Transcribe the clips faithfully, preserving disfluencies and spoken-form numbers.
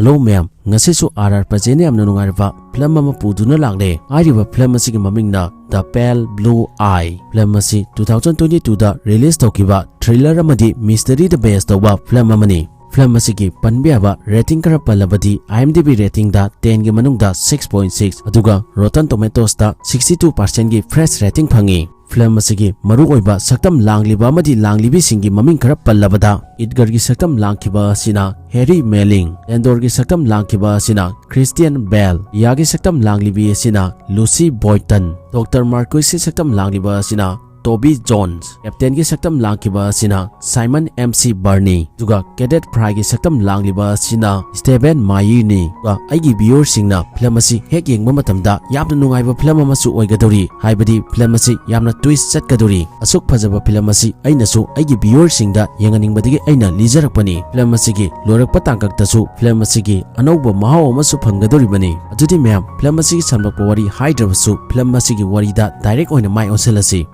Hello ꯃꯌꯥꯝ, ꯉꯁꯤꯁꯨ R R present ꯌꯥꯝꯅ ꯅꯨꯡꯉꯥꯏꯔꯕ ꯐꯤꯂꯝ ꯑꯃ ꯄꯨꯗꯨꯅ ꯂꯥꯛꯂꯦ꯫ ꯍꯥꯏꯔꯤꯕ ꯐꯤꯂꯝ ꯑꯁꯤꯒꯤ ꯃꯃꯤꯡꯅ The Pale Blue Eye꯫ Film ꯑꯁꯤ two thousand twenty two ꯗ ꯔꯤꯂꯤꯁ ꯇꯧꯈꯤꯕ ꯊ꯭ꯔꯤꯂꯔ ꯑꯃꯗꯤ ꯃꯤꯁꯇꯔꯤꯗ ꯕꯦꯁ ꯇꯧꯕ ꯐꯤꯂꯝ ꯑꯃꯅꯤ꯫ ꯐꯤꯂꯝ ꯑꯁꯤꯒꯤ ꯄꯟꯕ ꯌꯥꯕ ꯔꯦꯇꯤꯡ ꯈꯔ ꯄꯜꯂꯕꯗꯤ, IMDb ꯔꯦꯇꯤꯡꯗ ten ꯒꯤ ꯃꯅꯨꯡꯗ six point six, ꯑꯗꯨꯒ Rotten Tomatoes ꯇ sixty two percent ꯒꯤ ꯐ꯭ꯔꯦꯁ ꯔꯦꯇꯤꯡ ꯐꯪꯉꯤ꯫ ꯐꯤꯂꯝ ꯑꯁꯤꯒꯤ ꯃꯔꯨꯑꯣꯏꯕ ꯁꯛꯇꯝ ꯂꯥꯡꯂꯤꯕ ꯑꯃꯗꯤ ꯂꯥꯡꯂꯤꯕꯤꯁꯤꯡꯒꯤ ꯃꯃꯤꯡ ꯈꯔ ꯄꯜꯂꯕꯗ, ꯏꯗꯒꯔꯒꯤ ꯁꯛꯇꯝ ꯂꯥꯡꯈꯤꯕ ꯑꯁꯤꯅ ꯍꯦꯔꯤ ꯃꯦꯂꯤꯡ, ꯂꯦꯟꯗꯣꯔꯒꯤ ꯁꯛꯇꯝ ꯂꯥꯡꯈꯤꯕ ꯑꯁꯤꯅ ꯈ꯭ꯔꯤꯁꯇꯤꯌꯟ ꯕꯦꯜ, ꯏꯌꯥꯒꯤ ꯁꯛꯇꯝ ꯂꯥꯡꯂꯤꯕꯤ ꯑꯁꯤꯅ ꯂꯨꯁꯤ ꯕꯣꯏꯇꯟ, ꯗꯣꯛꯇꯔ ꯃꯥꯔꯀꯣꯏꯁꯀꯤ ꯁꯛꯇꯝ ꯂꯥꯡꯂꯤꯕ ꯑꯁꯤꯅ ꯇꯣꯕꯤ ꯖꯣꯟꯁ, ꯀꯦꯞꯇꯦꯟꯒꯤ ꯁꯛꯇꯝ ꯂꯥꯡꯈꯤꯕ ꯑꯁꯤꯅ ꯁꯥꯏꯃꯟ ꯑꯦꯝ ꯁꯤ ꯕꯔꯅꯤ, ꯑꯗꯨꯒ ꯀꯦꯗꯦꯠ ꯐ꯭ꯔꯥꯏꯒꯤ ꯁꯛꯇꯝ ꯂꯥꯡꯂꯤꯕ ꯑꯁꯤꯅ ꯁ꯭ꯇꯦꯕꯦꯟ ꯃꯥꯌꯤꯔꯅꯤ꯫ ꯑꯗꯨꯒ ꯑꯩꯒꯤ ꯚꯤꯌꯨꯋꯔꯁꯤꯡꯅ ꯐꯤꯂꯝ ꯑꯁꯤ ꯍꯦꯛ ꯌꯦꯡꯕ ꯃꯇꯝꯗ ꯌꯥꯝꯅ ꯅꯨꯡꯉꯥꯏꯕ ꯐꯤꯂꯝ ꯑꯃꯁꯨ ꯑꯣꯏꯒꯗꯧꯔꯤ, ꯍꯥꯏꯕꯗꯤ ꯐꯤꯂꯝ ꯑꯁꯤ ꯌꯥꯝꯅ ꯇ꯭ꯋꯤꯁ ꯆꯠꯀꯗꯧꯔꯤ꯫ ꯑꯁꯨꯛ ꯐꯖꯕ ꯐꯤꯂꯝ ꯑꯁꯤ ꯑꯩꯅꯁꯨ ꯑꯩꯒꯤ ꯚꯤꯌꯨꯋꯔꯁꯤꯡꯗ ꯌꯦꯡꯍꯟꯅꯤꯡꯕꯗꯒꯤ ꯑꯩꯅ ꯂꯤꯖꯔꯛꯄꯅꯤ꯫ ꯐꯤꯂꯝ ꯑꯁꯤꯒꯤ ꯂꯣꯏꯔꯛꯄ ꯇꯥꯡꯀꯛꯇꯁꯨ ꯐꯤꯂꯝ ꯑꯁꯤꯒꯤ ꯑꯅꯧꯕ ꯃꯍꯥꯎ ꯑꯃꯁꯨ ꯐꯪꯒꯗꯧꯔꯤꯕꯅꯤ꯫ ꯑꯗꯨꯗꯤ ꯃꯌꯥꯝ, ꯐꯤꯂꯝ ꯑꯁꯤꯒꯤ ꯁꯝꯂꯞꯄ ꯋꯥꯔꯤ ꯍꯥꯏꯗ꯭ꯔꯕꯁꯨ, ꯐꯤꯂꯝ ꯑꯁꯤꯒꯤ ꯋꯥꯔꯤꯗ ꯗꯥꯏꯔꯦꯛ ꯑꯣꯏꯅ ꯃꯥꯏ ꯑꯣꯟꯁꯤꯜꯂꯁꯤ꯫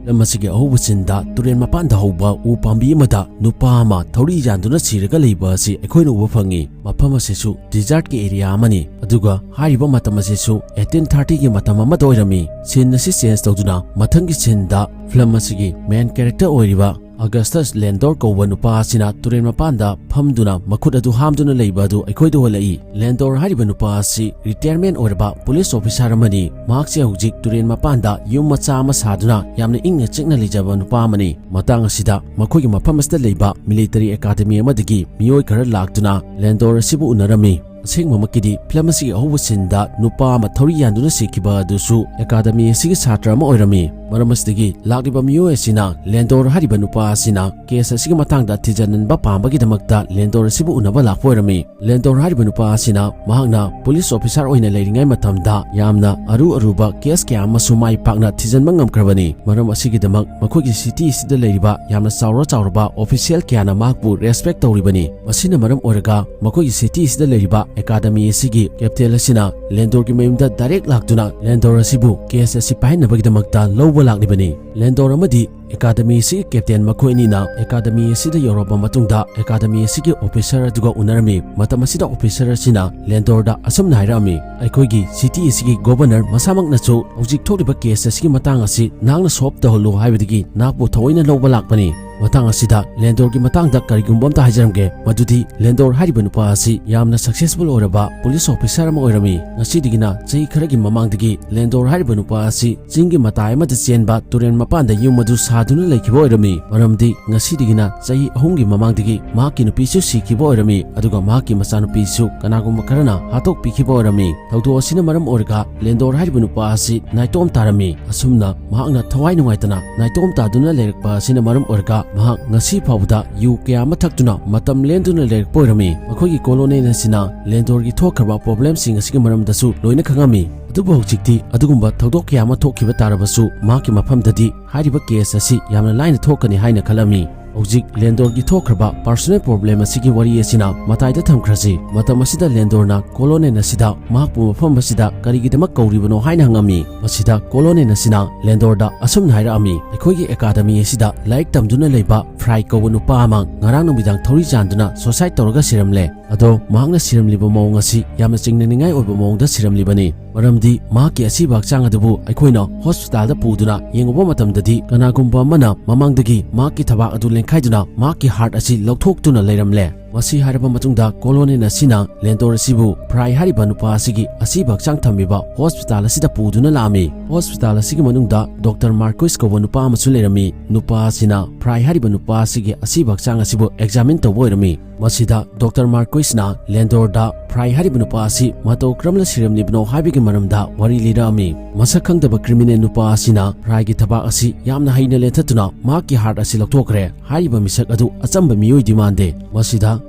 ꯐꯤꯂꯝ ꯑꯁꯤꯒꯤ ꯑꯍꯧꯕ ꯁꯤꯟꯗ ꯇꯨꯔꯦꯜ ꯃꯄꯥꯟꯗ ꯍꯧꯕ ꯎ ꯄꯥꯝꯕꯤ ꯑꯃꯗ ꯅꯨꯄꯥ ꯑꯃ ꯊꯧꯔꯤ ꯌꯥꯟꯗꯨꯅ ꯁꯤꯔꯒ ꯂꯩꯕ ꯑꯁꯤ ꯑꯩꯈꯣꯏꯅ ꯎꯕ ꯐꯪꯉꯤ꯫ ꯃꯐꯝ ꯑꯁꯤꯁꯨ ꯗꯤꯖꯥꯔꯠꯀꯤ ꯑꯦꯔꯤꯌꯥ ꯑꯃꯅꯤ, ꯑꯗꯨꯒ ꯍꯥꯏꯔꯤꯕ ꯃꯇꯝ ꯑꯁꯤꯁꯨ eighteen thirty ꯒꯤ ꯃꯇꯝ ꯑꯃꯗ ꯑꯣꯏꯔꯝꯃꯤ꯫ ꯁꯤꯟ ꯑꯁꯤ ꯆꯦꯟꯖ ꯇꯧꯗꯨꯅ ꯃꯊꯪꯒꯤ ꯁꯤꯟꯗ ꯐꯤꯂꯝ ꯑꯁꯤꯒꯤ ꯃꯦꯟ ꯀꯦꯔꯦꯛꯇꯔ ꯑꯣꯏꯔꯤꯕ ꯑꯒꯁꯇꯁ ꯂꯦꯟꯗꯣꯔ ꯀꯧꯕ ꯅꯨꯄꯥ ꯑꯁꯤꯅ ꯇꯨꯔꯦꯜ ꯃꯄꯥꯟꯗ ꯐꯝꯗꯨꯅ ꯃꯈꯨꯠ ꯑꯗꯨ ꯍꯥꯝꯗꯨꯅ ꯂꯩꯕ ꯑꯗꯨ ꯑꯩꯈꯣꯏꯗ ꯎꯍꯜꯂꯛꯏ꯫ ꯂꯦꯟꯗꯣꯔ ꯍꯥꯏꯔꯤꯕ ꯅꯨꯄꯥ ꯑꯁꯤ ꯔꯤꯇꯥꯌꯔꯃꯦꯟ ꯑꯣꯏꯔꯕ ꯄꯨꯂꯤꯁ ꯑꯣꯐꯤꯁꯥꯔ ꯑꯃꯅꯤ꯫ ꯃꯍꯥꯛꯁꯦ ꯍꯧꯖꯤꯛ ꯇꯨꯔꯦꯜ ꯃꯄꯥꯟꯗ ꯌꯨꯝ ꯃꯆꯥ ꯑꯃ ꯁꯥꯗꯨꯅ ꯌꯥꯝꯅ ꯏꯪꯅ ꯆꯤꯛꯅ ꯂꯩꯖꯕ ꯅꯨꯄꯥ ꯑꯃꯅꯤ꯫ ꯃꯇꯥꯡ ꯑꯁꯤꯗ ꯃꯈꯣꯏꯒꯤ ꯃꯐꯝ ꯑꯁꯤꯗ ꯂꯩꯕ ꯃꯤꯂꯤꯇꯔꯤ ꯑꯦꯀꯥꯗꯃꯤ ꯑꯃꯗꯒꯤ ꯃꯤꯑꯣꯏ ꯈꯔ ꯂꯥꯛꯇꯨꯅ ꯂꯦꯟꯗꯣꯔ ꯑꯁꯤꯕꯨ ꯎꯅꯔꯝꯃꯤ꯫ ꯑꯁꯦꯡꯕꯃꯛꯀꯤꯗꯤ ꯐꯤꯂꯝ ꯑꯁꯤꯒꯤ ꯑꯍꯧꯕ ꯁꯤꯟꯗ ꯅꯨꯄꯥ ꯑꯃ ꯊꯧꯔꯤ ꯌꯥꯟꯗꯨꯅ ꯁꯤꯈꯤꯕ ꯑꯗꯨꯁꯨ ꯑꯦꯀꯥꯗꯃꯤ ꯑꯁꯤꯒꯤ ꯁꯥꯇ꯭ꯔ ꯑꯃ ꯑꯣꯏꯔꯝꯃꯤ꯫ ꯃꯔꯝ ꯑꯁꯤꯗꯒꯤ ꯂꯥꯛꯂꯤꯕ ꯃꯤꯑꯣꯏ ꯑꯁꯤꯅ ꯂꯦꯟꯗꯣꯔ ꯍꯥꯏꯔꯤꯕ ꯅꯨꯄꯥ ꯑꯁꯤꯅ ꯀꯦꯁ ꯑꯁꯤꯒꯤ ꯃꯇꯥꯡꯗ ꯊꯤꯖꯤꯟꯕ ꯄꯥꯝꯕꯒꯤꯗꯃꯛꯇ ꯂꯦꯟꯗꯣꯔ ꯑꯁꯤꯕꯨ ꯎꯅꯕ ꯂꯥꯛꯄ ꯑꯣꯏꯔꯝꯃꯤ꯫ ꯂꯦꯟꯗꯣꯔ ꯍꯥꯏꯔꯤꯕ ꯅꯨꯄꯥ ꯑꯁꯤꯅ ꯃꯍꯥꯛꯅ ꯄꯨꯂꯤꯁ ꯑꯣꯐꯤꯁꯥꯔ ꯑꯣꯏꯅ ꯂꯩꯔꯤꯉꯩ ꯃꯇꯝꯗ ꯌꯥꯝꯅ ꯑꯔꯨ ꯑꯔꯨꯕ ꯀꯦꯁ ꯀꯌꯥ ꯑꯃꯁꯨ ꯃꯥꯏ ꯄꯥꯛꯅ ꯊꯤꯖꯤꯟꯕ ꯉꯝꯈ꯭ꯔꯕꯅꯤ꯫ ꯃꯔꯝ ꯑꯁꯤꯒꯤꯗꯃꯛ ꯃꯈꯣꯏꯒꯤ ꯁꯤꯇꯤ ꯑꯁꯤꯗ ꯂꯩꯔꯤꯕ ꯌꯥꯝꯅ ꯆꯥꯎꯔ ꯆꯥꯎꯔꯕ ꯑꯣꯐꯤꯁꯤꯌꯦꯜ ꯀꯌꯥꯅ ꯃꯍꯥꯛꯄꯨ ꯔꯦꯁꯄꯦꯛ ꯇꯧꯔꯤꯕꯅꯤ꯫ ꯃꯁꯤꯅ ꯃꯔꯝ ꯑꯣꯏꯔꯒ ꯃꯈꯣꯏꯒꯤ ꯁꯤꯇꯤ ꯑꯁꯤꯗ ꯂꯩꯔꯤꯕ ꯑꯦꯀꯥꯗꯃꯤ ꯑꯁꯤꯒꯤ ꯀꯦꯞꯇꯦꯟ ꯑꯁꯤꯅ ꯂꯦꯟꯗꯣꯔꯒꯤ ꯃꯌꯨꯝꯗ ꯗꯥꯏꯔꯦꯛ ꯂꯥꯛꯇꯨꯅ ꯂꯦꯟꯗꯣꯔ ꯑꯁꯤꯕꯨ ꯀꯦꯁ ꯑꯁꯤ ꯄꯥꯏꯍꯟꯅꯕꯒꯤꯗꯃꯛꯇ ꯂꯧꯕ ꯂꯥꯛꯂꯤꯕꯅꯤ꯫ ꯂꯦꯟꯗꯣꯔ ꯑꯃꯗꯤ ꯑꯦꯀꯥꯗꯃꯤ ꯑꯁꯤꯒꯤ ꯀꯦꯞꯇꯦꯟ ꯃꯈꯣꯏ ꯑꯅꯤꯅ ꯑꯦꯀꯥꯗꯃꯤ ꯑꯁꯤꯗ ꯌꯧꯔꯕ ꯃꯇꯨꯡꯗ ꯑꯦꯀꯥꯗꯃꯤ ꯑꯁꯤꯒꯤ ꯑꯣꯐꯤꯁꯔ ꯑꯗꯨꯒ ꯎꯅꯔꯝꯃꯤ꯫ ꯃꯇꯝ ꯑꯁꯤꯗ ꯑꯣꯐꯤꯁꯔ ꯑꯁꯤꯅ ꯂꯦꯟꯗꯣꯔꯗ ꯑꯁꯨꯝꯅ ꯍꯥꯏꯔꯛꯑꯝꯃꯤ, "ꯑꯩꯈꯣꯏꯒꯤ ꯁꯤꯇꯤ ꯑꯁꯤꯒꯤ ꯒꯣꯚꯔꯅꯔ ꯃꯁꯥꯃꯛꯅꯁꯨ ꯍꯧꯖꯤꯛ ꯊꯣꯛꯂꯤꯕ ꯀꯦꯁ ꯑꯁꯤꯒꯤ ꯃꯇꯥꯡ ꯑꯁꯤ ꯅꯍꯥꯛꯅ ꯁꯣꯜꯚ ꯇꯧꯍꯜꯂꯨ ꯍꯥꯏꯕꯗꯒꯤ ꯅꯍꯥꯛꯄꯨ ꯊꯑꯣꯏꯅ ꯂꯧꯕ ꯂꯥꯛꯄꯅꯤ꯫ ꯃꯇꯥꯡ ꯑꯁꯤꯗ ꯂꯦꯟꯗꯣꯔꯒꯤ ꯃꯇꯥꯡꯗ ꯀꯔꯤꯒꯨꯝꯕ ꯑꯝꯇ ꯍꯥꯏꯖꯔꯝꯒꯦ, ꯃꯗꯨꯗꯤ ꯂꯦꯟꯗꯣꯔ ꯍꯥꯏꯔꯤꯕ ꯅꯨꯄꯥ ꯑꯁꯤ ꯌꯥꯝꯅ ꯁꯛꯁꯦꯁꯐꯨꯜ ꯑꯣꯏꯔꯕ ꯄꯨꯂꯤꯁ ꯑꯣꯐꯤꯁꯥꯔ ꯑꯃ ꯑꯣꯏꯔꯝꯃꯤ꯫ ꯉꯁꯤꯗꯒꯤꯅ ꯆꯍꯤ ꯈꯔꯒꯤ ꯃꯃꯥꯡꯗꯒꯤ ꯂꯦꯟꯗꯣꯔ ꯍꯥꯏꯔꯤꯕ ꯅꯨꯄꯥ ꯑꯁꯤ ꯆꯤꯡꯒꯤ ꯃꯇꯥꯏ ꯑꯃꯗ ꯆꯦꯟꯕ ꯇꯨꯔꯦꯜ ꯃꯄꯥꯟꯗ ꯌꯨꯝ ꯑꯗꯨ ꯁꯥꯗꯨꯅ ꯂꯩꯈꯤꯕ ꯑꯣꯏꯔꯝꯃꯤ, ꯃꯔꯝꯗꯤ ꯉꯁꯤꯗꯒꯤꯅ ꯆꯍꯤ ꯑꯍꯨꯝꯒꯤ ꯃꯃꯥꯡꯗꯒꯤ ꯃꯍꯥꯛꯀꯤ ꯅꯨꯄꯤꯁꯨ ꯁꯤꯈꯤꯕ ꯑꯣꯏꯔꯝꯃꯤ, ꯑꯗꯨꯒ ꯃꯍꯥꯛꯀꯤ ꯃꯆꯥꯅꯨꯄꯤꯁꯨ ꯀꯅꯥꯒꯨꯝꯕ ꯈꯔꯅ ꯍꯥꯠꯇꯣꯛꯄꯤꯈꯤꯕ ꯑꯣꯏꯔꯝꯃꯤ꯫ ꯊꯧꯗꯣꯛ ꯑꯁꯤꯅ ꯃꯔꯝ ꯑꯣꯏꯔꯒ ꯂꯦꯟꯗꯣꯔ ꯍꯥꯏꯔꯤꯕ ꯅꯨꯄꯥ ꯑꯁꯤ ꯅꯥꯏꯇꯣꯝ ꯇꯥꯔꯝꯃꯤ꯫ ꯑꯁꯨꯝꯅ ꯃꯍꯥꯛꯅ ꯊꯋꯥꯏ ꯅꯨꯡꯉꯥꯏꯇꯅ ꯅꯥꯏꯇꯣꯝ ꯇꯥꯗꯨꯅ ꯂꯩꯔꯛꯄ ꯑꯁꯤꯅ ꯃꯔꯝ ꯑꯣꯏꯔꯒ ꯃꯍꯥꯛ ꯉꯁꯤ ꯐꯥꯎꯕꯗ ꯌꯨ ꯀꯌꯥ ꯑꯃ ꯊꯛꯇꯨꯅ ꯃꯇꯝ ꯂꯦꯟꯗꯨꯅ ꯂꯩꯔꯛꯄ ꯑꯣꯏꯔꯝꯃꯤ꯫ ꯃꯈꯣꯏꯒꯤ ꯀꯣꯂꯣꯅꯦꯜ ꯑꯁꯤꯅ ꯂꯦꯟꯗꯣꯔꯒꯤ ꯊꯣꯛꯈ꯭ꯔꯕ ꯄ꯭ꯔꯣꯕ꯭ꯂꯦꯝꯁꯤꯡ ꯑꯁꯤꯒꯤ ꯃꯔꯝꯗꯁꯨ ꯂꯣꯏꯅ ꯈꯪꯉꯝꯃꯤ꯫ ꯑꯗꯨꯕꯨ ꯍꯧꯖꯤꯛꯇꯤ ꯑꯗꯨꯒꯨꯝꯕ ꯊꯧꯗꯣꯛ ꯀꯌꯥ ꯑꯃ ꯊꯣꯛꯈꯤꯕ ꯇꯥꯔꯕꯁꯨ ꯃꯍꯥꯛꯀꯤ ꯃꯐꯝꯗꯗꯤ ꯍꯥꯏꯔꯤꯕ ꯀꯦꯁ ꯑꯁꯤ ꯌꯥꯝꯅ ꯂꯥꯏꯅ ꯊꯣꯛꯀꯅꯤ ꯍꯥꯏꯅ ꯈꯜꯂꯝꯃꯤ꯫ ꯍꯧꯖꯤꯛ ꯂꯦꯟꯗꯣꯔꯒꯤ ꯊꯣꯛꯈ꯭ꯔꯕ ꯄꯔꯁꯣꯅꯦꯜ ꯄ꯭ꯔꯣꯕ꯭ꯂꯦꯝ ꯑꯁꯤꯒꯤ ꯋꯥꯔꯤ ꯑꯁꯤꯅ ꯃꯇꯥꯏꯗ ꯊꯝꯈ꯭ꯔꯁꯤ꯫ ꯃꯇꯝ ꯑꯁꯤꯗ ꯂꯦꯟꯗꯣꯔꯅ ꯀꯣꯂꯣꯅꯦꯜ ꯑꯁꯤꯗ ꯃꯍꯥꯛꯄꯨ ꯃꯐꯝ ꯑꯁꯤꯗ ꯀꯔꯤꯒꯤꯗꯃꯛ ꯀꯧꯔꯤꯕꯅꯣ ꯍꯥꯏꯅ ꯍꯪꯉꯝꯃꯤ꯫ ꯃꯁꯤꯗ ꯀꯣꯂꯣꯅꯦꯜ ꯑꯁꯤꯅ ꯂꯦꯟꯗꯣꯔꯗ ꯑꯁꯨꯝꯅ ꯍꯥꯏꯔꯛꯑꯝꯃꯤ, "ꯑꯩꯈꯣꯏꯒꯤ ꯑꯦꯀꯥꯗꯃꯤ ꯑꯁꯤꯗ ꯂꯥꯏꯔꯤꯛ ꯇꯝꯗꯨꯅ ꯂꯩꯕ ꯐ꯭ꯔꯥꯏ ꯀꯧꯕ ꯅꯨꯄꯥ ꯑꯃ ꯉꯔꯥꯡ ꯅꯨꯃꯤꯗꯥꯡ ꯊꯧꯔꯤ ꯆꯥꯟꯗꯨꯅ ꯁꯨꯁꯥꯏꯗ ꯇꯧꯔꯒ ꯁꯤꯔꯝꯂꯦ꯫ ꯑꯗꯣ ꯃꯍꯥꯛꯅ ꯁꯤꯔꯝꯂꯤꯕ ꯃꯑꯣꯡ ꯑꯁꯤ ꯌꯥꯝꯅ ꯆꯤꯡꯅꯅꯤꯡꯉꯥꯏ ꯑꯣꯏꯕ ꯃꯑꯣꯡꯗ ꯁꯤꯔꯝꯂꯤꯕꯅꯤ, ꯃꯔꯝꯗꯤ ꯃꯍꯥꯛꯀꯤ ꯑꯁꯤꯕ ꯍꯛꯆꯥꯡ ꯑꯗꯨꯕꯨ ꯑꯩꯈꯣꯏꯅ ꯍꯣꯁꯄꯤꯇꯥꯜꯗ ꯄꯨꯗꯨꯅ ꯌꯦꯡꯉꯨꯕ ꯃꯇꯝꯗꯗꯤ ꯀꯅꯥꯒꯨꯝꯕ ꯑꯃꯅ ꯃꯃꯥꯡꯗꯒꯤ ꯃꯍꯥꯛꯀꯤ ꯊꯕꯥꯛ ꯑꯗꯨ ꯂꯦꯡꯈꯥꯏꯗꯨꯅ ꯃꯍꯥꯛꯀꯤ ꯍꯥꯔꯠ ꯑꯁꯤ ꯂꯧꯊꯣꯛꯇꯨꯅ ꯂꯩꯔꯝꯂꯦ"꯫ ꯃꯁꯤ ꯍꯥꯏꯔꯕ ꯃꯇꯨꯡꯗ ꯀꯣꯂꯣꯅꯦꯜ ꯑꯁꯤꯅ ꯂꯦꯟꯗꯣꯔ ꯑꯁꯤꯕꯨ ꯐ꯭ꯔꯥꯏ ꯍꯥꯏꯔꯤꯕ ꯅꯨꯄꯥ ꯑꯁꯤꯒꯤ ꯑꯁꯤꯕ ꯍꯛꯆꯥꯡ ꯊꯝꯂꯤꯕ ꯍꯣꯁꯄꯤꯇꯥꯜ ꯑꯁꯤꯗ ꯄꯨꯗꯨꯅ ꯂꯥꯛꯑꯝꯃꯤ꯫ ꯍꯣꯁꯄꯤꯇꯥꯜ ꯑꯁꯤꯒꯤ ꯃꯅꯨꯡꯗ ꯗꯣꯛꯇꯔ ꯃꯥꯔꯀꯣꯏꯁ ꯀꯧꯕ ꯅꯨꯄꯥ ꯑꯃꯁꯨ ꯂꯩꯔꯝꯃꯤ꯫ ꯅꯨꯄꯥ ꯑꯁꯤꯅ ꯐ꯭ꯔꯥꯏ ꯍꯥꯏꯔꯤꯕ ꯅꯨꯄꯥ ꯑꯁꯤꯒꯤ ꯑꯁꯤꯕ ꯍꯛꯆꯥꯡ ꯑꯁꯤꯕꯨ ꯑꯦꯛꯖꯥꯃꯤꯟ ꯇꯧꯕ ꯑꯣꯏꯔꯝꯃꯤ꯫ ꯃꯁꯤꯗ ꯗꯣꯛꯇꯔ ꯃꯥꯔꯀꯣꯏꯁꯅ ꯂꯦꯟꯗꯣꯔꯗ ꯐ꯭ꯔꯥꯏ ꯍꯥꯏꯔꯤꯕ ꯅꯨꯄꯥ ꯑꯁꯤ ꯃꯇꯧ ꯀꯔꯝꯅ ꯁꯤꯔꯝꯂꯤꯕꯅꯣ ꯍꯥꯏꯕꯒꯤ ꯃꯔꯝꯗ ꯋꯥꯔꯤ ꯂꯤꯔꯛꯑꯝꯃꯤ꯫ ꯃꯁꯛ ꯈꯪꯗꯕ ꯀ꯭ꯔꯤꯃꯤꯅꯦꯜ ꯅꯨꯄꯥ ꯑꯁꯤꯅ ꯐ꯭ꯔꯥꯏꯒꯤ ꯊꯕꯥꯛ ꯑꯁꯤ ꯌꯥꯝꯅ ꯍꯩꯅ ꯂꯦꯟꯊꯠꯇꯨꯅ ꯃꯍꯥꯛꯀꯤ ꯍꯥꯔꯠ ꯑꯁꯤ ꯂꯧꯊꯣꯛꯈ꯭ꯔꯦ꯫ ꯍꯥꯏꯔꯤꯕ ꯃꯤꯁꯛ ꯑꯗꯨ ꯑꯆꯝꯕ ꯃꯤꯑꯣꯏꯗꯤ ꯃꯥꯟꯗꯦ꯫ ꯃꯁꯤꯗ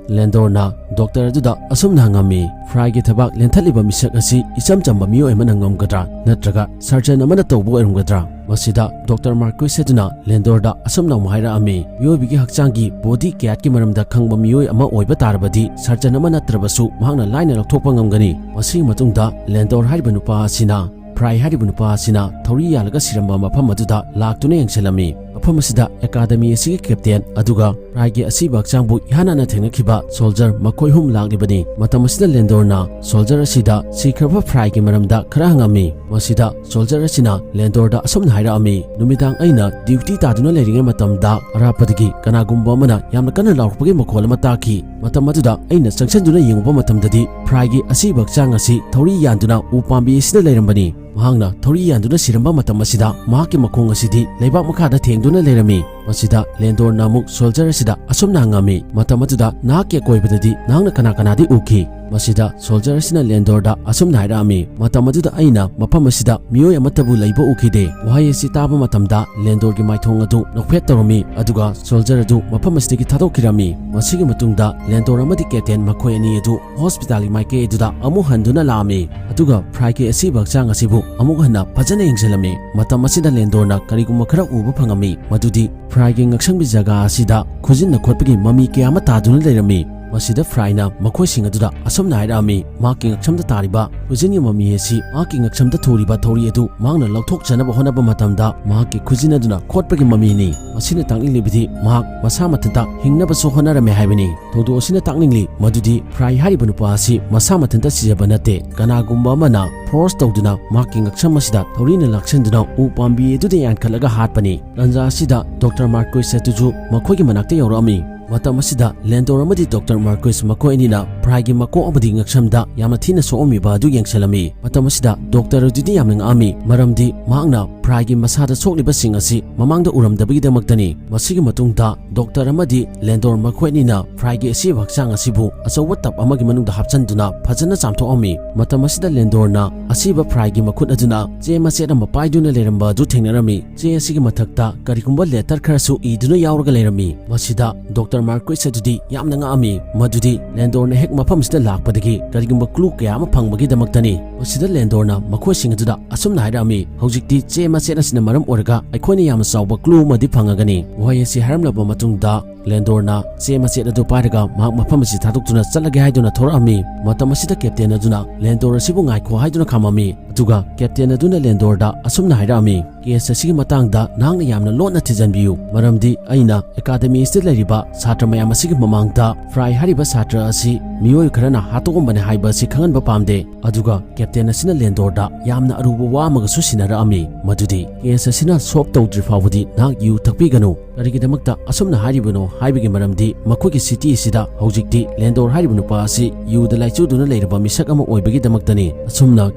ꯂꯦꯟꯗꯣꯔꯅ ꯗꯣꯛꯇꯔ ꯑꯗꯨꯗ ꯑꯁꯨꯝꯅ ꯍꯪꯉꯝꯃꯤ, "ꯐ꯭ꯔꯥꯏꯒꯤ ꯊꯕꯥꯛ ꯂꯦꯟꯊꯠꯂꯤꯕ ꯃꯤꯁꯛ ꯑꯁꯤ ꯏꯆꯝ ꯆꯝꯕ ꯃꯤꯑꯣꯏ ꯑꯃꯅ ꯉꯝꯒꯗ꯭ꯔꯥ? ꯅꯠꯇ꯭ꯔꯒ ꯁꯔꯖꯟ ꯑꯃꯅ ꯇꯧꯕ ꯑꯣꯏꯔꯝꯒꯗ꯭ꯔꯥ?" ꯃꯁꯤꯗ ꯗꯣꯛꯇꯔ ꯃꯥꯔꯀꯨꯏꯁ ꯑꯗꯨꯅ ꯂꯦꯟꯗꯣꯔꯗ ꯑꯁꯨꯝꯅ ꯑꯃꯨꯛ ꯍꯥꯏꯔꯛꯑꯝꯃꯤ, "ꯃꯤꯑꯣꯏꯕꯒꯤ ꯍꯛꯆꯥꯡꯒꯤ ꯕꯣꯗꯤ ꯀꯌꯥꯠꯀꯤ ꯃꯔꯝꯗ ꯈꯪꯕ ꯃꯤꯑꯣꯏ ꯑꯃ ꯑꯣꯏꯕ ꯇꯥꯔꯕꯗꯤ ꯁꯔꯖꯟ ꯑꯃ ꯅꯠꯇ꯭ꯔꯕꯁꯨ ꯃꯍꯥꯛꯅ ꯂꯥꯏꯅ ꯂꯧꯊꯣꯛꯄ ꯉꯝꯒꯅꯤ꯫" ꯃꯁꯤꯒꯤ ꯃꯇꯨꯡꯗ ꯂꯦꯟꯗꯣꯔ ꯍꯥꯏꯔꯤꯕ ꯅꯨꯄꯥ ꯑꯁꯤꯅ, ꯐ꯭ꯔꯥꯏ ꯍꯥꯏꯔꯤꯕ ꯅꯨꯄꯥ ꯑꯁꯤꯅ ꯊꯧꯔꯤ ꯌꯥꯜꯂꯒ ꯁꯤꯔꯝꯕ ꯃꯐꯝ ꯑꯗꯨꯗ ꯂꯥꯛꯇꯨꯅ ꯌꯦꯡꯁꯤꯜꯂꯝꯃꯤ꯫ ꯃꯐꯝ ꯑꯁꯤꯗ ꯑꯦꯀꯥꯗꯃꯤ ꯑꯁꯤꯒꯤ ꯀꯦꯞꯇꯦꯟ ꯑꯗꯨꯒ ꯐ꯭ꯔꯥꯏꯒꯤ ꯑꯁꯤꯕ ꯍꯛꯆꯥꯡꯕꯨ ꯏꯍꯥꯟ ꯍꯥꯟꯅ ꯊꯦꯡꯅꯈꯤꯕ ꯁꯣꯜꯖꯔ ꯃꯈꯣꯏ ꯑꯍꯨꯝ ꯂꯥꯛꯂꯤꯕꯅꯤ꯫ ꯃꯇꯝ ꯑꯁꯤꯗ ꯂꯦꯟꯗꯣꯔꯅ ꯁꯣꯜꯖꯔ ꯑꯁꯤꯗ ꯁꯤꯈ꯭ꯔꯕ ꯐ꯭ꯔꯥꯏꯒꯤ ꯃꯔꯝꯗ ꯈꯔ ꯍꯪꯉꯝꯃꯤ꯫ ꯃꯁꯤꯗ ꯁꯣꯜꯖꯔ ꯑꯁꯤꯅ ꯂꯦꯟꯗꯣꯔꯗ ꯑꯁꯨꯝꯅ ꯍꯥꯏꯔꯛꯑꯝꯃꯤ, "ꯅꯨꯃꯤꯗꯥꯡ ꯑꯩꯅ ꯗ꯭ꯌꯨꯇꯤ ꯇꯥꯗꯨꯅ ꯂꯩꯔꯤꯉꯩ ꯃꯇꯝꯗ ꯑꯔꯥꯞꯄꯗꯒꯤ ꯀꯅꯥꯒꯨꯝꯕ ꯑꯃꯅ ꯌꯥꯝꯅ ꯀꯟꯅ ꯂꯥꯎꯔꯛꯄꯒꯤ ꯃꯈꯣꯜ ꯑꯃ ꯇꯥꯈꯤ꯫ ꯃꯇꯝ ꯑꯗꯨꯗ ꯑꯩꯅ ꯆꯪꯁꯤꯟꯗꯨꯅ ꯌꯦꯡꯉꯨꯕ ꯃꯇꯝꯗꯗꯤ ꯐ꯭ꯔꯥꯏꯒꯤ ꯑꯁꯤꯕ ꯍꯛꯆꯥꯡ ꯑꯁꯤ ꯊꯧꯔꯤ ꯌꯥꯟꯗꯨꯅ ꯎ ꯄꯥꯝꯕꯤ ꯑꯁꯤꯗ ꯂꯩꯔꯝꯕꯅꯤ꯫ ꯃꯍꯥꯛꯅ ꯊꯧꯔꯤ ꯌꯥꯟꯗꯨꯅ ꯁꯤꯔꯝꯕ ꯃꯇꯝ ꯑꯁꯤꯗ ꯃꯍꯥꯛꯀꯤ ꯃꯈꯣꯡ ꯑꯁꯤꯗꯤ ꯂꯩꯕꯥꯛ ꯃꯈꯥꯗ ꯊꯦꯡꯗꯨꯅ ꯂꯩꯔꯝꯃꯤ꯫" ꯃꯁꯤꯗ ꯂꯦꯟꯗꯣꯔꯅ ꯑꯃꯨꯛ ꯁꯣꯜꯖꯔ ꯑꯁꯤꯗ ꯑꯁꯨꯝꯅ ꯍꯪꯉꯝꯃꯤ, "ꯃꯇꯝ ꯑꯗꯨꯗ ꯅꯍꯥꯛꯀꯤ ꯑꯀꯣꯏꯕꯗꯗꯤ ꯅꯍꯥꯛꯅ ꯀꯅꯥ ꯀꯅꯥꯗꯤ ꯎꯈꯤ?" ꯃꯁꯤꯗ ꯁꯣꯜꯖꯔ ꯑꯁꯤꯅ ꯂꯦꯟꯗꯣꯔꯗ ꯑꯁꯨꯝꯅ ꯍꯥꯏꯔꯛꯑꯝꯃꯤ, "ꯃꯇꯝ ꯑꯗꯨꯗ ꯑꯩꯅ ꯃꯐꯝ ꯑꯁꯤꯗ ꯃꯤꯑꯣꯏ ꯑꯃꯠꯇꯕꯨ ꯂꯩꯕ ꯎꯈꯤꯗꯦ꯫" ꯋꯥꯍꯩ ꯑꯁꯤ ꯇꯥꯕ ꯃꯇꯝꯗ ꯂꯦꯟꯗꯣꯔꯒꯤ ꯃꯥꯏꯊꯣꯡ ꯑꯗꯨ ꯅꯣꯛꯐꯦꯠ ꯇꯧꯔꯝꯃꯤ, ꯑꯗꯨꯒ ꯁꯣꯜꯖꯔ ꯑꯗꯨ ꯃꯐꯝ ꯑꯁꯤꯗꯒꯤ ꯊꯥꯗꯣꯛꯈꯤꯔꯝꯃꯤ꯫ ꯃꯁꯤꯒꯤ ꯃꯇꯨꯡꯗ ꯂꯦꯟꯗꯣꯔ ꯑꯃꯗꯤ ꯀꯦꯞꯇꯦꯟ ꯃꯈꯣꯏ ꯑꯅꯤ ꯑꯗꯨ ꯍꯣꯁꯄꯤꯇꯥꯜꯒꯤ ꯃꯥꯏꯀꯩ ꯑꯗꯨꯗ ꯑꯃꯨꯛ ꯍꯟꯗꯨꯅ ꯂꯥꯛꯑꯝꯃꯤ, ꯑꯗꯨꯒ ꯐ꯭ꯔꯥꯏꯒꯤ ꯑꯁꯤꯕ ꯍꯛꯆꯥꯡ ꯑꯁꯤꯕꯨ ꯑꯃꯨꯛ ꯍꯟꯅ ꯐꯖꯅ ꯌꯦꯡꯁꯤꯜꯂꯝꯃꯤ꯫ ꯃꯇꯝ ꯑꯁꯤꯗ ꯂꯦꯟꯗꯣꯔꯅ ꯀꯔꯤꯒꯨꯝꯕ ꯈꯔ ꯎꯕ ꯐꯪꯉꯝꯃꯤ, ꯃꯗꯨꯗꯤ ꯐ꯭ꯔꯥꯏꯒꯤ ꯉꯛꯁꯪꯒꯤ ꯖꯒꯥ ꯑꯁꯤꯗ ꯈꯨꯖꯤꯟꯅ ꯈꯣꯠꯄꯒꯤ ꯃꯃꯤ ꯀꯌꯥ ꯑꯃ ꯇꯥꯗꯨꯅ ꯂꯩꯔꯝꯃꯤ꯫ ꯃꯁꯤꯗ ꯐ꯭ꯔꯥꯏꯅ ꯃꯈꯣꯏꯁꯤꯡ ꯑꯗꯨꯗ ꯑꯁꯨꯝꯅ ꯍꯥꯏꯔꯛꯑꯝꯃꯤ, "ꯃꯍꯥꯛꯀꯤ ꯉꯛꯁꯝꯗ ꯇꯥꯔꯤꯕ ꯈꯨꯖꯤꯟꯒꯤ ꯃꯃꯤ ꯑꯁꯤ ꯃꯍꯥꯛꯀꯤ ꯉꯛꯁꯝꯗ ꯊꯨꯔꯤꯕ ꯊꯧꯔꯤ ꯑꯗꯨ ꯃꯍꯥꯛꯅ ꯂꯧꯊꯣꯛꯆꯅꯕ ꯍꯣꯠꯅꯕ ꯃꯇꯝꯗ ꯃꯍꯥꯛꯀꯤ ꯈꯨꯖꯤꯟ ꯑꯗꯨꯅ ꯈꯣꯠꯄꯒꯤ ꯃꯃꯤꯅꯤ꯫ ꯃꯁꯤꯅ ꯇꯥꯛꯂꯤꯕꯗꯤ ꯃꯍꯥꯛ ꯃꯁꯥ ꯃꯊꯟꯇ ꯍꯤꯡꯅꯕꯁꯨ ꯍꯣꯠꯅꯔꯝꯃꯦ ꯍꯥꯏꯕꯅꯤ꯫" ꯊꯧꯗꯣꯛ ꯑꯁꯤꯅ ꯇꯥꯛꯅꯤꯡꯂꯤ ꯃꯗꯨꯗꯤ ꯐ꯭ꯔꯥꯏ ꯍꯥꯏꯔꯤꯕ ꯅꯨꯄꯥ ꯑꯁꯤ ꯃꯁꯥ ꯃꯊꯟꯇ ꯁꯤꯖꯕ ꯅꯠꯇꯦ, ꯀꯅꯥꯒꯨꯝꯕ ꯑꯃꯅ ꯐꯣꯔꯁ ꯇꯧꯗꯨꯅ ꯃꯍꯥꯛꯀꯤ ꯉꯛꯁꯝ ꯑꯁꯤꯗ ꯊꯧꯔꯤꯅ ꯂꯥꯛꯁꯤꯟꯗꯨꯅ ꯎ ꯄꯥꯝꯕꯤ ꯑꯗꯨꯗ ꯌꯥꯟꯈꯠꯂꯒ ꯍꯥꯠꯄꯅꯤ꯫ ꯇꯥꯟꯖꯥ ꯑꯁꯤꯗ ꯗꯣꯛꯇꯔ ꯃꯥꯔꯀꯣꯏꯁ ꯑꯗꯨꯁꯨ ꯃꯈꯣꯏꯒꯤ ꯃꯅꯥꯛꯇ ꯌꯧꯔꯛꯑꯝꯃꯤ꯫ ꯃꯇꯝ ꯑꯁꯤꯗ ꯂꯦꯟꯗꯣꯔ ꯑꯃꯗꯤ ꯗꯣꯛꯇꯔ ꯃꯥꯔꯀꯣꯏꯁ ꯃꯈꯣꯏ ꯑꯅꯤꯅ ꯐ꯭ꯔꯥꯏꯒꯤ ꯃꯀꯣꯛ ꯑꯃꯗꯤ ꯉꯛꯁꯝꯗ ꯌꯥꯝꯅ ꯊꯤꯅ ꯁꯣꯛꯑꯝꯃꯤꯕ ꯑꯗꯨ ꯌꯦꯡꯁꯤꯜꯂꯝꯃꯤ꯫ ꯃꯇꯝ ꯑꯁꯤꯗ ꯗꯣꯛꯇꯔ ꯑꯗꯨꯗꯤ ꯌꯥꯝꯅ ꯉꯛꯑꯝꯃꯤ, ꯃꯔꯝꯗꯤ ꯃꯍꯥꯛꯅ ꯐ꯭ꯔꯥꯏꯒꯤ ꯃꯁꯥꯗ ꯁꯣꯛꯂꯤꯕꯁꯤꯡ ꯑꯁꯤ ꯃꯃꯥꯡꯗ ꯎꯔꯝꯗꯕꯒꯤꯗꯃꯛꯇꯅꯤ꯫ ꯃꯁꯤꯒꯤ ꯃꯇꯨꯡꯗ ꯗꯣꯛꯇꯔ ꯑꯃꯗꯤ ꯂꯦꯟꯗꯣꯔ ꯃꯈꯣꯏ ꯑꯅꯤꯅ ꯐ꯭ꯔꯥꯏꯒꯤ ꯑꯁꯤꯕ ꯍꯛꯆꯥꯡ ꯑꯁꯤꯕꯨ ꯑꯆꯧꯕ ꯇꯞ ꯑꯃꯒꯤ ꯃꯅꯨꯡꯗ ꯍꯥꯞꯆꯤꯟꯗꯨꯅ ꯐꯖꯅ ꯆꯥꯝꯊꯣꯛꯑꯝꯃꯤ꯫ ꯃꯇꯝ ꯑꯁꯤꯗ ꯂꯦꯟꯗꯣꯔꯅ ꯑꯁꯤꯕ ꯐ꯭ꯔꯥꯏꯒꯤ ꯃꯈꯨꯠ ꯑꯗꯨꯅ ꯆꯦ ꯃꯆꯦꯠ ꯑꯃ ꯄꯥꯏꯗꯨꯅ ꯂꯩꯔꯝꯕ ꯑꯗꯨ ꯊꯦꯡꯅꯔꯝꯃꯤ꯫ ꯆꯦ ꯑꯁꯤꯒꯤ ꯃꯊꯛꯇ ꯀꯔꯤꯒꯨꯝꯕ ꯂꯦꯇꯔ ꯈꯔꯁꯨ ꯏꯗꯨꯅ ꯌꯥꯎꯔꯒ ꯂꯩꯔꯝꯃꯤ꯫ ꯃꯁꯤꯗ ꯗꯣꯛꯇꯔ ꯃꯥꯔꯀ꯭ꯋꯤꯁ ꯑꯗꯨꯗꯤ ꯌꯥꯝꯅ ꯉꯛꯑꯝꯃꯤ, ꯃꯗꯨꯗꯤ ꯂꯦꯟꯗꯣꯔꯅ ꯍꯦꯛ ꯃꯐꯝꯁꯤꯗ ꯂꯥꯛꯄꯗꯒꯤ ꯀꯔꯤꯒꯨꯝꯕ ꯀ꯭ꯂꯨ ꯀꯌꯥ ꯑꯃ ꯐꯪꯕꯒꯤꯗꯃꯛꯇꯅꯤ꯫ ꯃꯁꯤꯗ ꯂꯦꯟꯗꯣꯔꯅ ꯃꯈꯣꯏꯁꯤꯡ ꯑꯗꯨꯗ ꯑꯁꯨꯝꯅ ꯍꯥꯏꯔꯛꯑꯝꯃꯤ, "ꯍꯧꯖꯤꯛꯇꯤ ꯆꯦ ꯃꯆꯦꯠ ꯑꯁꯤꯅ ꯃꯔꯝ ꯑꯣꯏꯔꯒ ꯑꯩꯈꯣꯏꯅ ꯌꯥꯝꯅ ꯆꯥꯎꯕ ꯀ꯭ꯂꯨ ꯑꯃꯗꯤ ꯐꯪꯉꯒꯅꯤ"꯫ ꯋꯥꯍꯩ ꯑꯁꯤ ꯍꯥꯏꯔꯝꯂꯕ ꯃꯇꯨꯡꯗ ꯂꯦꯟꯗꯣꯔꯅ ꯆꯦ ꯃꯆꯦꯠ ꯑꯗꯨ ꯄꯥꯏꯔꯒ ꯃꯍꯥꯛ ꯃꯐꯝ ꯑꯁꯤ ꯊꯥꯗꯣꯛꯇꯨꯅ ꯆꯠꯂꯒꯦ ꯍꯥꯏꯗꯨꯅ ꯊꯣꯔꯛꯑꯝꯃꯤ꯫ ꯃꯇꯝ ꯑꯁꯤꯗ ꯀꯦꯞꯇꯦꯟ ꯑꯗꯨꯅ ꯂꯦꯟꯗꯣꯔ ꯑꯁꯤꯕꯨ ꯉꯥꯏꯈꯣ ꯍꯥꯏꯗꯨꯅ ꯈꯥꯝꯃꯝꯃꯤ꯫ ꯑꯗꯨꯒ ꯀꯦꯞꯇꯦꯟ ꯑꯗꯨꯅ ꯂꯦꯟꯗꯣꯔꯗ ꯑꯁꯨꯝꯅ ꯍꯥꯏꯔꯛꯑꯝꯃꯤ, "ꯀꯦꯁ ꯑꯁꯤꯒꯤ ꯃꯇꯥꯡꯗ ꯅꯍꯥꯛꯅ ꯌꯥꯝꯅ ꯂꯣꯟꯅ ꯊꯤꯖꯤꯟꯕꯤꯌꯨ, ꯃꯔꯝꯗꯤ ꯑꯩꯅ ꯑꯦꯀꯥꯗꯃꯤ ꯑꯁꯤꯗ ꯂꯩꯔꯤꯕ ꯁꯥꯇ꯭ꯔ ꯃꯌꯥꯝ ꯑꯁꯤꯒꯤ ꯃꯃꯥꯡꯗ ꯐ꯭ꯔꯥꯏ ꯍꯥꯏꯔꯤꯕ ꯁꯥꯇ꯭ꯔ ꯑꯁꯤ ꯃꯤꯑꯣꯏ ꯈꯔꯅ ꯍꯥꯠꯇꯣꯛꯑꯝꯕꯅꯤ ꯍꯥꯏꯕ ꯑꯁꯤ ꯈꯪꯍꯟꯕ ꯄꯥꯝꯗꯦ"꯫ ꯑꯗꯨꯒ ꯀꯦꯞꯇꯦꯟ ꯑꯁꯤꯅ ꯂꯦꯟꯗꯣꯔꯗ ꯌꯥꯝꯅ ꯑꯔꯨꯕ ꯋꯥ ꯑꯃꯒꯁꯨ ꯁꯤꯟꯅꯔꯛꯑꯝꯃꯤ, ꯃꯗꯨꯗꯤ ꯀꯦꯁ ꯑꯁꯤꯅ ꯁꯣꯜꯕ ꯇꯧꯗ꯭ꯔꯤ ꯐꯥꯎꯕꯗꯤ ꯅꯍꯥꯛ ꯌꯨ ꯊꯛꯄꯤꯒꯅꯨ꯫ ꯀꯔꯤꯒꯤꯗꯃꯛꯇ ꯑꯁꯨꯝꯅ ꯍꯥꯏꯔꯤꯕꯅꯣ ꯍꯥꯏꯕꯒꯤ ꯃꯔꯝꯗꯤ ꯃꯈꯣꯏꯒꯤ ꯁꯤꯇꯤ ꯑꯁꯤꯗ ꯍꯧꯖꯤꯛꯇꯤ ꯂꯦꯟꯗꯣꯔ ꯍꯥꯏꯔꯤꯕ ꯅꯨꯄꯥ ꯑꯁꯤ ꯌꯨꯗ ꯂꯥꯏꯆꯨꯗꯨꯅ ꯂꯩꯔꯕ ꯃꯤꯁꯛ ꯑꯃ ꯑꯣꯏꯕꯒꯤꯗꯃꯛꯇꯅꯤ꯫ ꯑꯁꯨꯝꯅ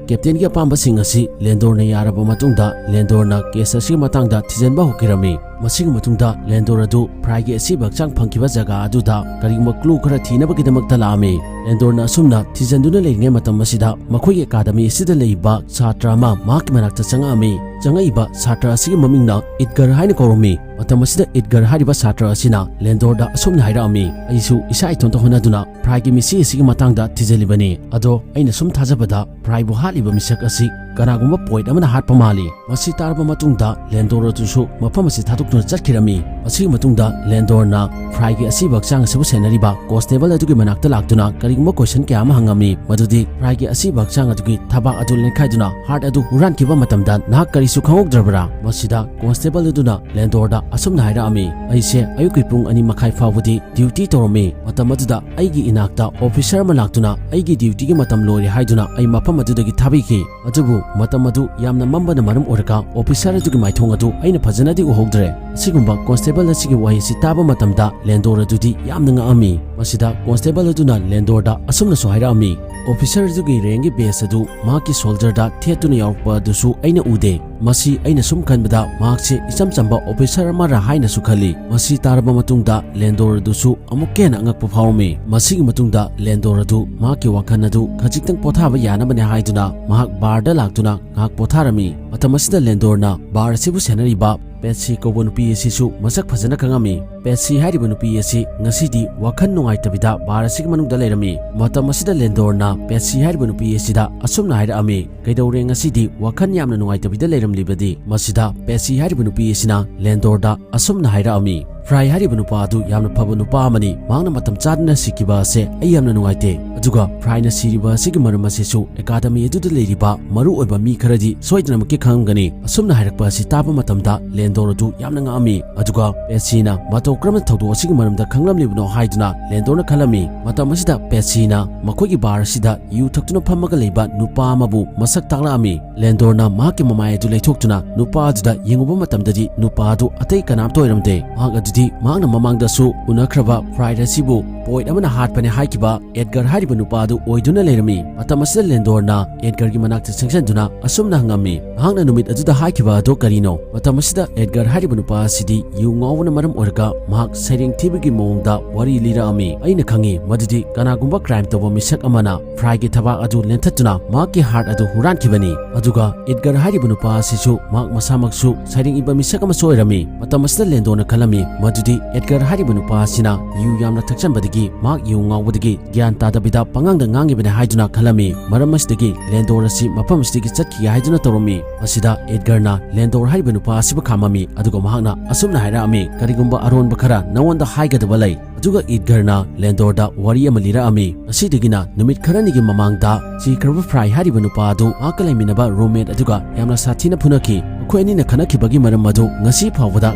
ꯀꯦꯞꯇꯦꯟꯒꯤ ꯑꯄꯥꯝꯕꯁꯤꯡ ꯑꯁꯤ ꯂꯦꯟꯗꯣꯔꯅ ꯌꯥꯔꯕ ꯃꯇꯨꯡꯗ ꯂꯦꯟꯗꯣꯔꯅ ꯀꯦꯁ ꯑꯁꯤꯒꯤ ꯃꯇꯥꯡꯗ ꯊꯤꯖꯤꯟꯕ ꯍꯧꯈꯤꯔꯝꯃꯤ꯫ ꯃꯁꯤꯒꯤ ꯃꯇꯨꯡꯗ ꯂꯦꯟꯗꯣꯔ ꯑꯗꯨ ꯐ꯭ꯔꯥꯏꯒꯤ ꯑꯁꯤꯕ ꯍꯛꯆꯥꯡ ꯐꯪꯈꯤꯕ ꯖꯒꯥ ꯑꯗꯨꯗ ꯀꯔꯤꯒꯨꯝꯕ ꯀ꯭ꯂꯨ ꯈꯔ ꯊꯤꯅꯕꯒꯤꯗꯃꯛꯇ ꯂꯥꯛꯑꯝꯃꯤ꯫ ꯂꯦꯟꯗꯣꯔꯅ ꯑꯁꯨꯝꯅ ꯊꯤꯖꯤꯟꯗꯨꯅ ꯂꯩꯔꯤꯉꯩ ꯃꯇꯝ ꯑꯁꯤꯗ ꯃꯈꯣꯏꯒꯤ ꯑꯦꯀꯥꯗꯃꯤ ꯑꯁꯤꯗ ꯂꯩꯔꯤꯕ ꯁꯥꯇ꯭ꯔ ꯑꯃ ꯃꯍꯥꯛꯀꯤ ꯃꯅꯥꯛꯇ ꯆꯪꯉꯛꯑꯝꯃꯤ꯫ ꯆꯪꯉꯛꯏꯕ ꯁꯥꯇ꯭ꯔ ꯑꯁꯤꯒꯤ ꯃꯃꯤꯡꯅ ꯏꯗꯒꯔ ꯍꯥꯏꯅ ꯀꯧꯔꯝꯃꯤ꯫ ꯃꯇꯝ ꯑꯁꯤꯗ ꯏꯗꯒꯔ ꯍꯥꯏꯔꯤꯕ ꯁꯥꯇ꯭ꯔ ꯑꯁꯤꯅ ꯂꯦꯟꯗꯣꯔꯗ ꯑꯁꯨꯝꯅ ꯍꯥꯏꯔꯛꯑꯝꯃꯤ, "ꯑꯩꯁꯨ ꯏꯁꯥ ꯏꯊꯣꯟꯇ ꯍꯣꯠꯅꯗꯨꯅ ꯐ꯭ꯔꯥꯏꯒꯤ ꯃꯤꯁꯤ ꯑꯁꯤꯒꯤ ꯃꯇꯥꯡꯗ ꯊꯤꯖꯤꯜꯂꯤꯕꯅꯤ, ꯑꯗꯣ ꯑꯩꯅ ꯁꯨꯝ ꯊꯥꯖꯕꯗ ꯐ꯭ꯔꯥꯏꯕꯨ ꯍꯥꯠꯂꯤꯕ ꯃꯤꯁꯛ ꯑꯁꯤ ꯀꯅꯥꯒꯨꯝꯕ ꯄꯣꯏꯠ ꯑꯃꯅ ꯍꯥꯠꯄ ꯃꯥꯜꯂꯤ"꯫ ꯃꯁꯤ ꯇꯥꯔꯕ ꯃꯇꯨꯡꯗ ꯂꯦꯟꯗꯣꯔ ꯑꯗꯨꯁꯨ ꯃꯐꯝ ꯑꯁꯤ ꯊꯥꯗꯣꯛꯇꯨꯅ ꯆꯠꯈꯤꯔꯝꯃꯤ꯫ ꯃꯁꯤꯒꯤ ꯃꯇꯨꯡꯗ ꯂꯦꯟꯗꯣꯔꯅ ꯐ꯭ꯔꯥꯏꯒꯤ ꯑꯁꯤꯕ ꯍꯛꯆꯥꯡ ꯑꯁꯤꯕꯨ ꯁꯦꯟꯅꯔꯤꯕ ꯀꯣꯟꯁꯇꯦꯕꯜ ꯑꯗꯨꯒꯤ ꯃꯅꯥꯛꯇ ꯂꯥꯛꯇꯨꯅ ꯀꯔꯤꯒꯨꯝꯕ ꯀꯣꯏꯁꯟ ꯀꯌꯥ ꯑꯃ ꯍꯪꯉꯝꯃꯤ, ꯃꯗꯨꯗꯤ ꯐ꯭ꯔꯥꯏꯒꯤ ꯑꯁꯤꯕ ꯍꯛꯆꯥꯡ ꯑꯗꯨꯒꯤ ꯊꯕꯥꯛ ꯑꯗꯨ ꯂꯦꯟꯈꯥꯏꯗꯨꯅ ꯍꯥꯔꯠ ꯑꯗꯨ ꯍꯨꯔꯥꯟꯈꯤꯕ ꯃꯇꯝꯗ ꯅꯍꯥꯛ ꯀꯔꯤꯁꯨ ꯈꯪꯍꯧꯗ꯭ꯔꯕ꯭ꯔꯥ? ꯃꯁꯤꯗ ꯀꯣꯟꯁꯇꯦꯕꯜ ꯑꯗꯨꯅ ꯂꯦꯟꯗꯣꯔꯗ ꯑꯁꯨꯝꯅ ꯍꯥꯏꯔꯛꯑꯝꯃꯤ, "ꯑꯩꯁꯦ ꯑꯌꯨꯛꯀꯤ ꯄꯨꯡ ꯑꯅꯤ ꯃꯈꯥꯏ ꯐꯥꯎꯕꯗꯤ ꯗ꯭ꯌꯨꯇꯤ ꯇꯧꯔꯝꯃꯤ꯫ ꯃꯇꯝ ꯑꯗꯨꯗ ꯑꯩꯒꯤ ꯏꯅꯥꯛꯇ ꯑꯣꯐꯤꯁꯔ ꯑꯃ ꯂꯥꯛꯇꯨꯅ ꯑꯩꯒꯤ ꯗ꯭ꯌꯨꯇꯤꯒꯤ ꯃꯇꯝ ꯂꯣꯏꯔꯦ ꯍꯥꯏꯗꯨꯅ ꯑꯩ ꯃꯐꯝ ꯑꯗꯨꯗꯒꯤ ꯊꯥꯕꯤꯈꯤ꯫ ꯑꯗꯨꯕꯨ ꯃꯇꯝ ꯑꯗꯨ ꯌꯥꯝꯅ ꯃꯝꯕꯅ ꯃꯔꯝ ꯑꯣꯏꯔꯒ ꯑꯣꯐꯤꯁꯔ ꯑꯗꯨꯒꯤ ꯃꯥꯏꯊꯣꯡ ꯑꯗꯨ ꯑꯩꯅ ꯐꯖꯅꯗꯤ ꯎꯍꯧꯗ꯭ꯔꯦ"꯫ ꯑꯁꯤꯒꯨꯝꯕ ꯀꯣꯟꯁꯇꯦꯕꯜ ꯑꯁꯤꯒꯤ ꯋꯥꯍꯩꯁꯤ ꯇꯥꯕ ꯃꯇꯝꯗ ꯂꯦꯟꯗꯣꯔ ꯑꯗꯨꯗꯤ ꯌꯥꯝꯅ ꯉꯛꯑꯝꯃꯤ꯫ ꯃꯁꯤꯗ ꯀꯣꯟꯁꯇꯦꯕꯜ ꯑꯗꯨꯅ ꯂꯦꯟꯗꯣꯔꯗ ꯑꯁꯨꯝꯅꯁꯨ ꯍꯥꯏꯔꯛꯑꯝꯃꯤ, "ꯑꯣꯐꯤꯁꯔ ꯑꯗꯨꯒꯤ ꯔꯦꯡꯒꯤ ꯕꯦꯖ ꯑꯗꯨ ꯃꯍꯥꯛꯀꯤ ꯁꯣꯜꯖꯔꯗ ꯊꯦꯠꯇꯨꯅ ꯌꯥꯎꯔꯛꯄ ꯑꯗꯨꯁꯨ ꯑꯩꯅ ꯎꯗꯦ꯫ "ꯃꯁꯤ ꯑꯩꯅ ꯁꯨꯝ ꯈꯟꯕꯗ ꯃꯍꯥꯛꯁꯦ ꯏꯆꯝ ꯆꯝꯕ ꯑꯣꯐꯤꯁꯥꯔ ꯑꯃꯔ ꯍꯥꯏꯅꯁꯨ ꯈꯜꯂꯤ"꯫ ꯃꯁꯤ ꯇꯥꯔꯕ ꯃꯇꯨꯡꯗ ꯂꯦꯟꯗꯣꯔ ꯑꯗꯨꯁꯨ ꯑꯃꯨꯛꯀ ꯍꯦꯟꯅ ꯑꯉꯛꯄ ꯐꯥꯎꯔꯝꯃꯤ꯫ ꯃꯁꯤꯒꯤ ꯃꯇꯨꯡꯗ ꯂꯦꯟꯗꯣꯔ ꯑꯗꯨ ꯃꯍꯥꯛꯀꯤ ꯋꯥꯈꯜ ꯑꯗꯨ ꯈꯖꯤꯛꯇꯪ ꯄꯣꯊꯥꯕ ꯌꯥꯅꯕꯅꯦ ꯍꯥꯏꯗꯨꯅ ꯃꯍꯥꯛ ꯕꯥꯔꯗ ꯂꯥꯛꯇꯨꯅ ꯉꯥꯏꯍꯥꯛ ꯄꯣꯊꯥꯔꯝꯃꯤ꯫ ꯃꯇꯝ ꯑꯁꯤꯗ ꯂꯦꯟꯗꯣꯔꯅ ꯕꯥꯔ ꯑꯁꯤꯕꯨ ꯁꯦꯟꯅꯔꯤꯕ ꯄꯦꯠꯁꯤ ꯀꯧꯕ ꯅꯨꯄꯤ ꯑꯁꯤꯁꯨ ꯃꯁꯛ ꯐꯖꯅ ꯈꯪꯉꯝꯃꯤ꯫ ꯄꯦꯠꯁꯤ ꯍꯥꯏꯔꯤꯕ ꯅꯨꯄꯤ ꯑꯁꯤ ꯉꯁꯤꯗꯤ ꯋꯥꯈꯜ ꯅꯨꯡꯉꯥꯏꯇꯕꯤꯗ ꯕꯥꯔ ꯑꯁꯤꯒꯤ ꯃꯅꯨꯡꯗ ꯂꯩꯔꯝꯃꯤ꯫ ꯃꯇꯝ ꯑꯁꯤꯗ ꯂꯦꯟꯗꯣꯔꯅ ꯄꯦꯠꯁꯤ ꯍꯥꯏꯔꯤꯕ ꯅꯨꯄꯤ ꯑꯁꯤꯗ ꯑꯁꯨꯝꯅ ꯍꯥꯏꯔꯛꯑꯝꯃꯤ, "ꯀꯩꯗꯧꯔꯦ ꯉꯁꯤꯗꯤ ꯋꯥꯈꯜ ꯌꯥꯝꯅ ꯅꯨꯡꯉꯥꯏꯇꯕꯤꯗ ꯂꯩꯔꯝꯂꯤꯕꯗꯤ?" ꯃꯁꯤꯗ ꯄꯦꯠꯁꯤ ꯍꯥꯏꯔꯤꯕ ꯅꯨꯄꯤ ꯑꯁꯤꯅ ꯂꯦꯟꯗꯣꯔꯗ ꯑꯁꯨꯝꯅ ꯍꯥꯏꯔꯛꯑꯝꯃꯤ, "ꯐ꯭ꯔꯥꯏ ꯍꯥꯏꯔꯤꯕ ꯅꯨꯄꯥ ꯑꯗꯨ ꯌꯥꯝꯅ ꯐꯕ ꯅꯨꯄꯥ ꯑꯃꯅꯤ, ꯃꯍꯥꯛꯅ ꯃꯇꯝ ꯆꯥꯗꯅ ꯁꯤꯈꯤꯕ ꯑꯁꯦ ꯑꯩ ꯌꯥꯝꯅ ꯅꯨꯡꯉꯥꯏꯇꯦ꯫ ꯑꯗꯨꯒ ꯐ꯭ꯔꯥꯏꯅ ꯁꯤꯔꯤꯕ ꯑꯁꯤꯒꯤ ꯃꯔꯝ ꯑꯁꯤꯁꯨ ꯑꯦꯀꯥꯗꯃꯤ ꯑꯗꯨꯗ ꯂꯩꯔꯤꯕ ꯃꯔꯨ ꯑꯣꯏꯕ ꯃꯤ ꯈꯔꯗꯤ ꯁꯣꯏꯗꯅꯃꯛꯀꯤ ꯈꯪꯉꯝꯒꯅꯤ"꯫ ꯑꯁꯨꯝꯅ ꯍꯥꯏꯔꯛꯄ ꯑꯁꯤ ꯇꯥꯕ ꯃꯇꯝꯗ ꯂꯦꯟꯗꯣꯔ ꯑꯗꯨ ꯌꯥꯝꯅ ꯉꯛꯑꯝꯃꯤ꯫ ꯑꯗꯨꯒ ꯄꯦꯠꯁꯤꯅ ꯃꯇꯧ ꯀꯔꯝꯅ ꯊꯧꯗꯣꯛ ꯑꯁꯤꯒꯤ ꯃꯔꯝꯗ ꯈꯪꯂꯝꯂꯤꯕꯅꯣ ꯍꯥꯏꯗꯨꯅ ꯂꯦꯟꯗꯣꯔꯅ ꯈꯜꯂꯝꯃꯤ꯫ ꯃꯇꯝ ꯑꯁꯤꯗ ꯄꯦꯠꯁꯤꯅ ꯃꯈꯣꯏꯒꯤ ꯕꯥꯔ ꯑꯁꯤꯗ ꯌꯨ ꯊꯛꯇꯨꯅ ꯐꯝꯃꯒ ꯂꯩꯕ ꯅꯨꯄꯥ ꯑꯃꯕꯨ ꯃꯁꯛ ꯇꯥꯛꯂꯛꯑꯝꯃꯤ꯫ ꯂꯦꯟꯗꯣꯔꯅ ꯃꯍꯥꯛꯀꯤ ꯃꯃꯥꯏ ꯑꯗꯨ ꯂꯩꯊꯣꯛꯇꯨꯅ ꯅꯨꯄꯥ ꯑꯗꯨꯗ ꯌꯦꯡꯉꯨꯕ ꯃꯇꯝꯗꯗꯤ ꯅꯨꯄꯥ ꯑꯗꯨ ꯑꯇꯩ ꯀꯅꯥꯝꯇ ꯑꯣꯏꯔꯝꯗꯦ꯫ ꯃꯍꯥꯛ ꯑꯗꯨꯗꯤ ꯃꯍꯥꯛꯅ ꯃꯃꯥꯡꯗꯁꯨ ꯎꯅꯈ꯭ꯔꯕ ꯐ꯭ꯔꯥꯏ ꯑꯁꯤꯕꯨ ꯄꯣꯏꯠ ꯑꯃꯅ ꯍꯥꯠꯄꯅꯦ ꯍꯥꯏꯈꯤꯕ ꯑꯦꯗꯒꯔ ꯍꯥꯏꯔꯤꯕ ꯅꯨꯄꯥ ꯑꯗꯨ ꯑꯣꯏꯗꯨꯅ ꯂꯩꯔꯝꯃꯤ꯫ ꯃꯇꯝ ꯑꯁꯤꯗ ꯂꯦꯟꯗꯣꯔꯅ ꯑꯦꯗꯒꯔꯒꯤ ꯃꯅꯥꯛꯇ ꯆꯪꯁꯤꯟꯗꯨꯅ ꯑꯁꯨꯝꯅ ꯍꯪꯉꯝꯃꯤ, "ꯅꯍꯥꯛꯅ ꯅꯨꯃꯤꯠ ꯑꯗꯨꯗ ꯍꯥꯏꯈꯤꯕ ꯑꯗꯨ ꯀꯔꯤꯅꯣ?" ꯃꯇꯝ ꯑꯁꯤꯗ ꯑꯦꯗꯒꯔ ꯍꯥꯏꯔꯤꯕ ꯅꯨꯄꯥ ꯑꯁꯤꯗꯤ ꯌꯨ ꯉꯥꯎꯕꯅ ꯃꯔꯝ ꯑꯣꯏꯔꯒ ꯃꯍꯥꯛ ꯁꯩꯔꯦꯡ ꯊꯤꯕꯒꯤ ꯃꯑꯣꯡꯗ ꯋꯥꯔꯤ ꯂꯤꯔꯛꯑꯝꯃꯤ꯫ "ꯑꯩꯅ ꯈꯪꯉꯤ, ꯃꯗꯨꯗꯤ ꯀꯅꯥꯒꯨꯝꯕ ꯀ꯭ꯔꯥꯏꯝ ꯇꯧꯕ ꯃꯤꯁꯛ ꯑꯃꯅ ꯐ꯭ꯔꯥꯏꯒꯤ ꯊꯕꯥꯛ ꯑꯗꯨ ꯂꯦꯟꯊꯠꯇꯨꯅ ꯃꯍꯥꯛꯀꯤ ꯍꯥꯔꯠ ꯑꯗꯨ ꯍꯨꯔꯥꯟꯈꯤꯕꯅꯤ꯫ ꯑꯗꯨꯒ ꯑꯦꯗꯒꯔ ꯍꯥꯏꯔꯤꯕ ꯅꯨꯄꯥ ꯑꯁꯤꯁꯨ ꯃꯍꯥꯛ ꯃꯁꯥꯃꯛꯁꯨ ꯁꯩꯔꯦꯡ ꯏꯕ ꯃꯤꯁꯛ ꯑꯃꯁꯨ ꯑꯣꯏꯔꯝꯃꯤ"꯫ ꯃꯇꯝ ꯑꯁꯤꯗ ꯂꯦꯟꯗꯣꯔꯅ ꯈꯜꯂꯝꯃꯤ, ꯃꯗꯨꯗꯤ ꯑꯦꯗꯒꯔ ꯍꯥꯏꯔꯤꯕ ꯅꯨꯄꯥ ꯑꯁꯤꯅ ꯌꯨ ꯌꯥꯝꯅ ꯊꯛꯆꯟꯕꯗꯒꯤ ꯃꯍꯥꯛ ꯌꯨ ꯉꯥꯎꯕꯗꯒꯤ ꯒ꯭ꯌꯥꯟ ꯇꯥꯗꯕꯤꯗ ꯄꯉꯥꯡꯗ ꯉꯥꯡꯉꯤꯕꯅꯤ ꯍꯥꯏꯗꯨꯅ ꯈꯜꯂꯝꯃꯤ꯫ ꯃꯔꯝ ꯑꯁꯤꯗꯒꯤ ꯂꯦꯟꯗꯣꯔ ꯑꯁꯤ ꯃꯐꯝ ꯑꯁꯤꯗꯒꯤ ꯆꯠꯈꯤꯒꯦ ꯍꯥꯏꯗꯨꯅ ꯇꯧꯔꯝꯃꯤ꯫ ꯃꯁꯤꯗ ꯑꯦꯗꯒꯔꯅ ꯂꯦꯟꯗꯣꯔ ꯍꯥꯏꯔꯤꯕ ꯅꯨꯄꯥ ꯑꯁꯤꯕꯨ ꯈꯥꯝꯃꯝꯃꯤ, ꯑꯗꯨꯒ ꯃꯍꯥꯛꯅ ꯑꯁꯨꯝꯅ ꯍꯥꯏꯔꯛꯑꯝꯃꯤ, "ꯀꯔꯤꯒꯨꯝꯕ ꯑꯔꯣꯟꯕ ꯈꯔ ꯅꯉꯣꯟꯗ ꯍꯥꯏꯒꯗꯕ ꯂꯩ"꯫ ꯑꯗꯨꯒ ꯏꯗꯒꯔꯅ ꯂꯦꯟꯗꯣꯔꯗ ꯋꯥꯔꯤ ꯑꯃ ꯂꯤꯔꯛꯑꯝꯃꯤ꯫ ꯉꯁꯤꯗꯒꯤꯅ ꯅꯨꯃꯤꯠ ꯈꯔꯅꯤꯒꯤ ꯃꯃꯥꯡꯗ ꯁꯤꯈ꯭ꯔꯕ ꯐ꯭ꯔꯥꯏ ꯍꯥꯏꯔꯤꯕ ꯅꯨꯄꯥ ꯑꯗꯨ ꯃꯍꯥꯛꯀ ꯂꯩꯃꯤꯟꯅꯕ ꯔꯨꯝꯃꯦꯠ ꯑꯗꯨꯒ ꯌꯥꯝꯅ ꯁꯥꯊꯤꯅ ꯐꯨꯅꯈꯤ꯫ ꯃꯈꯣꯏ ꯑꯅꯤꯅ ꯈꯠꯅꯈꯤꯕꯒꯤ ꯃꯔꯝ ꯑꯗꯨ ꯉꯁꯤ ꯐꯥꯎꯕꯗ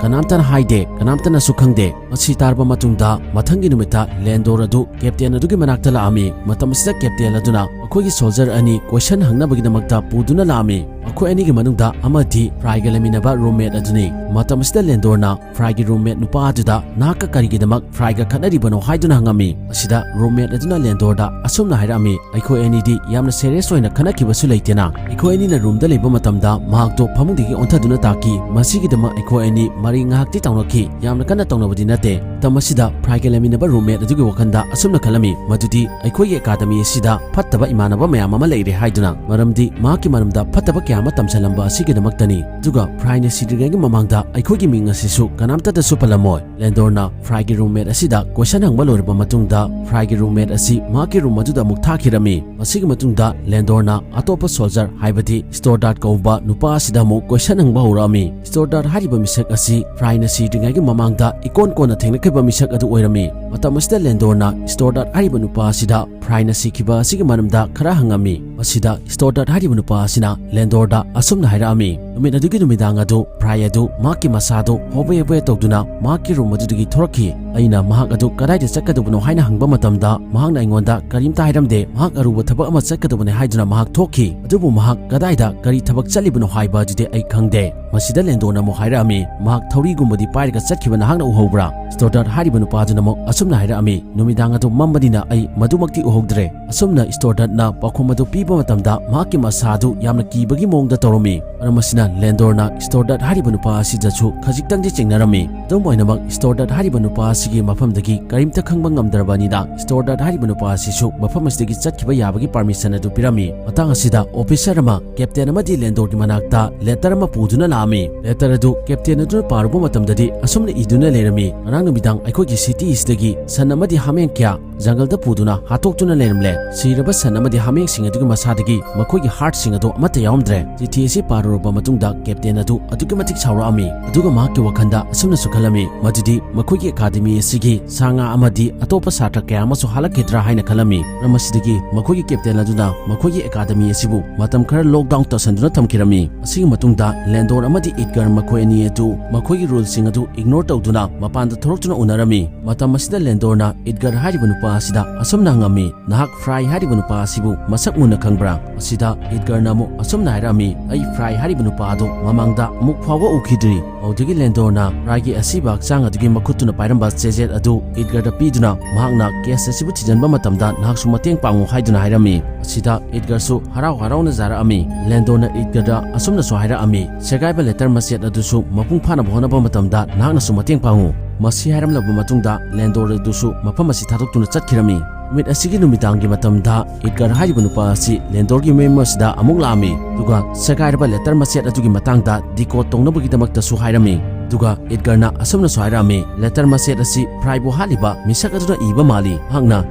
ꯀꯅꯥꯝꯇꯅ ꯍꯥꯏꯗꯦ, ꯀꯅꯥꯝꯇꯅꯁꯨ ꯈꯪꯗꯦ꯫ ꯃꯁꯤ ꯇꯥꯔꯕ ꯃꯇꯨꯡꯗ ꯃꯊꯪꯒꯤ ꯅꯨꯃꯤꯠꯇ ꯂꯦꯟꯗꯣꯔ ꯑꯗꯨ ꯀꯦꯞꯇꯦꯟ ꯑꯗꯨꯒꯤ ꯃꯅꯥꯛꯇ ꯂꯥꯛꯑꯝꯃꯤ꯫ ꯃꯇꯝ ꯑꯁꯤꯗ ꯀꯦꯞꯇꯦꯟ ꯑꯗꯨꯅ ꯃꯈꯣꯏꯒꯤ ꯁꯣꯜꯖꯔ ꯑꯅꯤ ꯀꯣꯏꯁꯟ ꯍꯪꯅꯕꯒꯤꯗꯃꯛꯇ ꯄꯨꯗꯨꯅ ꯂꯥꯛꯑꯝꯃꯤ꯫ ꯃꯈꯣꯏ ꯑꯅꯤꯒꯤ ꯃꯅꯨꯡꯗ ꯑꯃꯗꯤ ꯐ꯭ꯔꯥꯏꯒ ꯂꯩꯃꯤꯟꯅꯕ ꯔꯨꯝꯃꯦꯠ ꯑꯗꯨꯅꯤ꯫ ꯃꯇꯝ ꯑꯁꯤꯗ ꯂꯦꯟꯗꯣꯔꯅ ꯐ꯭ꯔꯥꯏꯒꯤ ꯔꯨꯝꯃꯦꯠ ꯅꯨꯄꯥ ꯑꯗꯨꯗ ꯅꯍꯥꯛꯀ ꯀꯔꯤꯒꯤꯗꯃꯛ ꯐ꯭ꯔꯥꯏꯒ ꯈꯠꯅꯔꯤꯕꯅꯣ ꯍꯥꯏꯗꯨꯅ ꯍꯪꯉꯝꯃꯤ꯫ ꯃꯁꯤꯗ ꯔꯨꯝꯃꯦꯠ ꯑꯗꯨꯅ ꯂꯦꯟꯗꯣꯔꯗ ꯑꯁꯨꯝꯅ ꯍꯥꯏꯔꯛꯑꯝꯃꯤ, ꯑꯩꯈꯣꯏ ꯑꯅꯤꯗꯤ ꯌꯥꯝꯅ ꯁꯦꯔꯤꯌꯁ ꯑꯣꯏꯅ ꯈꯠꯅꯈꯤꯕꯁꯨ ꯂꯩꯇꯦꯅ꯫ ꯑꯩꯈꯣꯏ ꯑꯅꯤꯅ ꯔꯨꯝꯗ ꯂꯩꯕ ꯃꯇꯝꯗ ꯃꯍꯥꯛꯇꯣ ꯐꯃꯨꯡꯗꯒꯤ ꯑꯣꯟꯊꯗꯨꯅ ꯇꯥꯈꯤ꯫ ꯃꯁꯤꯒꯤꯗꯃꯛ ꯑꯩꯈꯣꯏ ꯑꯅꯤ ꯃꯔꯩ ꯉꯥꯏꯍꯥꯛꯇꯤ ꯇꯧꯅꯈꯤ꯫ ꯌꯥꯝꯅ ꯀꯟꯅ ꯇꯧꯅꯕꯗꯤ ꯅꯠꯇꯦ꯫ ꯃꯇꯝ ꯑꯁꯤꯗ ꯐ꯭ꯔꯥꯏꯒ ꯂꯩꯃꯤꯟꯅꯕ ꯔꯨꯝꯃꯦꯠ ꯑꯗꯨꯒꯤ ꯋꯥꯈꯜꯗ ꯑꯁꯨꯝꯅ ꯈꯜꯂꯝꯃꯤ, ꯃꯗꯨꯗꯤ ꯑꯩꯈꯣꯏꯒꯤ ꯑꯦꯀꯥꯗꯃꯤ ꯑꯁꯤꯗ ꯐꯠꯇꯕ ꯏꯃꯥꯟꯅꯕ ꯃꯌꯥꯝ ꯑꯃ ꯂꯩꯔꯦ ꯍꯥꯏꯗꯨꯅ, ꯃꯔꯝꯗꯤ ꯃꯍꯥꯛꯀꯤ ꯃꯔꯝꯗ ꯐꯠꯇꯕ ꯀꯌꯥ ꯑꯃ ꯇꯝꯁꯤꯜꯂꯝꯕ ꯑꯁꯤꯒꯤꯗꯃꯛꯇꯅꯤ꯫ ꯑꯗꯨꯒ ꯐ꯭ꯔꯥꯏꯅ ꯁꯤꯗ꯭ꯔꯤꯉꯩꯒꯤ ꯃꯃꯥꯡꯗ ꯑꯩꯈꯣꯏꯒꯤ ꯃꯤꯡ ꯑꯁꯤꯁꯨ ꯀꯅꯥꯝꯇꯗꯁꯨ ꯄꯜꯂꯝꯃꯣꯏ꯫ ꯂꯦꯟꯗꯣꯔꯅ ꯐ꯭ꯔꯥꯏꯒꯤ ꯔꯨꯝꯃꯦꯠ ꯑꯁꯤꯗ ꯀꯣꯏꯁꯟ ꯍꯪꯕ ꯂꯣꯏꯔꯕ ꯃꯇꯨꯡꯗ, ꯐ꯭ꯔꯥꯏꯒꯤ ꯔꯨꯝꯃꯦꯠ ꯑꯁꯤ ꯃꯍꯥꯛꯀꯤ ꯔꯨꯝ ꯑꯗꯨꯗ ꯑꯃꯨꯛ ꯊꯥꯈꯤꯔꯝꯃꯤ꯫ ꯃꯁꯤꯒꯤ ꯃꯇꯨꯡꯗ ꯂꯦꯟꯗꯣꯔꯅ ꯑꯇꯣꯞꯄ ꯁꯣꯜꯖꯔ, ꯍꯥꯏꯕꯗꯤ ꯁ꯭ꯇꯣꯔꯗꯥꯔꯠ ꯀꯧꯕ ꯅꯨꯄꯥ ꯑꯁꯤꯗ ꯑꯃꯨꯛ ꯀꯣꯏꯁꯟ ꯍꯪꯕ ꯍꯧꯔꯛꯑꯝꯃꯤ꯫ ꯁ꯭ꯇꯣꯔꯗꯥꯔꯠ ꯍꯥꯏꯔꯤꯕ ꯃꯤꯁꯛ ꯑꯁꯤ ꯐ꯭ꯔꯥꯏꯅ ꯁꯤꯗ꯭ꯔꯤꯉꯩꯒꯤ ꯃꯃꯥꯡꯗ ꯏꯀꯣꯟ ꯀꯣꯟꯅ ꯊꯦꯡꯅꯈꯤꯕ ꯃꯤꯁꯛ ꯑꯗꯨ ꯑꯣꯏꯔꯝꯃꯤ꯫ ꯃꯇꯝ ꯑꯁꯤꯗ ꯂꯦꯟꯗꯣꯔꯅ ꯁ꯭ꯇꯣꯔꯗꯥꯔꯠ ꯍꯥꯏꯔꯤꯕ ꯅꯨꯄꯥ ꯑꯁꯤꯗ ꯐ꯭ꯔꯥꯏꯅ ꯁꯤꯈꯤꯕ ꯑꯁꯤꯒꯤ ꯃꯔꯝꯗ ꯈꯔ ꯍꯪꯉꯝꯃꯤ꯫ ꯃꯁꯤꯗ ꯁ꯭ꯇꯣꯔꯗꯥꯔꯠ ꯍꯥꯏꯔꯤꯕ ꯅꯨꯄꯥ ꯑꯁꯤꯅ ꯂꯦꯟꯗꯣꯔꯗ ꯑꯁꯨꯝꯅ ꯍꯥꯏꯔꯛꯑꯝꯃꯤ, ꯅꯨꯃꯤꯠ ꯑꯗꯨꯒꯤ ꯅꯨꯃꯤꯗꯥꯡ ꯑꯗꯨ ꯐ꯭ꯔꯥꯏ ꯑꯗꯨ ꯃꯍꯥꯛꯀꯤ ꯃꯁꯥꯗꯨ ꯍꯣꯕꯦ ꯍꯣꯕꯦ ꯇꯧꯗꯨꯅ ꯃꯍꯥꯛꯀꯤ ꯔꯨꯝ ꯑꯗꯨꯗꯒꯤ ꯊꯣꯔꯛꯈꯤ꯫ ꯑꯩꯅ ꯃꯍꯥꯛ ꯑꯗꯨ ꯀꯗꯥꯏꯗ ꯆꯠꯀꯗꯕꯅꯣ ꯍꯥꯏꯅ ꯍꯪꯕ ꯃꯇꯝꯗ, ꯃꯍꯥꯛꯅ ꯑꯩꯉꯣꯟꯗ ꯀꯔꯤꯝꯇ ꯍꯥꯏꯔꯝꯗꯦ꯫ ꯃꯍꯥꯛ ꯑꯔꯨꯕ ꯊꯕꯛ ꯑꯃ ꯆꯠꯀꯗꯕꯅꯤ ꯍꯥꯏꯗꯨꯅ ꯃꯍꯥꯛ ꯊꯣꯛꯈꯤ꯫ ꯑꯗꯨꯕꯨ ꯃꯍꯥꯛ ꯀꯗꯥꯏꯗ ꯀꯔꯤ ꯊꯕꯛ ꯆꯠꯂꯤꯕꯅꯣ ꯍꯥꯏꯕ ꯑꯗꯨꯗꯤ ꯑꯩ ꯈꯪꯗꯦ꯫ ꯃꯁꯤꯗ ꯂꯦꯟꯗꯣꯔꯅ ꯑꯃꯨꯛ ꯍꯥꯏꯔꯛꯑꯝꯃꯤ, ꯃꯍꯥꯛ ꯊꯧꯔꯤꯒꯨꯝꯕꯗꯤ ꯄꯥꯏꯔꯒ ꯆꯠꯈꯤꯕ ꯅꯍꯥꯛꯅ ꯎꯍꯧꯕ꯭ꯔꯥ? ꯁ꯭ꯇꯣꯔꯗꯥꯔꯠ ꯍꯥꯏꯔꯤꯕ ꯅꯨꯄꯥꯗꯨꯅ ꯑꯃꯨꯛ ꯑꯁꯨꯝꯅ ꯍꯥꯏꯔꯛꯑꯝꯃꯤ, ꯅꯨꯃꯤꯗꯥꯡ ꯑꯗꯨ ꯃꯝꯕꯅꯤꯅ ꯑꯩ ꯃꯗꯨꯃꯛꯇꯤ ꯎꯍꯧꯗ꯭ꯔꯦ꯫ ꯑꯁꯨꯝꯅ ꯁ꯭ꯇꯣꯔꯗꯥꯔꯠꯅ ꯄꯥꯎꯈꯨꯝ ꯑꯗꯨ ꯄꯤꯕ ꯃꯇꯝꯗ ꯃꯍꯥꯛꯀꯤ ꯃꯁꯥ ꯑꯗꯨ ꯌꯥꯝꯅ ꯀꯤꯕꯒꯤ ꯃꯑꯣꯡꯗ ꯇꯧꯔꯝꯃꯤ꯫ ꯃꯔꯝ ꯑꯁꯤꯅ ꯂꯦꯟꯗꯣꯔꯅ ꯁ꯭ꯇꯣꯔꯗꯥꯔꯠ ꯍꯥꯏꯔꯤꯕ ꯅꯨꯄꯥ ꯑꯁꯤꯗꯁꯨ ꯈꯖꯤꯛꯇꯪꯗꯤ ꯆꯤꯡꯅꯔꯝꯃꯤ꯫ ꯑꯗꯨꯝ ꯑꯣꯏꯅꯃꯛ, ꯁ꯭ꯇꯣꯔꯗꯥꯔꯠ ꯍꯥꯏꯔꯤꯕ ꯅꯨꯄꯥ ꯑꯁꯤꯒꯤ ꯃꯐꯝꯗꯒꯤ ꯀꯔꯤꯝꯇ ꯈꯪꯕ ꯉꯝꯗ꯭ꯔꯕꯅꯤꯅ, ꯁ꯭ꯇꯣꯔꯗꯥꯔꯠ ꯍꯥꯏꯔꯤꯕ ꯅꯨꯄꯥ ꯑꯁꯤꯁꯨ ꯃꯐꯝ ꯑꯁꯤꯗꯒꯤ ꯆꯠꯈꯤꯕ ꯌꯥꯕꯒꯤ ꯄꯥꯔꯃꯤꯁꯟ ꯑꯗꯨ ꯄꯤꯔꯝꯃꯤ꯫ ꯃꯇꯥꯡ ꯑꯁꯤꯗ ꯑꯣꯐꯤꯁꯔ ꯑꯃ ꯀꯦꯞꯇꯦꯟ ꯑꯃꯗꯤ ꯂꯦꯟꯗꯣꯔꯒꯤ ꯃꯅꯥꯛꯇ ꯂꯦꯇꯔ ꯑꯃ ꯄꯨꯗꯨꯅ ꯂꯥꯛ ꯂꯦꯇꯔ ꯑꯗꯨ ꯀꯦꯞꯇꯦꯟ ꯑꯗꯨꯅ ꯄꯥꯔꯨꯕ ꯃꯇꯝꯗꯗꯤ ꯑꯁꯨꯝꯅ ꯏꯗꯨꯅ ꯂꯩꯔꯝꯃꯤ: "ꯉꯔꯥꯡ ꯅꯨꯃꯤꯗꯥꯡ ꯑꯩꯈꯣꯏꯒꯤ ꯁꯤꯇꯤ ꯑꯁꯤꯗꯒꯤ ꯁꯟ ꯑꯃꯗꯤ ꯍꯥꯃꯦꯡ ꯀꯌꯥ ꯖꯪꯒꯜꯗ ꯄꯨꯗꯨꯅ ꯍꯥꯠꯇꯣꯛꯇꯨꯅ ꯂꯩꯔꯝꯂꯦ꯫ ꯁꯤꯔꯕ ꯁꯟ ꯑꯃꯗꯤ ꯍꯥꯃꯦꯡꯁꯤꯡ ꯑꯗꯨꯒꯤ ꯃꯁꯥꯗꯒꯤ ꯃꯈꯣꯏꯒꯤ ꯍꯥꯔꯠꯁꯤꯡ ꯑꯗꯨ ꯑꯃꯠꯇ ꯌꯥꯎꯔꯝꯗ꯭ꯔꯦ"꯫ ꯆꯤꯊꯤ ꯑꯁꯤ ꯄꯥꯔꯨꯔꯕ ꯃꯇꯨꯡꯗ ꯀꯦꯞꯇꯦꯟ ꯑꯗꯨ ꯑꯗꯨꯛꯀꯤ ꯃꯇꯤꯛ ꯁꯥꯎꯔꯛꯑꯝꯃꯤ, ꯑꯗꯨꯒ ꯃꯍꯥꯛꯀꯤ ꯋꯥꯈꯜꯗ ꯑꯁꯨꯝꯅꯁꯨ ꯈꯜꯂꯝꯃꯤ, ꯃꯗꯨꯗꯤ ꯃꯈꯣꯏꯒꯤ ꯑꯦꯀꯥꯗꯃꯤ ꯑꯁꯤꯒꯤ ꯁꯥ ꯉꯥ ꯑꯃꯗꯤ ꯑꯇꯣꯞꯄ ꯁꯥꯇ꯭ꯔ ꯀꯌꯥ ꯑꯃꯁꯨ ꯍꯥꯠꯂꯛꯈꯤꯗ꯭ꯔꯥ ꯍꯥꯏꯅ ꯈꯜꯂꯝꯃꯤ꯫ ꯃꯔꯝ ꯑꯁꯤꯗꯒꯤ ꯃꯈꯣꯏꯒꯤ ꯀꯦꯞꯇꯦꯟ ꯑꯗꯨꯅ ꯃꯈꯣꯏꯒꯤ ꯑꯦꯀꯥꯗꯃꯤ ꯑꯁꯤꯕꯨ ꯃꯇꯝ ꯈꯔ ꯂꯣꯛꯗꯥꯎꯟ ꯇꯧꯁꯟꯗꯨꯅ ꯊꯝꯈꯤꯔꯝꯃꯤ꯫ ꯑꯁꯤꯒꯤ ꯃꯇꯨꯡꯗ ꯂꯦꯟꯗꯣꯔ ꯑꯃꯗꯤ ꯏꯗꯒꯔ ꯃꯈꯣꯏ ꯑꯅꯤ ꯑꯗꯨ ꯃꯈꯣꯏꯒꯤ ꯔꯨꯜꯁꯤꯡ ꯑꯗꯨ ꯏꯒꯅꯣꯔ ꯇꯧꯗꯨꯅ ꯃꯄꯥꯟꯗ ꯊꯣꯔꯛꯇꯨꯅ ꯎꯅꯔꯝꯃꯤ꯫ ꯃꯇꯝ ꯑꯁꯤꯗ ꯂꯦꯟꯗꯣꯔꯅ ꯏꯗꯒꯔ ꯍꯥꯏꯔꯤꯕ ꯅꯨꯄꯥ ꯑꯁꯤꯗ ꯑꯁꯨꯝꯅ ꯍꯪꯉꯝꯃꯤ, "ꯅꯍꯥꯛ ꯐ꯭ꯔꯥꯏ ꯍꯥꯏꯔꯤꯕ ꯅꯨꯄꯥ ꯑꯁꯤꯕꯨ ꯃꯁꯛ ꯃꯨꯟꯅ ꯈꯪꯕ꯭ꯔꯥ?" ꯑꯁꯤꯗ ꯏꯗꯒꯔꯅ ꯑꯃꯨꯛ ꯑꯁꯨꯝꯅ ꯍꯥꯏꯔꯛꯑꯝꯃꯤ, "ꯑꯩ ꯐ꯭ꯔꯥꯏ ꯍꯥꯏꯔꯤꯕ ꯅꯨꯄꯥ ꯑꯗꯨ ꯃꯃꯥꯡꯗ ꯑꯃꯨꯛ ꯐꯥꯎꯕ ꯎꯈꯤꯗ꯭ꯔꯤ"꯫ ꯃꯗꯨꯗꯒꯤ ꯂꯦꯟꯗꯣꯔꯅ ꯐ꯭ꯔꯥꯏꯒꯤ ꯑꯁꯤꯕ ꯍꯛꯆꯥꯡ ꯑꯗꯨꯒꯤ ꯃꯈꯨꯠꯇꯨꯅ ꯄꯥꯏꯔꯝꯕ ꯆꯦꯖꯦꯠ ꯑꯗꯨ ꯏꯗꯒꯔꯗ ꯄꯤꯗꯨꯅ ꯃꯍꯥꯛꯅ ꯀꯦꯁ ꯑꯁꯤꯕꯨ ꯊꯤꯖꯤꯟꯕ ꯃꯇꯝꯗ ꯅꯍꯥꯛꯁꯨ ꯃꯇꯦꯡ ꯄꯥꯡꯉꯨ ꯍꯥꯏꯗꯨꯅ ꯍꯥꯏꯔꯝꯃꯤ꯫ ꯑꯁꯤꯗ ꯏꯗꯒꯔꯁꯨ ꯍꯔꯥꯎ ꯍꯔꯥꯎꯅ ꯌꯥꯔꯛꯑꯝꯃꯤ꯫ ꯂꯦꯟꯗꯣꯔꯅ ꯏꯗꯒꯔꯗ ꯑꯁꯨꯝꯅꯁꯨ ꯍꯥꯏꯔꯛꯑꯝꯃꯤ, "ꯁꯦꯒꯥꯏꯕ ꯂꯦꯇꯔ ꯃꯆꯦꯠ ꯑꯗꯨꯁꯨ ꯃꯄꯨꯡ ꯐꯥꯅꯕ ꯍꯣꯠꯅꯕ ꯃꯇꯝꯗ ꯅꯍꯥꯛꯅꯁꯨ ꯃꯇꯦꯡ ꯄꯥꯡꯉꯨ"꯫ ꯃꯁꯤ ꯍꯥꯏꯔꯝꯂꯕ ꯃꯇꯨꯡꯗ ꯂꯦꯟꯗꯣꯔ ꯑꯗꯨꯁꯨ ꯃꯐꯝ ꯑꯁꯤ ꯊꯥꯗꯣꯛꯇꯨꯅ ꯆꯠꯈꯤꯔꯝꯃꯤ꯫ ꯅꯨꯃꯤꯠ ꯑꯁꯤꯒꯤ ꯅꯨꯃꯤꯗꯥꯡꯒꯤ ꯃꯇꯝꯗ ꯏꯗꯒꯔ ꯍꯥꯏꯔꯤꯕ ꯅꯨꯄꯥ ꯑꯁꯤ ꯂꯦꯟꯗꯣꯔꯒꯤ ꯃꯌꯨꯝ ꯑꯁꯤꯗ ꯑꯃꯨꯛ ꯂꯥꯛꯑꯝꯃꯤ, ꯑꯗꯨꯒ ꯁꯦꯒꯥꯏꯔꯕ ꯂꯦꯇꯔ ꯃꯆꯦꯠ ꯑꯗꯨꯒꯤ ꯃꯇꯥꯡꯗ ꯗꯤꯀꯣꯗ ꯇꯧꯅꯕꯒꯤꯗꯃꯛꯇꯁꯨ ꯍꯥꯏꯔꯝꯃꯤ꯫ ꯑꯗꯨꯒ ꯏꯗꯒꯔꯅ ꯑꯁꯨꯝꯅꯁꯨ ꯍꯥꯏꯔꯛꯑꯝꯃꯤ, "ꯂꯦꯇꯔ ꯃꯆꯦꯠ ꯑꯁꯤ ꯐ꯭ꯔꯥꯏꯕꯨ ꯍꯥꯠꯂꯤꯕ ꯃꯤꯁꯛ ꯑꯗꯨꯅ ꯏꯕ ꯃꯥꯜꯂꯤ꯫ ꯃꯍꯥꯛꯅ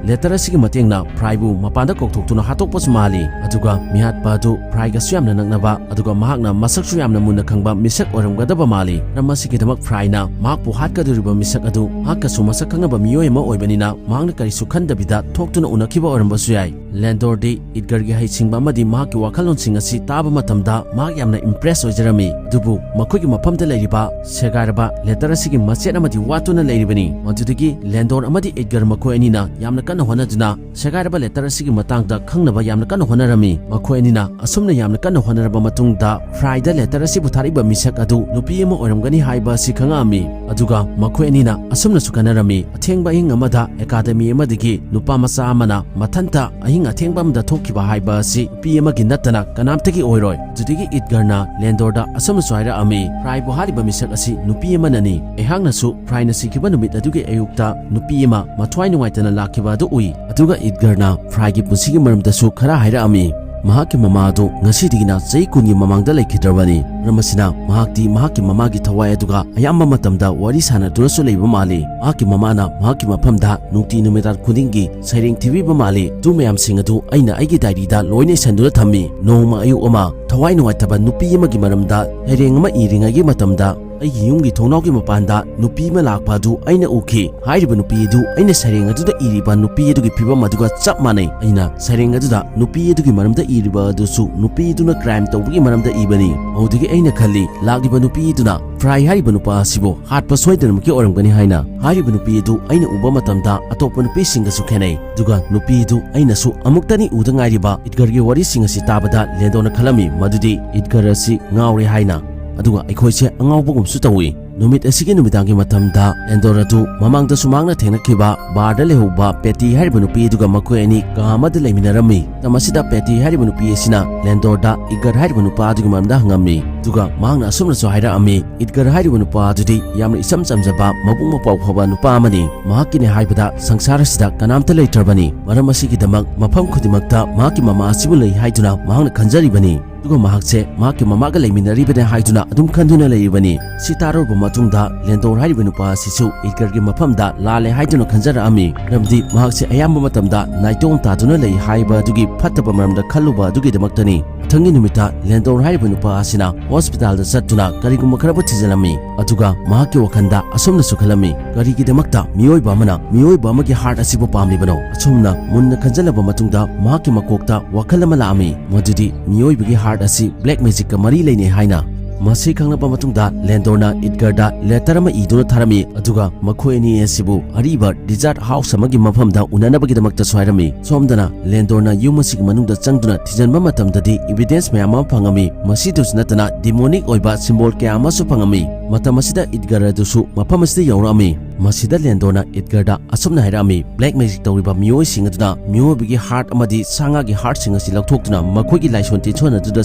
ꯂꯦꯇꯔ ꯑꯁꯤꯒꯤ ꯃꯇꯦꯡꯅ ꯐ꯭ꯔꯥꯏꯕꯨ ꯃꯄꯥꯟꯗ ꯀꯧꯊꯣꯛꯇꯨꯅ ꯍꯥꯠꯇꯣꯛꯄꯁꯨ ꯃꯥꯜꯂꯤ꯫ ꯑꯗꯨꯒ ꯃꯤꯍꯥꯠꯄ ꯑꯗꯨ ꯐ꯭ꯔꯥꯏꯒꯁꯨ ꯌꯥꯝꯅ ꯅꯛꯅꯕ, ꯑꯗꯨꯒ ꯃꯍꯥꯛꯅ ꯃꯁꯛꯁꯨ ꯌꯥꯝꯅ ꯃꯨꯟꯅ ꯈꯪꯕ ꯃꯤꯁꯛ ꯑꯣꯏꯔꯝꯒꯗꯕ ꯃꯥꯜꯂꯤ꯫ ꯃꯔꯝ ꯑꯁꯤꯒꯤꯗꯃꯛ ꯐ꯭ꯔꯥꯏꯅ ꯃꯍꯥꯛꯄꯨ ꯍꯥꯠꯀꯗꯧꯔꯤꯕ ꯃꯤꯁꯛ ꯑꯗꯨ ꯃꯍꯥꯛꯀꯁꯨ ꯃꯁꯛ ꯈꯪꯅꯕ ꯃꯤꯑꯣꯏ ꯑꯃ ꯑꯣꯏꯕꯅꯤꯅ ꯃꯍꯥꯛꯅ ꯀꯔꯤꯁꯨ ꯈꯟꯗꯕꯤꯗ ꯊꯣꯛꯇꯨꯅ ꯎꯅꯈꯤꯕ ꯑꯣꯏꯔꯝꯕꯁꯨ ꯌꯥꯏ"꯫ ꯂꯦꯟꯗꯣꯔꯗꯤ ꯏꯗꯒꯔꯒꯤ ꯍꯩꯁꯤꯡꯕ ꯑꯃꯗꯤ ꯃꯍꯥꯛꯀꯤ ꯋꯥꯈꯜꯂꯣꯟꯁꯤꯡ ꯑꯁꯤ ꯇꯥꯕ ꯃꯇꯝꯗ ꯃꯍꯥꯛ ꯌꯥꯝꯅ ꯏꯝꯄ꯭ꯔꯦꯁ ꯑꯣꯏꯖꯔꯝꯃꯤ꯫ ꯑꯗꯨꯕꯨ ꯃꯈꯣꯏꯒꯤ ꯃꯐꯝꯗ ꯂꯩꯔꯤꯕ ꯁꯦꯒꯥꯏꯔꯕ ꯂꯦꯇꯔ ꯑꯁꯤꯒꯤ ꯃꯆꯦꯠ ꯑꯃꯗꯤ ꯋꯥꯠꯇꯨꯅ ꯂꯩꯔꯤꯕꯅꯤ꯫ ꯃꯗꯨꯗꯒꯤ ꯂꯦꯟꯗꯣꯔ ꯑꯃꯗꯤ ꯏꯗꯒꯔ ꯃꯈꯣꯏ ꯑꯅꯤꯅ ꯌꯥꯝꯅ ꯀꯟꯅ ꯍꯣꯠꯅꯗꯨꯅ ꯁꯦꯒꯥꯏꯔꯕ ꯂꯦꯇꯔ ꯑꯁꯤꯒꯤ ꯃꯇꯥꯡꯗ ꯈꯪꯅꯕ ꯌꯥꯝꯅ ꯀꯟꯅ ꯍꯣꯠꯅꯔꯝꯃꯤ꯫ ꯃꯈꯣꯏ ꯑꯅꯤꯅ ꯑꯁꯨꯝꯅ ꯌꯥꯝꯅ ꯀꯟꯅ ꯍꯣꯠꯅꯔꯕ ꯃꯇꯨꯡꯗ ꯐ꯭ꯔꯥꯏꯗ ꯂꯦꯇꯔ ꯑꯁꯤꯕꯨ ꯊꯥꯔꯛꯏꯕ ꯃꯤꯁꯛ ꯑꯗꯨ ꯅꯨꯄꯤ ꯑꯃ ꯑꯣꯏꯔꯝꯒꯅꯤ ꯍꯥꯏꯕ ꯑꯁꯤ ꯈꯪꯉꯛꯑꯝꯃꯤ꯫ ꯑꯗꯨꯒ ꯃꯈꯣꯏ ꯑꯅꯤꯅ ꯑꯁꯨꯝꯅꯁꯨ ꯈꯟꯅꯔꯝꯃꯤ, ꯑꯊꯦꯡꯕ ꯑꯍꯤꯡ ꯑꯃꯗ ꯑꯦꯀꯥꯗꯃꯤ ꯑꯃꯗꯒꯤ ꯅꯨꯄꯥ ꯃꯆꯥ ꯑꯃꯅ ꯃꯊꯟꯇ ꯑꯍꯤꯡ ꯑꯊꯦꯡꯕ ꯑꯃꯗ ꯊꯣꯛꯈꯤꯕ ꯍꯥꯏꯕ ꯑꯁꯤ ꯅꯨꯄꯤ ꯑꯃꯒꯤ ꯅꯠꯇꯅ ꯀꯅꯥꯝꯇꯒꯤ ꯑꯣꯏꯔꯣꯏ꯫ ꯑꯗꯨꯗꯒꯤ ꯏꯗꯒꯔꯅ ꯂꯦꯟꯗꯣꯔꯗ ꯑꯁꯨꯝꯅꯁꯨ ꯍꯥꯏꯔꯛꯑꯝꯃꯤ, "ꯐ꯭ꯔꯥꯏꯕꯨ ꯍꯥꯠꯂꯤꯕ ꯃꯤꯁꯛ ꯑꯁꯤ ꯅꯨꯄꯤ ꯑꯃꯅꯅꯤ꯫ ꯑꯩꯍꯥꯛꯅꯁꯨ ꯐ꯭ꯔꯥꯏꯅ ꯁꯤꯈꯤꯕ ꯅꯨꯃꯤꯠ ꯑꯗꯨꯒꯤ ꯑꯌꯨꯛꯇ ꯅꯨꯄꯤ ꯑꯃ ꯃꯊ꯭ꯋꯥꯏ ꯅꯨꯡꯉꯥꯏꯇꯅ ꯂꯥꯛꯈꯤꯕ ꯑꯗꯨ ꯎꯏ"꯫ ꯑꯗꯨꯒ ꯏꯗꯒꯔꯅ ꯐ꯭ꯔꯥꯏꯒꯤ ꯄꯨꯟꯁꯤꯒꯤ ꯃꯔꯝꯗꯁꯨ ꯈꯔ ꯍꯥꯏꯔꯛꯑꯝꯃꯤ꯫ ꯃꯍꯥꯛꯀꯤ ꯃꯃꯥ ꯑꯗꯨ ꯉꯁꯤꯗꯒꯤꯅ ꯆꯍꯤ ꯀꯨꯟꯒꯤ ꯃꯃꯥꯡꯗ ꯂꯩꯈꯤꯗ꯭ꯔꯕꯅꯤ꯫ ꯃꯔꯝ ꯑꯁꯤꯅ ꯃꯍꯥꯛꯇꯤ ꯃꯍꯥꯛꯀꯤ ꯃꯃꯥꯒꯤ ꯊꯋꯥꯏ ꯑꯗꯨꯒ ꯑꯌꯥꯝꯕ ꯃꯇꯝꯗ ꯋꯥꯔꯤ ꯁꯥꯟꯅꯗꯨꯅꯁꯨ ꯂꯩꯕ ꯃꯥꯜꯂꯤ꯫ ꯃꯍꯥꯛꯀꯤ ꯃꯃꯥꯅ ꯃꯍꯥꯛꯀꯤ ꯃꯐꯝꯗ ꯅꯨꯡꯇꯤ ꯅꯨꯃꯤꯗꯥꯡ ꯈꯨꯗꯤꯡꯒꯤ ꯁꯩꯔꯦꯡ ꯊꯤꯕꯤꯕ ꯃꯥꯜꯂꯤ꯫ ꯑꯗꯨ ꯃꯌꯥꯝꯁꯤꯡ ꯑꯗꯨ ꯑꯩꯅ ꯑꯩꯒꯤ ꯗꯥꯏꯔꯤꯗ ꯂꯣꯏꯅ ꯏꯁꯟꯗꯨꯅ ꯊꯝꯃꯤ꯫ ꯅꯣꯡꯃ ꯑꯌꯨꯛ ꯑꯃ ꯊꯋꯥꯏ ꯅꯨꯡꯉꯥꯏꯇꯕ ꯅꯨꯄꯤ ꯑꯃꯒꯤ ꯃꯔꯝꯗ ꯁꯩꯔꯦꯡ ꯑꯃ ꯏꯔꯤꯉꯩꯒꯤ ꯃꯇꯝꯗ ꯑꯩꯒꯤ ꯌꯨꯝꯒꯤ ꯊꯣꯡꯅꯥꯎꯒꯤ ꯃꯄꯥꯟꯗ ꯅꯨꯄꯤ ꯑꯃ ꯂꯥꯛꯄ ꯑꯗꯨ ꯑꯩꯅ ꯎꯈꯤ꯫ ꯍꯥꯏꯔꯤꯕ ꯅꯨꯄꯤ ꯑꯗꯨ ꯑꯩꯅ ꯁꯩꯔꯦꯡ ꯑꯗꯨꯗ ꯏꯔꯤꯕ ꯅꯨꯄꯤ ꯑꯗꯨꯒꯤ ꯐꯤꯕꯝ ꯑꯗꯨꯒ ꯆꯞ ꯃꯥꯟꯅꯩ꯫ ꯑꯩꯅ ꯁꯩꯔꯦꯡ ꯑꯗꯨꯗ ꯅꯨꯄꯤ ꯑꯗꯨꯒꯤ ꯃꯔꯝꯗ ꯏꯔꯤꯕ ꯑꯗꯨꯁꯨ ꯅꯨꯄꯤ ꯑꯗꯨꯅ ꯀ꯭ꯔꯥꯏꯝ ꯇꯧꯕꯒꯤ ꯃꯔꯝꯗ ꯏꯕꯅꯤ꯫ ꯑꯗꯨꯗꯒꯤ ꯑꯩꯅ ꯈꯜꯂꯤ, ꯂꯥꯛꯂꯤꯕ ꯅꯨꯄꯤ ꯑꯗꯨꯅ ꯐ꯭ꯔꯥꯏ ꯍꯥꯏꯔꯤꯕ ꯅꯨꯄꯥ ꯑꯁꯤꯕꯨ ꯍꯥꯠꯄ ꯁꯣꯏꯗꯅꯃꯛꯀꯤ ꯑꯣꯏꯔꯝꯒꯅꯤ ꯍꯥꯏꯅ꯫ ꯍꯥꯏꯔꯤꯕ ꯅꯨꯄꯤ ꯑꯗꯨ ꯑꯩꯅ ꯎꯕ ꯃꯇꯝꯗ ꯑꯇꯣꯞꯄ ꯅꯨꯄꯤꯁꯤꯡꯒꯁꯨ ꯈꯦꯠꯅꯩ꯫ ꯑꯗꯨꯒ ꯅꯨꯄꯤ ꯑꯗꯨ ꯑꯩꯅꯁꯨ ꯑꯃꯨꯛꯇꯅꯤ ꯎꯗ ꯉꯥꯏꯔꯤꯕ꯫ ꯏꯗꯒꯔꯒꯤ ꯋꯥꯔꯤꯁꯤꯡ ꯑꯁꯤ ꯇꯥꯕꯗ ꯂꯦꯟꯗꯣꯔꯅ ꯈꯜꯂꯝꯃꯤ ꯃꯗꯨꯗꯤ ꯏꯗꯒꯔ ꯑꯁꯤ ꯉꯥꯎꯔꯦ ꯍꯥꯏꯅ꯫ ꯑꯗꯨꯒ ꯑꯩꯈꯣꯏꯁꯦ ꯑꯉꯥꯎꯕꯒꯨꯝꯁꯨ ꯇꯧꯏ꯫ ꯅꯨꯃꯤꯠ ꯑꯁꯤꯒꯤ ꯅꯨꯃꯤꯗꯥꯡꯒꯤ ꯃꯇꯝꯗ ꯂꯦꯟꯗꯣꯔ ꯑꯗꯨ ꯃꯃꯥꯡꯗꯁꯨ ꯃꯍꯥꯛꯅ ꯊꯦꯡꯅꯈꯤꯕ ꯕꯥꯔꯗ ꯂꯩꯍꯧꯕ ꯄꯦꯇꯤ ꯍꯥꯏꯔꯤꯕ ꯅꯨꯄꯤ ꯑꯗꯨꯒ ꯃꯈꯣꯏ ꯑꯅꯤ ꯀꯥ ꯑꯃꯗ ꯂꯩꯃꯤꯟꯅꯔꯝꯃꯤ꯫ ꯃꯇꯝ ꯑꯁꯤꯗ ꯄꯦꯇꯤ ꯍꯥꯏꯔꯤꯕ ꯅꯨꯄꯤ ꯑꯁꯤꯅ ꯂꯦꯟꯗꯣꯔꯗ ꯏꯒꯔ ꯍꯥꯏꯔꯤꯕ ꯅꯨꯄꯥ ꯑꯗꯨꯒꯤ ꯃꯔꯝꯗ ꯍꯪꯉꯝꯃꯤ꯫ ꯑꯗꯨꯒ ꯃꯍꯥꯛꯅ ꯑꯁꯨꯝꯅꯁꯨ ꯍꯥꯏꯔꯛꯑꯝꯃꯤ, ꯏꯗꯒꯔ ꯍꯥꯏꯔꯤꯕ ꯅꯨꯄꯥ ꯑꯗꯨꯗꯤ ꯌꯥꯝꯅ ꯏꯆꯝ ꯆꯝꯖꯕ, ꯃꯕꯨꯛ ꯃꯄꯥꯎ ꯐꯕ ꯅꯨꯄꯥ ꯑꯃꯅꯤ꯫ ꯃꯍꯥꯛꯀꯤꯅꯦ ꯍꯥꯏꯕꯗ ꯁꯪꯁꯥꯔ ꯑꯁꯤꯗ ꯀꯅꯥꯝꯇ ꯂꯩꯇ꯭ꯔꯕꯅꯤ꯫ ꯃꯔꯝ ꯑꯁꯤꯒꯤꯗꯃꯛ ꯃꯐꯝ ꯈꯨꯗꯤꯡꯃꯛꯇ ꯃꯍꯥꯛꯀꯤ ꯃꯃꯥ ꯑꯁꯤꯕꯨ ꯂꯩ ꯍꯥꯏꯗꯨꯅ ꯃꯍꯥꯛꯅ ꯈꯟꯖꯔꯤꯕꯅꯤ꯫ ꯑꯗꯨꯒ ꯃꯍꯥꯛꯁꯦ ꯃꯍꯥꯛꯀꯤ ꯃꯃꯥꯒ ꯂꯩꯃꯤꯟꯅꯔꯤꯕꯅꯦ ꯍꯥꯏꯗꯨꯅ ꯑꯗꯨꯝ ꯈꯟꯗꯨꯅ ꯂꯩꯔꯤꯕꯅꯤ꯫ ꯁꯤ ꯇꯥꯔꯨꯔꯕ ꯃꯇꯨꯡꯗ ꯂꯦꯟꯗꯣꯔ ꯍꯥꯏꯔꯤꯕ ꯅꯨꯄꯥ ꯑꯁꯤꯁꯨ ꯏꯗꯒꯔꯒꯤ ꯃꯐꯝꯗ ꯂꯥꯜꯂꯦ ꯍꯥꯏꯗꯨꯅ ꯈꯟꯖꯔꯛꯑꯝꯃꯤ꯫ ꯃꯔꯝꯗꯤ ꯃꯍꯥꯛꯁꯦ ꯑꯌꯥꯝꯕ ꯃꯇꯝꯗ ꯅꯥꯏꯇꯣꯝ ꯇꯥꯗꯨꯅ ꯂꯩ ꯍꯥꯏꯕ ꯑꯗꯨꯒꯤ ꯐꯠꯇꯕ ꯃꯔꯝꯗ ꯈꯜꯂꯨꯕ ꯑꯗꯨꯒꯤꯗꯃꯛꯇꯅꯤ꯫ ꯃꯊꯪꯒꯤ ꯅꯨꯃꯤꯠꯇ ꯂꯦꯟꯗꯣꯔ ꯍꯥꯏꯔꯤꯕ ꯅꯨꯄꯥ ꯑꯁꯤꯅ ꯍꯣꯁꯄꯤꯇꯥꯜꯗ ꯆꯠꯇꯨꯅ ꯀꯔꯤꯒꯨꯝꯕ ꯈꯔꯕꯨ ꯊꯤꯖꯤꯜꯂꯝꯃꯤ꯫ ꯑꯗꯨꯒ ꯃꯍꯥꯛꯀꯤ ꯋꯥꯈꯜꯗ ꯑꯁꯨꯝꯅꯁꯨ ꯈꯜꯂꯝꯃꯤ, ꯀꯔꯤꯒꯤꯗꯃꯛꯇ ꯃꯤꯑꯣꯏꯕ ꯑꯃꯅ ꯃꯤꯑꯣꯏꯕ ꯑꯃꯒꯤ ꯍꯥꯔꯠ ꯑꯁꯤꯕꯨ ꯄꯥꯝꯂꯤꯕꯅꯣ? ꯑꯁꯨꯝꯅ ꯃꯨꯟꯅ ꯈꯟꯖꯤꯜꯂꯕ ꯃꯇꯨꯡꯗ ꯃꯍꯥꯛꯀꯤ ꯃꯀꯣꯛꯇ ꯋꯥꯈꯜ ꯑꯃ ꯂꯥꯛꯑꯝꯃꯤ, ꯃꯗꯨꯗꯤ ꯃꯤꯑꯣꯏꯕꯒꯤ ꯍꯥꯔꯠ ꯑꯁꯤ ꯕ꯭ꯂꯦꯛ ꯃꯦꯖꯤꯛꯀ ꯃꯔꯤ ꯂꯩꯅꯩ ꯍꯥꯏꯅ꯫ ꯃꯁꯤ ꯈꯪꯂꯕ ꯃꯇꯨꯡꯗ ꯂꯦꯟꯗꯣꯔꯅ ꯏꯗꯒꯔꯗ ꯂꯦꯇꯔ ꯑꯃ ꯏꯗꯨꯅ ꯊꯥꯔꯝꯃꯤ꯫ ꯑꯗꯨꯒ ꯃꯈꯣꯏ ꯑꯅꯤ ꯑꯁꯤꯕꯨ ꯑꯔꯤꯕ ꯗꯤꯖꯥꯔꯠ ꯍꯥꯎꯁ ꯑꯃꯒꯤ ꯃꯐꯝꯗ ꯎꯅꯅꯕꯒꯤꯗꯃꯛꯇꯁꯨ ꯍꯥꯏꯔꯝꯃꯤ꯫ ꯁꯣꯝꯗꯅ ꯂꯦꯟꯗꯣꯔꯅ ꯌꯨꯝ ꯑꯁꯤꯒꯤ ꯃꯅꯨꯡꯗ ꯆꯪꯗꯨꯅ ꯊꯤꯖꯤꯟꯕ ꯃꯇꯝꯗꯗꯤ ꯏꯕꯤꯗꯦꯟꯁ ꯃꯌꯥꯝ ꯑꯃ ꯐꯪꯉꯝꯃꯤ꯫ ꯃꯁꯤꯗꯁꯨ ꯅꯠꯇꯅ ꯗꯤꯃꯣꯅꯤꯛ ꯑꯣꯏꯕ ꯁꯤꯝꯕꯣꯜ ꯀꯌꯥ ꯑꯃꯁꯨ ꯐꯪꯉꯝꯃꯤ꯫ ꯃꯇꯝ ꯑꯁꯤꯗ ꯏꯗꯒꯔ ꯑꯗꯨꯁꯨ ꯃꯐꯝ ꯑꯁꯤꯗ ꯌꯧꯔꯛꯑꯝꯃꯤ꯫ ꯃꯁꯤꯗ ꯂꯦꯟꯗꯣꯔꯅ ꯏꯗꯒꯔꯗ ꯑꯁꯨꯝꯅ ꯍꯥꯏꯔꯛꯑꯝꯃꯤ, ꯕ꯭ꯂꯦꯛ ꯃꯦꯖꯤꯛ ꯇꯧꯔꯤꯕ ꯃꯤꯑꯣꯏꯁꯤꯡ ꯑꯗꯨꯅ ꯃꯤꯑꯣꯏꯕꯒꯤ ꯍꯥꯔꯠ ꯑꯃꯗꯤ ꯁꯥ ꯉꯥꯒꯤ ꯍꯥꯔꯠꯁꯤꯡ ꯑꯁꯤ ꯂꯧꯊꯣꯛꯇꯨꯅ ꯃꯈꯣꯏꯒꯤ ꯂꯥꯏꯁꯣꯟ ꯇꯤꯟꯁꯣꯟ ꯑꯗꯨꯗ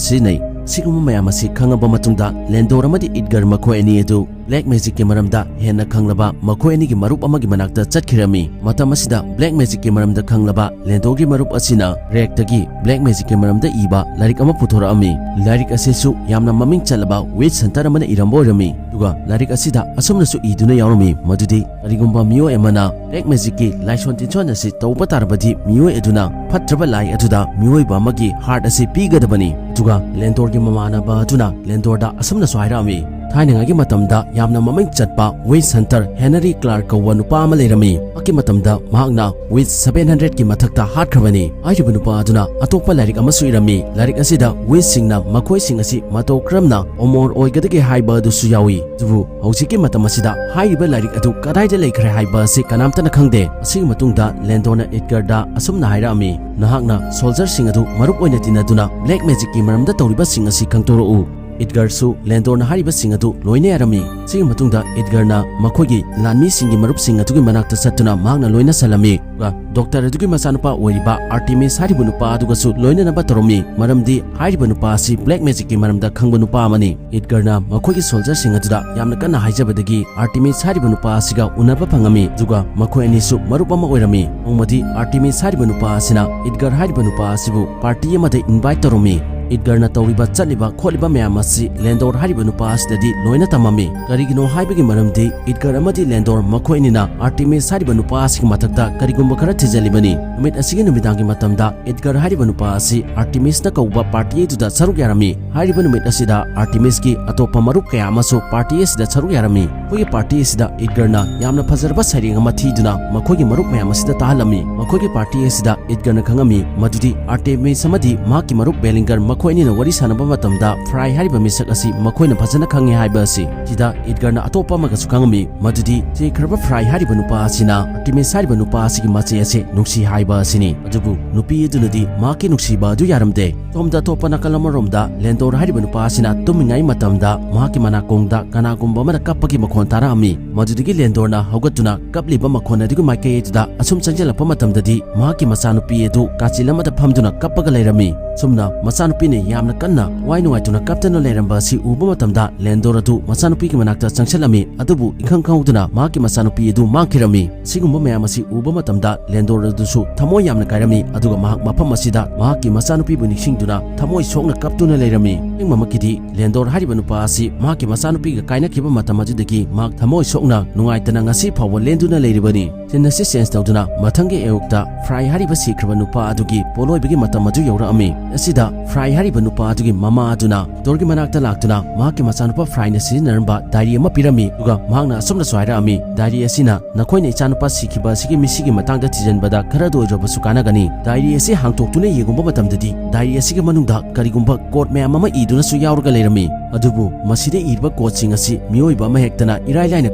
ꯁꯤꯖꯤꯟꯅꯩ꯫ ꯁꯤꯒꯨꯝꯕ ꯃꯌꯥꯝ ꯑꯁꯤ ꯈꯪꯉꯕ ꯃꯇꯨꯡꯗ ꯂꯦꯟꯗꯣꯔ ꯑꯃꯗꯤ ꯏꯗꯒꯔ ꯃꯈꯣꯏ ꯑꯅꯤ ꯑꯗꯨ black magic ꯀꯤ ꯃꯔꯝꯗ ꯍꯦꯟꯅ ꯈꯪꯂꯕ ꯃꯈꯣꯏ ꯑꯅꯤꯒꯤ ꯃꯔꯨꯞ ꯑꯃꯒꯤ ꯃꯅꯥꯛꯇ ꯆꯠꯈꯤꯔꯝꯃꯤ꯫ ꯃꯇꯝ ꯑꯁꯤꯗ black magic ꯀꯤ ꯃꯔꯝꯗ ꯈꯪꯂꯕ ꯂꯦꯟꯗꯣꯔꯒꯤ ꯃꯔꯨꯞ ꯑꯁꯤꯅ ꯔꯦꯛꯇꯒꯤ black magic ꯀꯤ ꯃꯔꯝꯗ ꯏꯕ ꯂꯥꯏꯔꯤꯛ ꯑꯃ ꯄꯨꯊꯣꯔꯛꯑꯝꯃꯤ꯫ ꯂꯥꯏꯔꯤꯛ ꯑꯁꯤꯁꯨ ꯌꯥꯝꯅ ꯃꯃꯤꯡ ꯆꯠꯂꯕ witch hunter ꯑꯃꯅ ꯏꯔꯝꯕ ꯑꯣꯏꯔꯝꯃꯤ꯫ ꯑꯗꯨꯒ ꯂꯥꯏꯔꯤꯛ ꯑꯁꯤꯗ ꯑꯁꯨꯝꯅꯁꯨ ꯏꯗꯨꯅ ꯌꯥꯎꯔꯝꯃꯤ ꯃꯗꯨꯗꯤ ꯀꯔꯤꯒꯨꯝꯕ ꯃꯤꯑꯣꯏ ꯑꯃꯅ black magic ꯀꯤ ꯂꯥꯏꯁꯣꯟ ꯇꯤꯟꯁꯣꯟ ꯑꯁꯤ ꯇꯧꯕ ꯇꯥꯔꯕꯗꯤ ꯃꯤꯑꯣꯏ ꯑꯗꯨꯅ ꯐꯠꯇ꯭ꯔꯕ ꯂꯥꯏ ꯑꯗꯨꯗ ꯃꯤꯑꯣꯏꯕ ꯑꯃꯒꯤ heart ꯑꯁꯤ ꯄꯤꯒꯗꯕꯅꯤ꯫ ꯑꯗꯨꯒ ꯂꯦꯟꯗꯣꯔꯒꯤ ꯃꯃꯥꯟꯅꯕ ꯑꯗꯨꯅ ꯂꯦꯟꯗꯣꯔꯗ ꯑꯁꯨꯝꯅꯁꯨ ꯍꯥꯏꯔꯛꯑꯝꯃꯤ, ꯊꯥꯏꯅꯉꯩꯒꯤ ꯃꯇꯝꯗ ꯌꯥꯝꯅ ꯃꯃꯤꯡ ꯆꯠꯄ witch hunter Henry Clark ꯀꯧꯕ ꯅꯨꯄꯥ ꯑꯃ ꯂꯩꯔꯝꯃꯤ꯫ ꯃꯍꯥꯛꯀꯤ ꯃꯇꯝꯗ ꯃꯍꯥꯛꯅ witch seven hundred ꯀꯤ ꯃꯊꯛꯇ ꯍꯥꯠꯈ꯭ꯔꯕꯅꯤ꯫ ꯍꯥꯏꯔꯤꯕ ꯅꯨꯄꯥ ꯑꯗꯨꯅ ꯑꯇꯣꯞꯄ ꯂꯥꯏꯔꯤꯛ ꯑꯃꯁꯨ ꯏꯔꯝꯃꯤ꯫ ꯂꯥꯏꯔꯤꯛ ꯑꯁꯤꯗ witch ꯁꯤꯡꯅ ꯃꯈꯣꯏꯁꯤꯡ ꯑꯁꯤ ꯃꯇꯧ ꯀꯔꯝꯅ ꯑꯃꯣꯔ ꯑꯣꯏꯒꯗꯒꯦ ꯍꯥꯏꯕ ꯑꯗꯨꯁꯨ ꯌꯥꯎꯏ꯫ ꯑꯗꯨꯕꯨ ꯍꯧꯖꯤꯛꯀꯤ ꯃꯇꯝ ꯑꯁꯤꯗ ꯍꯥꯏꯔꯤꯕ ꯂꯥꯏꯔꯤꯛ ꯑꯗꯨ ꯀꯗꯥꯏꯗ ꯂꯩꯈ꯭ꯔꯦ ꯍꯥꯏꯕ ꯑꯁꯤ ꯀꯅꯥꯝꯇꯅ ꯈꯪꯗꯦ꯫ ꯑꯁꯤꯒꯤ ꯃꯇꯨꯡꯗ ꯂꯦꯟꯗꯣꯔꯅ ꯏꯗꯒꯔꯗ ꯑꯁꯨꯝꯅ ꯍꯥꯏꯔꯛꯑꯝꯃꯤ, "ꯅꯍꯥꯛꯅ ꯁꯣꯜꯖꯔꯁꯤꯡ ꯑꯗꯨ ꯃꯔꯨꯞ ꯑꯣꯏꯅ ꯇꯤꯟꯅꯗꯨꯅ black magic ꯀꯤ ꯃꯔꯝꯗ ꯇꯧꯔꯤꯕꯁꯤꯡ ꯑꯁꯤ ꯈꯪꯗꯣꯔꯛꯎ꯫" ꯏꯗꯒꯔꯁꯨ ꯂꯦꯟꯗꯣꯔꯅ ꯍꯥꯏꯔꯤꯕꯁꯤꯡ ꯑꯗꯨ ꯂꯣꯏꯅ ꯌꯥꯔꯝꯃꯤ꯫ ꯁꯤꯒꯤ ꯃꯇꯨꯡꯗ ꯏꯗꯒꯔꯅ ꯃꯈꯣꯏꯒꯤ ꯂꯥꯟꯃꯤꯁꯤꯡꯒꯤ ꯃꯔꯨꯞꯁꯤꯡ ꯑꯗꯨꯒꯤ ꯃꯅꯥꯛꯇ ꯆꯠꯇꯨꯅ ꯃꯍꯥꯛꯅ ꯂꯣꯏꯅ ꯁꯜꯂꯝꯃꯤ꯫ ꯑꯗꯨꯒ ꯗꯣꯛꯇꯔ ꯑꯗꯨꯒꯤ ꯃꯆꯥꯅꯨꯄꯥ ꯑꯣꯏꯔꯤꯕ ꯑꯥꯔꯇꯦꯃꯤꯁ ꯍꯥꯏꯔꯤꯕ ꯅꯨꯄꯥ ꯑꯗꯨꯒꯁꯨ ꯂꯣꯏꯅꯅꯕ ꯇꯧꯔꯝꯃꯤ, ꯃꯔꯝꯗꯤ ꯍꯥꯏꯔꯤꯕ ꯅꯨꯄꯥ ꯑꯁꯤ black magic ꯀꯤ ꯃꯔꯝꯗ ꯈꯪꯕ ꯅꯨꯄꯥ ꯑꯃꯅꯤ꯫ ꯏꯗꯒꯔꯅ ꯃꯈꯣꯏꯒꯤ ꯁꯣꯜꯖꯔꯁꯤꯡ ꯑꯗꯨꯗ ꯌꯥꯝꯅ ꯀꯟꯅ ꯍꯥꯏꯖꯕꯗꯒꯤ ꯑꯥꯔꯇꯦꯃꯤꯁ ꯍꯥꯏꯔꯤꯕ ꯅꯨꯄꯥ ꯑꯁꯤꯒ ꯎꯅꯕ ꯐꯪꯉꯝꯃꯤ, ꯑꯗꯨꯒ ꯃꯈꯣꯏ ꯑꯅꯤꯁꯨ ꯃꯔꯨꯞ ꯑꯃ ꯑꯣꯏꯔꯝꯃꯤ꯫ ꯅꯣꯡꯃꯗꯤ ꯑꯥꯔꯇꯦꯃꯤꯁ ꯍꯥꯏꯔꯤꯕ ꯅꯨꯄꯥ ꯑꯁꯤꯅ ꯏꯗꯒꯔ ꯍꯥꯏꯔꯤꯕ ꯅꯨꯄꯥ ꯑꯁꯤꯕꯨ party ꯑꯃꯗ invite ꯇꯧꯔꯝꯃꯤ꯫ ꯏꯗꯒꯔꯅ ꯇꯧꯔꯤꯕ ꯆꯠꯂꯤꯕ ꯈꯣꯠꯂꯤꯕ ꯃꯌꯥꯝ ꯑꯁꯤ ꯂꯦꯟꯗꯣꯔ ꯍꯥꯏꯔꯤꯕ ꯅꯨꯄꯥ ꯑꯁꯤꯗꯗꯤ ꯂꯣꯏꯅ ꯇꯝꯃꯝꯃꯤ꯫ ꯀꯔꯤꯒꯤꯅꯣ ꯍꯥꯏꯕꯒꯤ ꯃꯔꯝꯗꯤ ꯏꯗꯒꯔ ꯑꯃꯗꯤ ꯂꯦꯟꯗꯣꯔ ꯃꯈꯣꯏ ꯑꯅꯤꯅ ꯑꯥꯔꯇꯦꯃꯤꯁ ꯍꯥꯏꯔꯤꯕ ꯅꯨꯄꯥ ꯑꯁꯤꯒꯤ ꯃꯊꯛꯇ ꯀꯔꯤꯒꯨꯝꯕ ꯈꯔ ꯊꯤꯖꯤꯜꯂꯤꯕꯅꯤ꯫ ꯅꯨꯃꯤꯠ ꯑꯁꯤꯒꯤ ꯅꯨꯃꯤꯗꯥꯡꯒꯤ ꯃꯇꯝꯗ ꯏꯗꯒꯔ ꯍꯥꯏꯔꯤꯕ ꯅꯨꯄꯥ ꯑꯁꯤ ꯑꯥꯔꯇꯦꯃꯤꯁꯅ ꯀꯧꯕ party ꯑꯗꯨꯗ ꯁꯔꯨꯛ ꯌꯥꯔꯝꯃꯤ꯫ ꯍꯥꯏꯔꯤꯕ ꯅꯨꯃꯤꯠ ꯑꯁꯤꯗ ꯑꯥꯔꯇꯦꯃꯤꯁꯀꯤ ꯑꯇꯣꯞꯄ ꯃꯔꯨꯞ ꯀꯌꯥ ꯑꯃꯁꯨ party ꯑꯁꯤꯗ ꯁꯔꯨꯛ ꯌꯥꯔꯝꯃꯤ꯫ ꯑꯩꯈꯣꯏꯒꯤ party ꯑꯁꯤꯗ ꯏꯗꯒꯔꯅ ꯌꯥꯝꯅ ꯐꯖꯔꯕ ꯁꯩꯔꯦꯡ ꯑꯃ ꯊꯤꯗꯨꯅ ꯃꯈꯣꯏꯒꯤ ꯃꯔꯨꯞ ꯃꯌꯥꯝ ꯑꯁꯤꯗ ꯇꯥꯍꯜꯂꯝꯃꯤ꯫ ꯃꯈꯣꯏꯒꯤ party ꯑꯁꯤꯗ ꯏꯗꯒꯔꯅ ꯈꯪꯉꯝꯃꯤ ꯃꯗꯨꯗꯤ ꯑꯥꯔꯇꯦꯃꯤꯁ ꯑꯃꯗꯤ ꯃꯍꯥꯛꯀꯤ ꯃꯔꯨꯞ ꯕꯦꯂꯤꯡꯒꯔ ꯃꯈꯣꯏ ꯑꯅꯤꯅ ꯋꯥꯔꯤ ꯁꯥꯟꯅꯕ ꯃꯇꯝꯗ ꯐ꯭ꯔꯥꯏ ꯍꯥꯏꯔꯤꯕ ꯃꯤꯁꯛ ꯑꯁꯤ ꯃꯈꯣꯏꯅ ꯐꯖꯅ ꯈꯪꯉꯤ ꯍꯥꯏꯕ ꯑꯁꯤ꯫ ꯁꯤꯗ ꯏꯗꯒꯔꯅ ꯑꯇꯣꯞꯄ ꯑꯃꯒꯁꯨ ꯈꯪꯉꯝꯃꯤ ꯃꯗꯨꯗꯤ ꯁꯤꯈ꯭ꯔꯕ ꯐ꯭ꯔꯥꯏ ꯍꯥꯏꯔꯤꯕ ꯅꯨꯄꯥ ꯑꯁꯤꯅ ꯑꯥꯔꯇꯦꯃꯤꯁ ꯍꯥꯏꯔꯤꯕ ꯅꯨꯄꯥ ꯑꯁꯤꯒꯤ ꯃꯆꯦ ꯑꯁꯦ ꯅꯨꯡꯁꯤ ꯍꯥꯏꯕ ꯑꯁꯤꯅꯤ꯫ ꯑꯗꯨꯕꯨ ꯅꯨꯄꯤ ꯑꯗꯨꯅꯗꯤ ꯃꯍꯥꯛꯀꯤ ꯅꯨꯡꯁꯤꯕ ꯑꯗꯨ ꯌꯥꯔꯝꯗꯦ꯫ ꯁꯣꯝꯗ ꯑꯇꯣꯞꯄ ꯅꯥꯀꯜ ꯑꯃꯔꯣꯝꯗ ꯂꯦꯟꯗꯣꯔ ꯍꯥꯏꯔꯤꯕ ꯅꯨꯄꯥ ꯑꯁꯤꯅ ꯇꯨꯝꯃꯤꯉꯩ ꯃꯇꯝꯗ ꯃꯍꯥꯛꯀꯤ ꯃꯅꯥꯀꯣꯡꯗ ꯀꯅꯥꯒꯨꯝꯕ ꯑꯃꯅ ꯀꯞꯄꯒꯤ ꯃꯈꯣꯟ ꯇꯥꯔꯛꯑꯝꯃꯤ꯫ ꯃꯗꯨꯗꯒꯤ ꯂꯦꯟꯗꯣꯔꯅ ꯍꯧꯒꯠꯇꯨꯅ ꯀꯞꯂꯤꯕ ꯃꯈꯣꯟ ꯑꯗꯨꯒꯤ ꯃꯥꯏꯀꯩ ꯑꯗꯨꯗ ꯑꯁꯨꯝ ꯆꯪꯁꯤꯜꯂꯛꯄ ꯃꯇꯝꯗꯗꯤ ꯃꯍꯥꯛꯀꯤ ꯃꯆꯥꯅꯨꯄꯤ ꯑꯗꯨ ꯀꯥꯆꯤꯜ ꯑꯃꯗ ꯐꯝꯗꯨꯅ ꯀꯞꯄꯒ ꯂꯩꯔꯝꯃꯤ꯫ ꯁꯨꯝꯅ ꯃꯆꯥꯅꯨꯄꯤ ꯌꯥꯝꯅ ꯀꯟꯅ ꯋꯥꯏ ꯅꯨꯡꯉꯥꯏꯇꯨꯅ ꯀꯞꯇꯅ ꯂꯩꯔꯝꯕ ꯑꯁꯤ ꯎꯕ ꯃꯇꯝꯗ ꯂꯦꯟꯗꯣꯔ ꯑꯗꯨ ꯃꯆꯥꯅꯨꯄꯤꯒꯤ ꯃꯅꯥꯛꯇ ꯆꯪꯁꯤꯜꯂꯝꯃꯤ꯫ ꯑꯗꯨꯕꯨ ꯏꯈꯪ ꯈꯪꯍꯧꯗꯅ ꯃꯍꯥꯛꯀꯤ ꯃꯆꯥꯅꯨꯄꯤ ꯑꯗꯨ ꯃꯥꯡꯈꯤꯔꯝꯃꯤ꯫ ꯁꯤꯒꯨꯝꯕ ꯃꯌꯥꯝ ꯑꯁꯤ ꯎꯕ ꯃꯇꯝꯗ ꯂꯦꯟꯗꯣꯔ ꯑꯗꯨꯁꯨ ꯊꯃꯣꯏ ꯌꯥꯝꯅ ꯀꯥꯏꯔꯝꯃꯤ꯫ ꯑꯗꯨꯒ ꯃꯍꯥꯛ ꯃꯐꯝ ꯑꯁꯤꯗ ꯃꯍꯥꯛꯀꯤ ꯃꯆꯥꯅꯨꯄꯤꯕꯨ ꯅꯤꯡꯁꯤꯡꯗꯨꯅ ꯊꯃꯣꯏ ꯁꯣꯛꯅ ꯀꯞꯇꯨꯅ ꯂꯩꯔꯝꯃꯤ꯫ ꯑꯁꯦꯡꯕꯃꯛꯀꯤꯗꯤ ꯂꯦꯟꯗꯣꯔ ꯍꯥꯏꯔꯤꯕ ꯅꯨꯄꯥ ꯑꯁꯤ ꯃꯍꯥꯛꯀꯤ ꯃꯆꯥꯅꯨꯄꯤꯒ ꯀꯥꯏꯅꯈꯤꯕ ꯃꯇꯝ ꯑꯗꯨꯗꯒꯤ ꯃꯍꯥꯛ ꯊꯃꯣꯏ ꯁꯣꯛꯅ ꯅꯨꯡꯉꯥꯏꯇꯅ ꯉꯁꯤ ꯐꯥꯎꯕ ꯂꯦꯟꯗꯨꯅ ꯂꯩꯔꯤꯕꯅꯤ꯫ ꯁꯤꯟ ꯑꯁꯤ ꯆꯦꯟꯖ ꯇꯧꯗꯨꯅ ꯃꯊꯪꯒꯤ ꯑꯌꯨꯛꯇ ꯐ꯭ꯔꯥꯏ ꯍꯥꯏꯔꯤꯕ ꯁꯤꯈ꯭ꯔꯕ ꯅꯨꯄꯥ ꯑꯗꯨꯒꯤ ꯄꯣꯠꯂꯣꯏꯕꯒꯤ ꯃꯇꯝ ꯑꯗꯨ ꯌꯧꯔꯛꯑꯝꯃꯤ꯫ ꯑꯁꯤꯗ ꯐ꯭ꯔꯥꯏ ꯍꯥꯏꯔꯤꯕ ꯅꯨꯄꯥ ꯑꯗꯨꯒꯤ ꯃꯃꯥ ꯑꯗꯨꯅ ꯗꯣꯔꯒꯤ ꯃꯅꯥꯛꯇ ꯂꯥꯛꯇꯨꯅ ꯃꯍꯥꯛꯀꯤ ꯃꯆꯥꯅꯨꯄꯥ ꯐ꯭ꯔꯥꯏꯅ ꯁꯤꯖꯤꯟꯅꯔꯝꯕ ꯗꯥꯏꯔꯤ ꯑꯃ ꯄꯤꯔꯝꯃꯤ꯫ ꯑꯗꯨꯒ ꯃꯍꯥꯛꯅ ꯑꯁꯨꯝꯅꯁꯨ ꯍꯥꯏꯔꯛꯑꯝꯃꯤ, "ꯗꯥꯏꯔꯤ ꯑꯁꯤꯅ ꯅꯈꯣꯏꯅ ꯏꯆꯥꯅꯨꯄꯥ ꯁꯤꯈꯤꯕ ꯑꯁꯤꯒꯤ ꯃꯤꯁꯤꯒꯤ ꯃꯇꯥꯡꯗ ꯊꯤꯖꯤꯟꯕꯗ ꯈꯔꯗ ꯑꯣꯏꯔꯕꯁꯨ ꯀꯥꯟꯅꯒꯅꯤ꯫" ꯗꯥꯏꯔꯤ ꯑꯁꯤ ꯍꯥꯡꯇꯣꯛꯇꯨꯅ ꯌꯦꯡꯉꯨꯕ ꯃꯇꯝꯗꯗꯤ ꯗꯥꯏꯔꯤ ꯑꯁꯤꯒꯤ ꯃꯅꯨꯡꯗ ꯀꯔꯤꯒꯨꯝꯕ ꯀꯣꯗ ꯃꯌꯥꯝ ꯑꯃ ꯏꯗꯨꯅꯁꯨ ꯌꯥꯎꯔꯒ ꯂꯩꯔꯝꯃꯤ꯫ ꯑꯗꯨꯕꯨ ꯃꯁꯤꯗ ꯏꯔꯤꯕ ꯀꯣꯗꯁꯤꯡ ꯑꯁꯤ ꯃꯤꯑꯣꯏꯕ ꯑꯃ ꯍꯦꯛꯇꯅ ꯏꯔꯥꯏ ꯂꯥꯏꯅ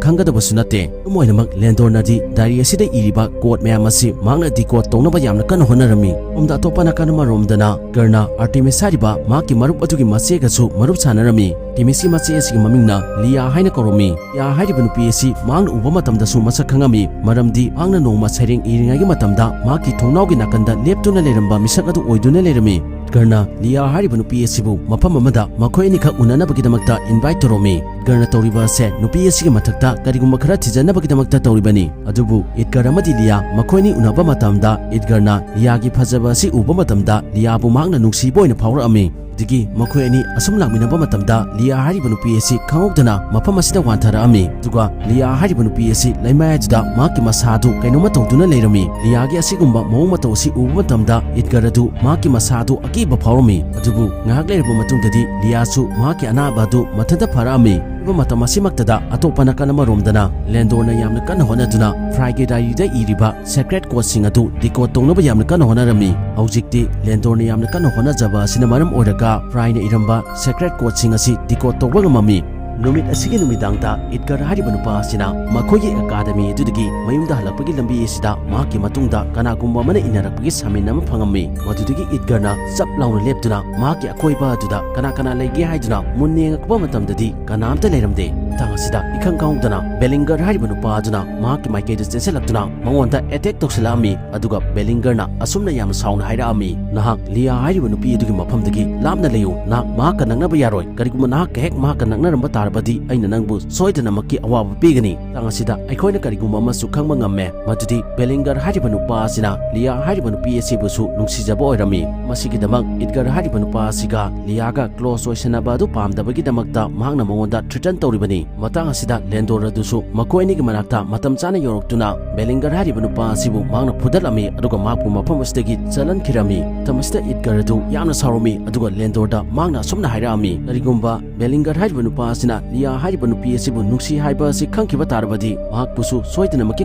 ꯈꯪꯒꯗꯕꯁꯨ ꯅꯠꯇꯦ꯫ ꯑꯗꯨꯝ ꯑꯣꯏꯅꯃꯛ, ꯂꯦꯟꯗꯣꯔꯅꯗꯤ ꯗꯥꯏꯔꯤ ꯑꯁꯤꯗ ꯏꯔꯤꯕ ꯀꯣꯗ ꯃꯌꯥꯝ ꯑꯁꯤ ꯃꯍꯥꯛꯅ ꯗꯤꯀꯣꯗ ꯇꯧꯅꯕ ꯌꯥꯝꯅ ꯀꯟꯅ ꯍꯣꯠꯅꯔꯝꯃꯤ꯫ ꯁꯣꯝꯗ ꯑꯇꯣꯞꯄ ꯅꯥꯀꯟ ꯑꯃꯔꯣꯝꯗꯅ ꯒꯔꯅ ꯑꯥꯔꯇꯦꯃꯤꯁ ꯍꯥꯏꯔꯤꯕ ꯃꯍꯥꯛꯀꯤ ꯃꯔꯨꯞ ꯑꯗꯨꯒꯤ ꯃꯆꯦꯒꯁꯨ ꯃꯔꯨꯞ ꯁꯥꯟꯅꯔꯝꯃꯤ꯫ ꯑꯥꯔꯇꯦꯃꯤꯁꯀꯤ ꯃꯆꯦ ꯑꯁꯤꯒꯤ ꯃꯃꯤꯡꯅ ꯂꯤꯌꯥ ꯍꯥꯏꯅ ꯀꯧꯔꯝꯃꯤ꯫ ꯂꯤꯌꯥ ꯍꯥꯏꯔꯤꯕ ꯅꯨꯄꯤ ꯑꯁꯤ ꯃꯍꯥꯛꯅ ꯎꯕ ꯃꯇꯝꯗꯁꯨ ꯃꯁꯛ ꯈꯪꯉꯝꯃꯤ, ꯃꯔꯝꯗꯤ ꯃꯍꯥꯛꯅ ꯅꯣꯡꯃ ꯁꯩꯔꯦꯡ ꯏꯔꯤꯉꯩꯒꯤ ꯃꯇꯝꯗ ꯃꯍꯥꯛꯀꯤ ꯊꯣꯡꯅꯥꯎꯒꯤ ꯅꯥꯀꯟꯗ ꯂꯦꯞꯇꯨꯅ ꯂꯩꯔꯝꯕ ꯃꯤꯁꯛ ꯑꯗꯨ ꯑꯣꯏꯗꯨꯅ ꯂꯩꯔꯝꯃꯤ꯫ ꯒꯔꯅ ꯂꯤꯌꯥ ꯍꯥꯏꯔꯤꯕ ꯅꯨꯄꯤ ꯑꯁꯤꯕꯨ ꯃꯐꯝ ꯑꯃꯗ ꯃꯈꯣꯏ ꯑꯅꯤꯈꯛ ꯎꯅꯅꯕꯒꯤꯗꯃꯛꯇ ꯏꯟꯚꯥꯏꯠ ꯇꯧꯔꯝꯃꯤ꯫ ꯒꯔꯅ ꯇꯧꯔꯤꯕ ꯑꯁꯦ ꯅꯨꯄꯤ ꯑꯁꯤꯒꯤ ꯃꯊꯛꯇ ꯀꯔꯤꯒꯨꯝꯕ ꯈꯔ ꯊꯤꯖꯅꯕꯒꯤꯗꯃꯛꯇ ꯇꯧꯔꯤꯕꯅꯤ꯫ ꯑꯗꯨꯕꯨ ꯏꯗꯒꯔ ꯑꯃꯗꯤ ꯂꯤꯌꯥ ꯃꯈꯣꯏ ꯑꯅꯤ ꯎꯅꯕ ꯃꯇꯝꯗ ꯏꯗꯒꯔꯅ ꯂꯤꯌꯥꯒꯤ ꯐꯖꯕ ꯑꯁꯤ ꯎꯕ ꯃꯇꯝꯗ ꯂꯤꯌꯥꯕꯨ ꯃꯍꯥꯛꯅ ꯅꯨꯡꯁꯤꯕ ꯑꯣꯏꯅ ꯐꯥꯎꯔꯛꯑꯝꯃꯤ꯫ ꯑꯗꯨꯗꯒꯤ ꯃꯈꯣꯏ ꯑꯅꯤ ꯑꯁꯨꯝ ꯂꯥꯛꯃꯤꯟꯅꯕ ꯃꯇꯝꯗ ꯂꯤꯌꯥ ꯍꯥꯏꯔꯤꯕ ꯅꯨꯄꯤ ꯑꯁꯤ ꯈꯪꯍꯧꯗꯅ ꯃꯐꯝ ꯑꯁꯤꯗ ꯋꯥꯟꯊꯔꯛꯑꯝꯃꯤ꯫ ꯑꯗꯨꯒ ꯂꯤꯌꯥ ꯍꯥꯏꯔꯤꯕ ꯅꯨꯄꯤ ꯑꯁꯤ ꯂꯩꯃꯥꯏ ꯑꯗꯨꯗ ꯃꯍꯥꯛꯀꯤ ꯃꯁꯥ ꯑꯗꯨ ꯀꯩꯅꯣꯝꯃ ꯇꯧꯗꯨꯅ ꯂꯩꯔꯝꯃꯤ꯫ ꯂꯤꯌꯥꯒꯤ ꯑꯁꯤꯒꯨꯝꯕ ꯃꯑꯣꯡ ꯃꯇꯧ ꯑꯁꯤ ꯎꯕ ꯃꯇꯝꯗ ꯏꯗꯒꯔ ꯑꯗꯨ ꯃꯍꯥꯛꯀꯤ ꯃꯁꯥ ꯑꯗꯨ ꯑꯀꯤꯕ ꯐꯥꯎꯔꯝꯃꯤ꯫ ꯑꯗꯨꯕꯨ ꯉꯥꯏꯍꯥꯛ ꯂꯩꯔꯕ ꯃꯇꯨꯡꯗꯗꯤ ꯂꯤꯌꯥꯁꯨ ꯃꯍꯥꯛꯀꯤ ꯑꯅꯥꯕ ꯑꯗꯨ ꯃꯊꯟꯇ ꯐꯔꯛꯑꯝꯃꯤ꯫ ꯍꯥꯏꯔꯤꯕ ꯃꯇꯝ ꯑꯁꯤꯃꯛꯇꯗ ꯑꯇꯣꯞꯄ ꯅꯥꯀꯟ ꯑꯃꯔꯣꯝꯗꯅ ꯂꯦꯟꯗꯣꯔꯅ ꯌꯥꯝꯅ ꯀꯟꯅ ꯍꯣꯠꯅꯗꯨꯅ ꯐ꯭ꯔꯥꯏꯒꯤ ꯗꯥꯏꯔꯤꯗ ꯏꯔꯤꯕ ꯁꯦꯀ꯭ꯔꯦꯠ ꯀꯣꯗꯁꯤꯡ ꯑꯗꯨ ꯗꯤꯀꯣꯗ ꯇꯧꯅꯕ ꯌꯥꯝꯅ ꯀꯟꯅ ꯍꯣꯠꯅꯔꯝꯃꯤ꯫ ꯍꯧꯖꯤꯛꯇꯤ ꯂꯦꯟꯗꯣꯔꯅ ꯌꯥꯝꯅ ꯀꯟꯅ ꯍꯣꯠꯅꯖꯕ ꯑꯁꯤꯅ ꯃꯔꯝ ꯑꯣꯏꯔꯒ ꯐ꯭ꯔꯥꯏꯅ ꯏꯔꯝꯕ ꯁꯦꯀ꯭ꯔꯦꯠ ꯀꯣꯗꯁꯤꯡ ꯑꯁꯤ ꯗꯤꯀꯣꯗ ꯇꯧꯕ ꯉꯝꯃꯝꯃꯤ꯫ ꯅꯨꯃꯤꯠ ꯑꯁꯤꯒꯤ ꯅꯨꯃꯤꯗꯥꯡꯗ ꯏꯗꯒꯔ ꯍꯥꯏꯔꯤꯕ ꯅꯨꯄꯥ ꯑꯁꯤꯅ ꯃꯈꯣꯏꯒꯤ ꯑꯦꯀꯥꯗꯃꯤ ꯑꯗꯨꯗꯒꯤ ꯃꯌꯨꯝꯗ ꯍꯜꯂꯛꯄꯒꯤ ꯂꯝꯕꯤ ꯑꯁꯤꯗ ꯃꯍꯥꯛꯀꯤ ꯃꯇꯨꯡꯗ ꯀꯅꯥꯒꯨꯝꯕ ꯑꯃꯅ ꯏꯟꯅꯔꯛꯄꯒꯤ ꯁꯥꯃꯤꯟ ꯑꯃ ꯐꯪꯉꯝꯃꯤ꯫ ꯃꯗꯨꯗꯒꯤ ꯏꯗꯒꯔꯅ ꯆꯞ ꯂꯥꯎꯅ ꯂꯦꯞꯇꯨꯅ ꯃꯍꯥꯛꯀꯤ ꯑꯀꯣꯏꯕ ꯑꯗꯨꯗ ꯀꯅꯥ ꯀꯅꯥ ꯂꯩꯒꯦ ꯍꯥꯏꯗꯨꯅ ꯃꯨꯟꯅ ꯌꯦꯡꯉꯛꯄ ꯃꯇꯝꯗꯗꯤ ꯀꯅꯥꯝꯇ ꯂꯩꯔꯝꯗꯦ꯫ ꯃꯇꯥꯡ ꯑꯁꯤꯗ ꯏꯈꯪ ꯈꯪꯍꯧꯗꯅ ꯕꯦꯂꯤꯡꯒꯔ ꯍꯥꯏꯔꯤꯕ ꯅꯨꯄꯥ ꯑꯗꯨꯅ ꯃꯍꯥꯛꯀꯤ ꯃꯥꯏꯀꯩꯗ ꯆꯦꯟꯁꯤꯜꯂꯛꯇꯨꯅ ꯃꯉꯣꯟꯗ ꯑꯦꯇꯦꯛ ꯇꯧꯁꯤꯜꯂꯛꯑꯝꯃꯤ꯫ ꯑꯗꯨꯒ ꯕꯦꯂꯤꯡꯒꯔꯅ ꯑꯁꯨꯝꯅ ꯌꯥꯝꯅ ꯁꯥꯎꯅ ꯍꯥꯏꯔꯛꯑꯝꯃꯤ, "ꯅꯍꯥꯛ ꯂꯤꯌꯥ ꯍꯥꯏꯔꯤꯕ ꯅꯨꯄꯤ ꯑꯗꯨꯒꯤ ꯃꯐꯝꯗꯒꯤ ꯂꯥꯞꯅ ꯂꯩꯌꯨ꯫ ꯅꯍꯥꯛ ꯃꯍꯥꯛꯀ ꯅꯛꯅꯕ ꯌꯥꯔꯣꯏ꯫ ꯀꯔꯤꯒꯨꯝꯕ ꯅꯍꯥꯛꯀ ꯍꯦꯛ ꯃꯍꯥꯛꯀ ꯅꯛꯅꯔꯝꯕ ꯇꯥꯔꯕꯗꯤ ꯑꯩꯅ ꯅꯪꯕꯨ ꯁꯣꯏꯗꯅꯃꯛꯀꯤ ꯑꯋꯥꯕ ꯄꯤꯒꯅꯤ꯫" ꯃꯇꯥꯡ ꯑꯁꯤꯗ ꯑꯩꯈꯣꯏꯅ ꯀꯔꯤꯒꯨꯝꯕ ꯑꯃꯁꯨ ꯈꯪꯕ ꯉꯝꯃꯦ, ꯃꯗꯨꯗꯤ ꯕꯦꯂꯤꯡꯒꯔ ꯍꯥꯏꯔꯤꯕ ꯅꯨꯄꯥ ꯑꯁꯤꯅ ꯂꯤꯌꯥ ꯍꯥꯏꯔꯤꯕ ꯅꯨꯄꯤ ꯑꯁꯤꯕꯨꯁꯨ ꯅꯨꯡꯁꯤꯖꯕ ꯑꯣꯏꯔꯝꯃꯤ꯫ ꯃꯁꯤꯒꯤꯗꯃꯛ ꯏꯗꯒꯔ ꯍꯥꯏꯔꯤꯕ ꯅꯨꯄꯥ ꯑꯁꯤꯒ ꯂꯤꯌꯥꯒ ꯀ꯭ꯂꯣꯁ ꯑꯣꯏꯁꯟꯅꯕ ꯑꯗꯨ ꯄꯥꯝꯗꯕꯒꯤꯗꯃꯛꯇ ꯃꯍꯥꯛꯅ ꯃꯉꯣꯟꯗ ꯊ꯭ꯔꯤꯇꯟ ꯇꯧꯔꯤꯕꯅꯤ꯫ ꯃꯇꯥꯡ ꯑꯁꯤꯗ ꯂꯦꯟꯗꯣꯔ ꯑꯗꯨꯁꯨ ꯃꯈꯣꯏ ꯑꯅꯤꯒꯤ ꯃꯅꯥꯛꯇ ꯃꯇꯝ ꯆꯥꯅ ꯌꯧꯔꯛꯇꯨꯅ ꯕꯦꯂꯤꯡꯒꯔ ꯍꯥꯏꯔꯤꯕ ꯅꯨꯄꯥ ꯑꯁꯤꯕꯨ ꯃꯍꯥꯛꯅ ꯐꯨꯗꯠꯂꯝꯃꯤ, ꯑꯗꯨꯒ ꯃꯍꯥꯛꯄꯨ ꯃꯐꯝ ꯑꯁꯤꯗꯒꯤ ꯆꯠꯍꯟꯈꯤꯔꯝꯃꯤ꯫ ꯃꯇꯝ ꯑꯁꯤꯗ ꯏꯗꯒꯔ ꯑꯗꯨ ꯌꯥꯝꯅ ꯁꯥꯎꯔꯝꯃꯤ, ꯑꯗꯨꯒ ꯂꯦꯟꯗꯣꯔꯗ ꯃꯍꯥꯛꯅ ꯑꯁꯨꯝꯅ ꯍꯥꯏꯔꯛꯑꯝꯃꯤ, "ꯀꯔꯤꯒꯨꯝꯕ ꯕꯦꯂꯤꯡꯒꯔ ꯍꯥꯏꯔꯤꯕ ꯅꯨꯄꯥ ꯑꯁꯤꯅ ꯂꯤꯌꯥ ꯍꯥꯏꯔꯤꯕ ꯅꯨꯄꯤ ꯑꯁꯤꯕꯨ ꯅꯨꯡꯁꯤ ꯍꯥꯏꯕ ꯑꯁꯤ ꯈꯪꯈꯤꯕ ꯇꯥꯔꯕꯗꯤ, ꯃꯍꯥꯛꯄꯨꯁꯨ ꯁꯣꯏꯗꯅꯃꯛꯀꯤ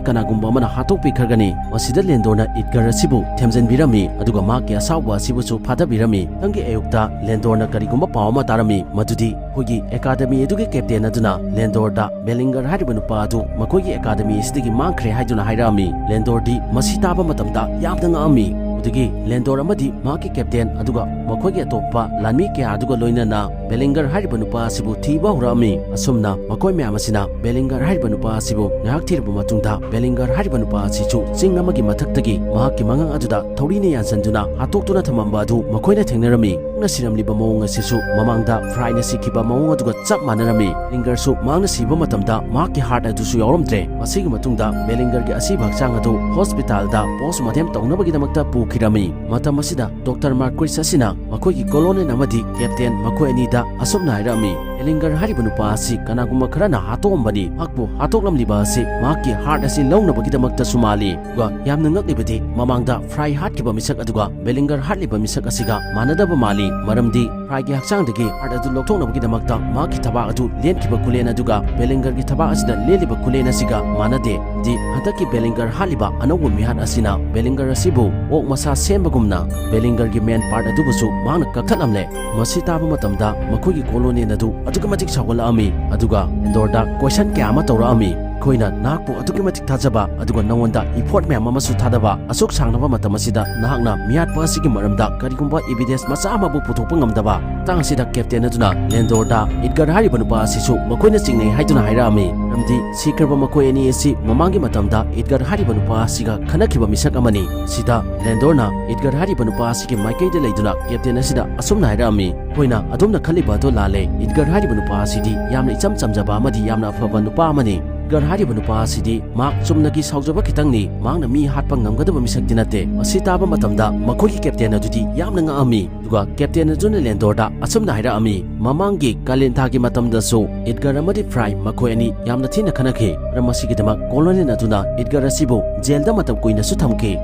ꯀꯅꯥꯒꯨꯝꯕ ꯑꯃꯅ ꯍꯥꯠꯇꯣꯛꯄꯤꯈ꯭ꯔꯒꯅꯤ꯫" ꯃꯁꯤꯗ ꯂꯦꯟꯗꯣꯔꯅ ꯏꯗꯒꯔ ꯑꯁꯤꯕꯨ ꯊꯦꯝꯖꯤꯟꯕꯤꯔꯝꯃꯤ, ꯑꯗꯨꯒ ꯃꯍꯥꯛꯀꯤ ꯑꯁꯥꯎꯕ ꯑꯁꯤꯕꯨꯁꯨ ꯐꯥꯊꯕꯤꯔꯝꯃꯤ꯫ ꯃꯊꯪꯒꯤ ꯑꯌꯨꯛꯇ ꯂꯦꯟꯗꯣꯔꯅ ꯀꯔꯤꯒꯨꯝꯕ ꯄꯥꯎ ꯑꯃ ꯇꯥꯔꯝꯃꯤ, ꯃꯗꯨꯗꯤ ꯑꯩꯈꯣꯏꯒꯤ ꯑꯦꯀꯥꯗꯃꯤ ꯑꯗꯨꯒꯤ ꯀꯦꯞꯇꯦꯟ ꯑꯗꯨꯅ ꯂꯦꯟꯗꯣꯔꯗ ꯕꯦꯂꯤꯡꯒꯔ ꯍꯥꯏꯔꯤꯕ ꯅꯨꯄꯥ ꯑꯗꯨ ꯃꯈꯣꯏꯒꯤ ꯑꯦꯀꯥꯗꯃꯤ ꯑꯁꯤꯗꯒꯤ ꯃꯥꯡꯈ꯭ꯔꯦ ꯍꯥꯏꯗꯨꯅ ꯍꯥꯏꯔꯛꯑꯝꯃꯤ꯫ ꯂꯦꯟꯗꯣꯔꯗꯤ ꯃꯁꯤ ꯇꯥꯕ ꯃꯇꯝꯗ ꯌꯥꯝꯅ ꯉꯛꯑꯝꯃꯤ꯫ ꯑꯗꯨꯗꯒꯤ ꯂꯦꯟꯗꯣꯔ ꯑꯃꯗꯤ ꯃꯍꯥꯛꯀꯤ ꯀꯦꯞꯇꯦꯟ ꯑꯗꯨꯒ ꯃꯈꯣꯏꯒꯤ ꯑꯇꯣꯞꯄ ꯂꯥꯟꯃꯤ ꯀꯌꯥ ꯑꯗꯨꯒ ꯂꯣꯏꯅꯅ ꯕꯦꯂꯤꯡꯒꯔ ꯍꯥꯏꯔꯤꯕ ꯅꯨꯄꯥ ꯑꯁꯤꯕꯨ ꯊꯤꯕ ꯍꯧꯔꯛꯑꯝꯃꯤ꯫ ꯑꯁꯨꯝꯅ ꯃꯈꯣꯏ ꯃꯌꯥꯝ ꯑꯁꯤꯅ ꯕꯦꯂꯤꯡꯒꯔ ꯍꯥꯏꯔꯤꯕ ꯅꯨꯄꯥ ꯑꯁꯤꯕꯨ ꯉꯥꯏꯍꯥꯛ ꯊꯤꯔꯕ ꯃꯇꯨꯡꯗ ꯕꯦꯂꯤꯡꯒꯔ ꯍꯥꯏꯔꯤꯕ ꯅꯨꯄꯥ ꯑꯁꯤꯁꯨ ꯆꯤꯡ ꯑꯃꯒꯤ ꯃꯊꯛꯇꯒꯤ ꯃꯍꯥꯛꯀꯤ ꯃꯉꯛ ꯑꯗꯨꯗ ꯊꯧꯔꯤꯅ ꯌꯥꯟꯁꯤꯟꯗꯨꯅ ꯍꯥꯠꯇꯣꯛꯇꯨꯅ ꯊꯝꯃꯝꯕ ꯑꯗꯨ ꯃꯈꯣꯏꯅ ꯊꯦꯡꯅꯔꯝꯃꯤ꯫ ꯃꯍꯥꯛꯅ ꯁꯤꯔꯝꯂꯤꯕ ꯃꯑꯣꯡ ꯑꯁꯤꯁꯨ ꯃꯃꯥꯡꯗ ꯐ꯭ꯔꯥꯏꯅ ꯁꯤꯈꯤꯕ ꯃꯑꯣꯡ ꯑꯗꯨꯒ ꯆꯞ ꯃꯥꯟꯅꯔꯝꯃꯤ꯫ ꯕꯦꯂꯤꯡꯒꯔꯁꯨ ꯃꯍꯥꯛꯅ ꯁꯤꯕ ꯃꯇꯝꯗ ꯃꯍꯥꯛꯀꯤ ꯍꯥꯔꯠ ꯑꯗꯨꯁꯨ ꯌꯥꯎꯔꯝꯗ꯭ꯔꯦ꯫ ꯃꯁꯤꯒꯤ ꯃꯇꯨꯡꯗ ꯕꯦꯂꯤꯡꯒꯔꯒꯤ ꯑꯁꯤꯕ ꯍꯛꯆꯥꯡ ꯑꯗꯨ ꯍꯣꯁꯄꯤꯇꯥꯜꯗ ꯄꯣꯁꯃꯣꯔꯇꯦꯝ ꯇꯧꯅꯕꯒꯤꯗꯃꯛꯇ ꯄꯨꯈꯤꯔꯝꯃꯤ꯫ ꯃꯇꯝ ꯑꯁꯤꯗ ꯗꯣꯛꯇꯔ ꯃꯥꯔꯀ꯭ꯋꯤꯁ ꯑꯁꯤꯅ ꯃꯈꯣꯏꯒꯤ ꯀꯣꯂꯣꯅꯦꯜ ꯑꯃꯗꯤ ꯀꯦꯞꯇꯦꯟ ꯃꯈꯣꯏ ꯑꯅꯤꯗ ꯑꯁꯨꯝꯅ ꯍꯥꯏꯔꯛꯑꯝꯃꯤ, "ꯕꯦꯂꯤꯡꯒꯔ ꯍꯥꯏꯔꯤꯕ ꯅꯨꯄꯥ ꯑꯁꯤ ꯀꯅꯥꯒꯨꯝꯕ ꯈꯔꯅ ꯍꯥꯠꯇꯣꯛꯑꯝꯕꯅꯤ꯫ ꯃꯍꯥꯛꯄꯨ ꯍꯥꯠꯇꯣꯛꯂꯝꯂꯤꯕ ꯑꯁꯤ ꯃꯍꯥꯛꯀꯤ ꯍꯥꯔꯠ ꯑꯁꯤ ꯂꯧꯅꯕꯒꯤꯗꯃꯛꯇꯁꯨ ꯃꯥꯜꯂꯤ꯫ ꯑꯗꯨꯒ ꯌꯥꯝꯅ ꯉꯛꯂꯤꯕꯗꯤ ꯃꯃꯥꯡꯗ ꯐ꯭ꯔꯥꯏ ꯍꯥꯠꯈꯤꯕ ꯃꯤꯁꯛ ꯑꯗꯨꯒ ꯕꯦꯂꯤꯡꯒꯔ ꯍꯥꯠꯂꯤꯕ ꯃꯤꯁꯛ ꯑꯁꯤꯒ ꯃꯥꯟꯅꯗꯕ ꯃꯥꯜꯂꯤ, ꯃꯔꯝꯗꯤ ꯐ꯭ꯔꯥꯏꯒꯤ ꯍꯛꯆꯥꯡꯗꯒꯤ ꯍꯥꯔꯠ ꯑꯗꯨ ꯂꯧꯊꯣꯛꯅꯕꯒꯤꯗꯃꯛꯇ ꯃꯍꯥꯛꯀꯤ ꯊꯕꯥꯛ ꯑꯗꯨ ꯂꯦꯟꯈꯤꯕ ꯈꯨꯂꯦꯟ ꯑꯗꯨꯒ ꯕꯦꯂꯤꯡꯒꯔꯒꯤ ꯊꯕꯥꯛ ꯑꯁꯤꯗ ꯂꯦꯜꯂꯤꯕ ꯈꯨꯂꯦꯟ ꯑꯁꯤꯒ ꯃꯥꯟꯅꯗꯦ꯫ ꯗꯤ ꯍꯟꯗꯛꯀꯤ ꯕꯦꯂꯤꯡꯒꯔ ꯍꯥꯠꯂꯤꯕ ꯑꯅꯧꯕ ꯃꯤꯍꯥꯠ ꯑꯁꯤꯅ ꯕꯦꯂꯤꯡꯒꯔ ꯑꯁꯤꯕꯨ ꯑꯣꯛ ꯃꯁꯥ ꯁꯦꯝꯕꯒꯨꯝꯅ ꯕꯦꯂꯤꯡꯒꯔꯒꯤ ꯃꯦꯟ ꯄꯥꯔꯠ ꯑꯗꯨꯕꯨꯁꯨ ꯃꯍꯥꯛꯅ ꯀꯛꯊꯠꯂꯝꯂꯦ꯫" ꯃꯁꯤ ꯇꯥꯕ ꯃꯇꯝꯗ ꯃꯈꯣꯏꯒꯤ ꯀꯣꯂꯣꯅꯦꯜ ꯑꯗꯨ ꯑꯗꯨꯛꯀꯤ ꯃꯇꯤꯛ ꯁꯥꯎꯒꯠꯂꯛꯑꯝꯃꯤ, ꯑꯗꯨꯒ ꯂꯦꯟꯗꯣꯔꯗ ꯀꯣꯏꯁꯟ ꯀꯌꯥ ꯑꯃ ꯇꯧꯔꯛꯑꯝꯃꯤ꯫ ꯑꯩꯈꯣꯏꯅ ꯅꯍꯥꯛꯄꯨ ꯑꯗꯨꯛꯀꯤ ꯃꯇꯤꯛ ꯊꯥꯖꯕ, ꯑꯗꯨꯒ ꯅꯉꯣꯟꯗ effort ꯃꯌꯥꯝ ꯑꯃꯁꯨ ꯊꯥꯗꯕ, ꯑꯁꯨꯛ ꯁꯥꯡꯂꯕ ꯃꯇꯝ ꯑꯁꯤꯗ ꯅꯍꯥꯛꯅ ꯃꯤꯍꯥꯠꯄ ꯑꯁꯤꯒꯤ ꯃꯔꯝꯗ ꯀꯔꯤꯒꯨꯝꯕ evidence ꯃꯆꯥ ꯑꯃꯕꯨ ꯄꯨꯊꯣꯛꯄ ꯉꯝꯗꯕ ꯃꯇꯥꯡ ꯑꯁꯤꯗ, ꯀꯦꯞꯇꯦꯟ ꯑꯗꯨꯅ ꯂꯦꯟꯗꯣꯔꯗ ꯏꯗꯒꯔ ꯍꯥꯏꯔꯤꯕ ꯅꯨꯄꯥ ꯑꯁꯤꯁꯨ ꯃꯈꯣꯏꯅ ꯆꯤꯡꯅꯩ ꯍꯥꯏꯗꯨꯅ ꯍꯥꯏꯔꯛꯑꯝꯃꯤ꯫ ꯃꯔꯝꯗꯤ ꯁꯤꯈ꯭ꯔꯕ ꯃꯈꯣꯏ ꯑꯅꯤ ꯑꯁꯤ ꯃꯃꯥꯡꯒꯤ ꯃꯇꯝꯗ ꯏꯗꯒꯔ ꯍꯥꯏꯔꯤꯕ ꯅꯨꯄꯥ ꯑꯁꯤꯒ ꯈꯟꯅꯈꯤꯕ ꯃꯤꯁꯛ ꯑꯃꯅꯤ꯫ ꯁꯤꯗ ꯂꯦꯟꯗꯣꯔꯅ ꯏꯗꯒꯔ ꯍꯥꯏꯔꯤꯕ ꯅꯨꯄꯥ ꯑꯁꯤꯒꯤ ꯃꯥꯏꯀꯩꯗ ꯂꯩꯗꯨꯅ ꯀꯦꯞꯇꯦꯟ ꯑꯁꯤꯗ ꯑꯁꯨꯝꯅ ꯍꯥꯏꯔꯛꯑꯝꯃꯤ, "ꯑꯩꯈꯣꯏꯅ ꯑꯗꯣꯝꯅ ꯈꯜꯂꯤꯕ ꯑꯗꯨ ꯂꯥꯜꯂꯦ꯫ ꯏꯗꯒꯔ ꯍꯥꯏꯔꯤꯕ ꯅꯨꯄꯥ ꯑꯁꯤꯗꯤ ꯌꯥꯝꯅ ꯏꯆꯝ ꯆꯝꯖꯕ ꯑꯃꯗꯤ ꯌꯥꯝꯅ ꯑꯐꯕ ꯅꯨꯄꯥ ꯑꯃꯅꯤ꯫ ꯏꯗꯒꯔ ꯍꯥꯏꯔꯤꯕ ꯅꯨꯄꯥ ꯑꯁꯤꯗꯤ ꯃꯍꯥꯛ ꯆꯨꯝꯅꯒꯤ ꯁꯥꯎꯖꯕ ꯈꯤꯇꯪꯅꯤ, ꯃꯍꯥꯛꯅ ꯃꯤ ꯍꯥꯠꯄ ꯉꯝꯒꯗꯕ ꯃꯤꯁꯛꯇꯤ ꯅꯠꯇꯦ꯫" ꯃꯁꯤ ꯇꯥꯕ ꯃꯇꯝꯗ ꯃꯈꯣꯏꯒꯤ ꯀꯦꯞꯇꯦꯟ ꯑꯗꯨꯗꯤ ꯌꯥꯝꯅ ꯉꯛꯑꯝꯃꯤ꯫ ꯑꯗꯨꯒ ꯀꯦꯞꯇꯦꯟ ꯑꯗꯨꯅ ꯂꯦꯟꯗꯣꯔꯗ ꯑꯁꯨꯝꯅ ꯍꯥꯏꯔꯛꯑꯝꯃꯤ, "ꯃꯃꯥꯡꯒꯤ ꯀꯥꯂꯦꯟ ꯊꯥꯒꯤ ꯃꯇꯝꯗꯁꯨ ꯏꯗꯒꯔ ꯑꯃꯗꯤ ꯐ꯭ꯔꯥꯏ ꯃꯈꯣꯏ ꯑꯅꯤ ꯌꯥꯝꯅ ꯊꯤꯅ ꯈꯠꯅꯈꯤ꯫ ꯃꯔꯝ ꯑꯁꯤꯒꯤꯗꯃꯛ ꯀꯣꯂꯣꯅꯦꯜ ꯑꯗꯨꯅ ꯏꯗꯒꯔ ꯑꯁꯤꯕꯨ ꯖꯦꯜꯗ ꯃꯇꯝ ꯀꯨꯏꯅꯁꯨ ꯊꯝꯈꯤ꯫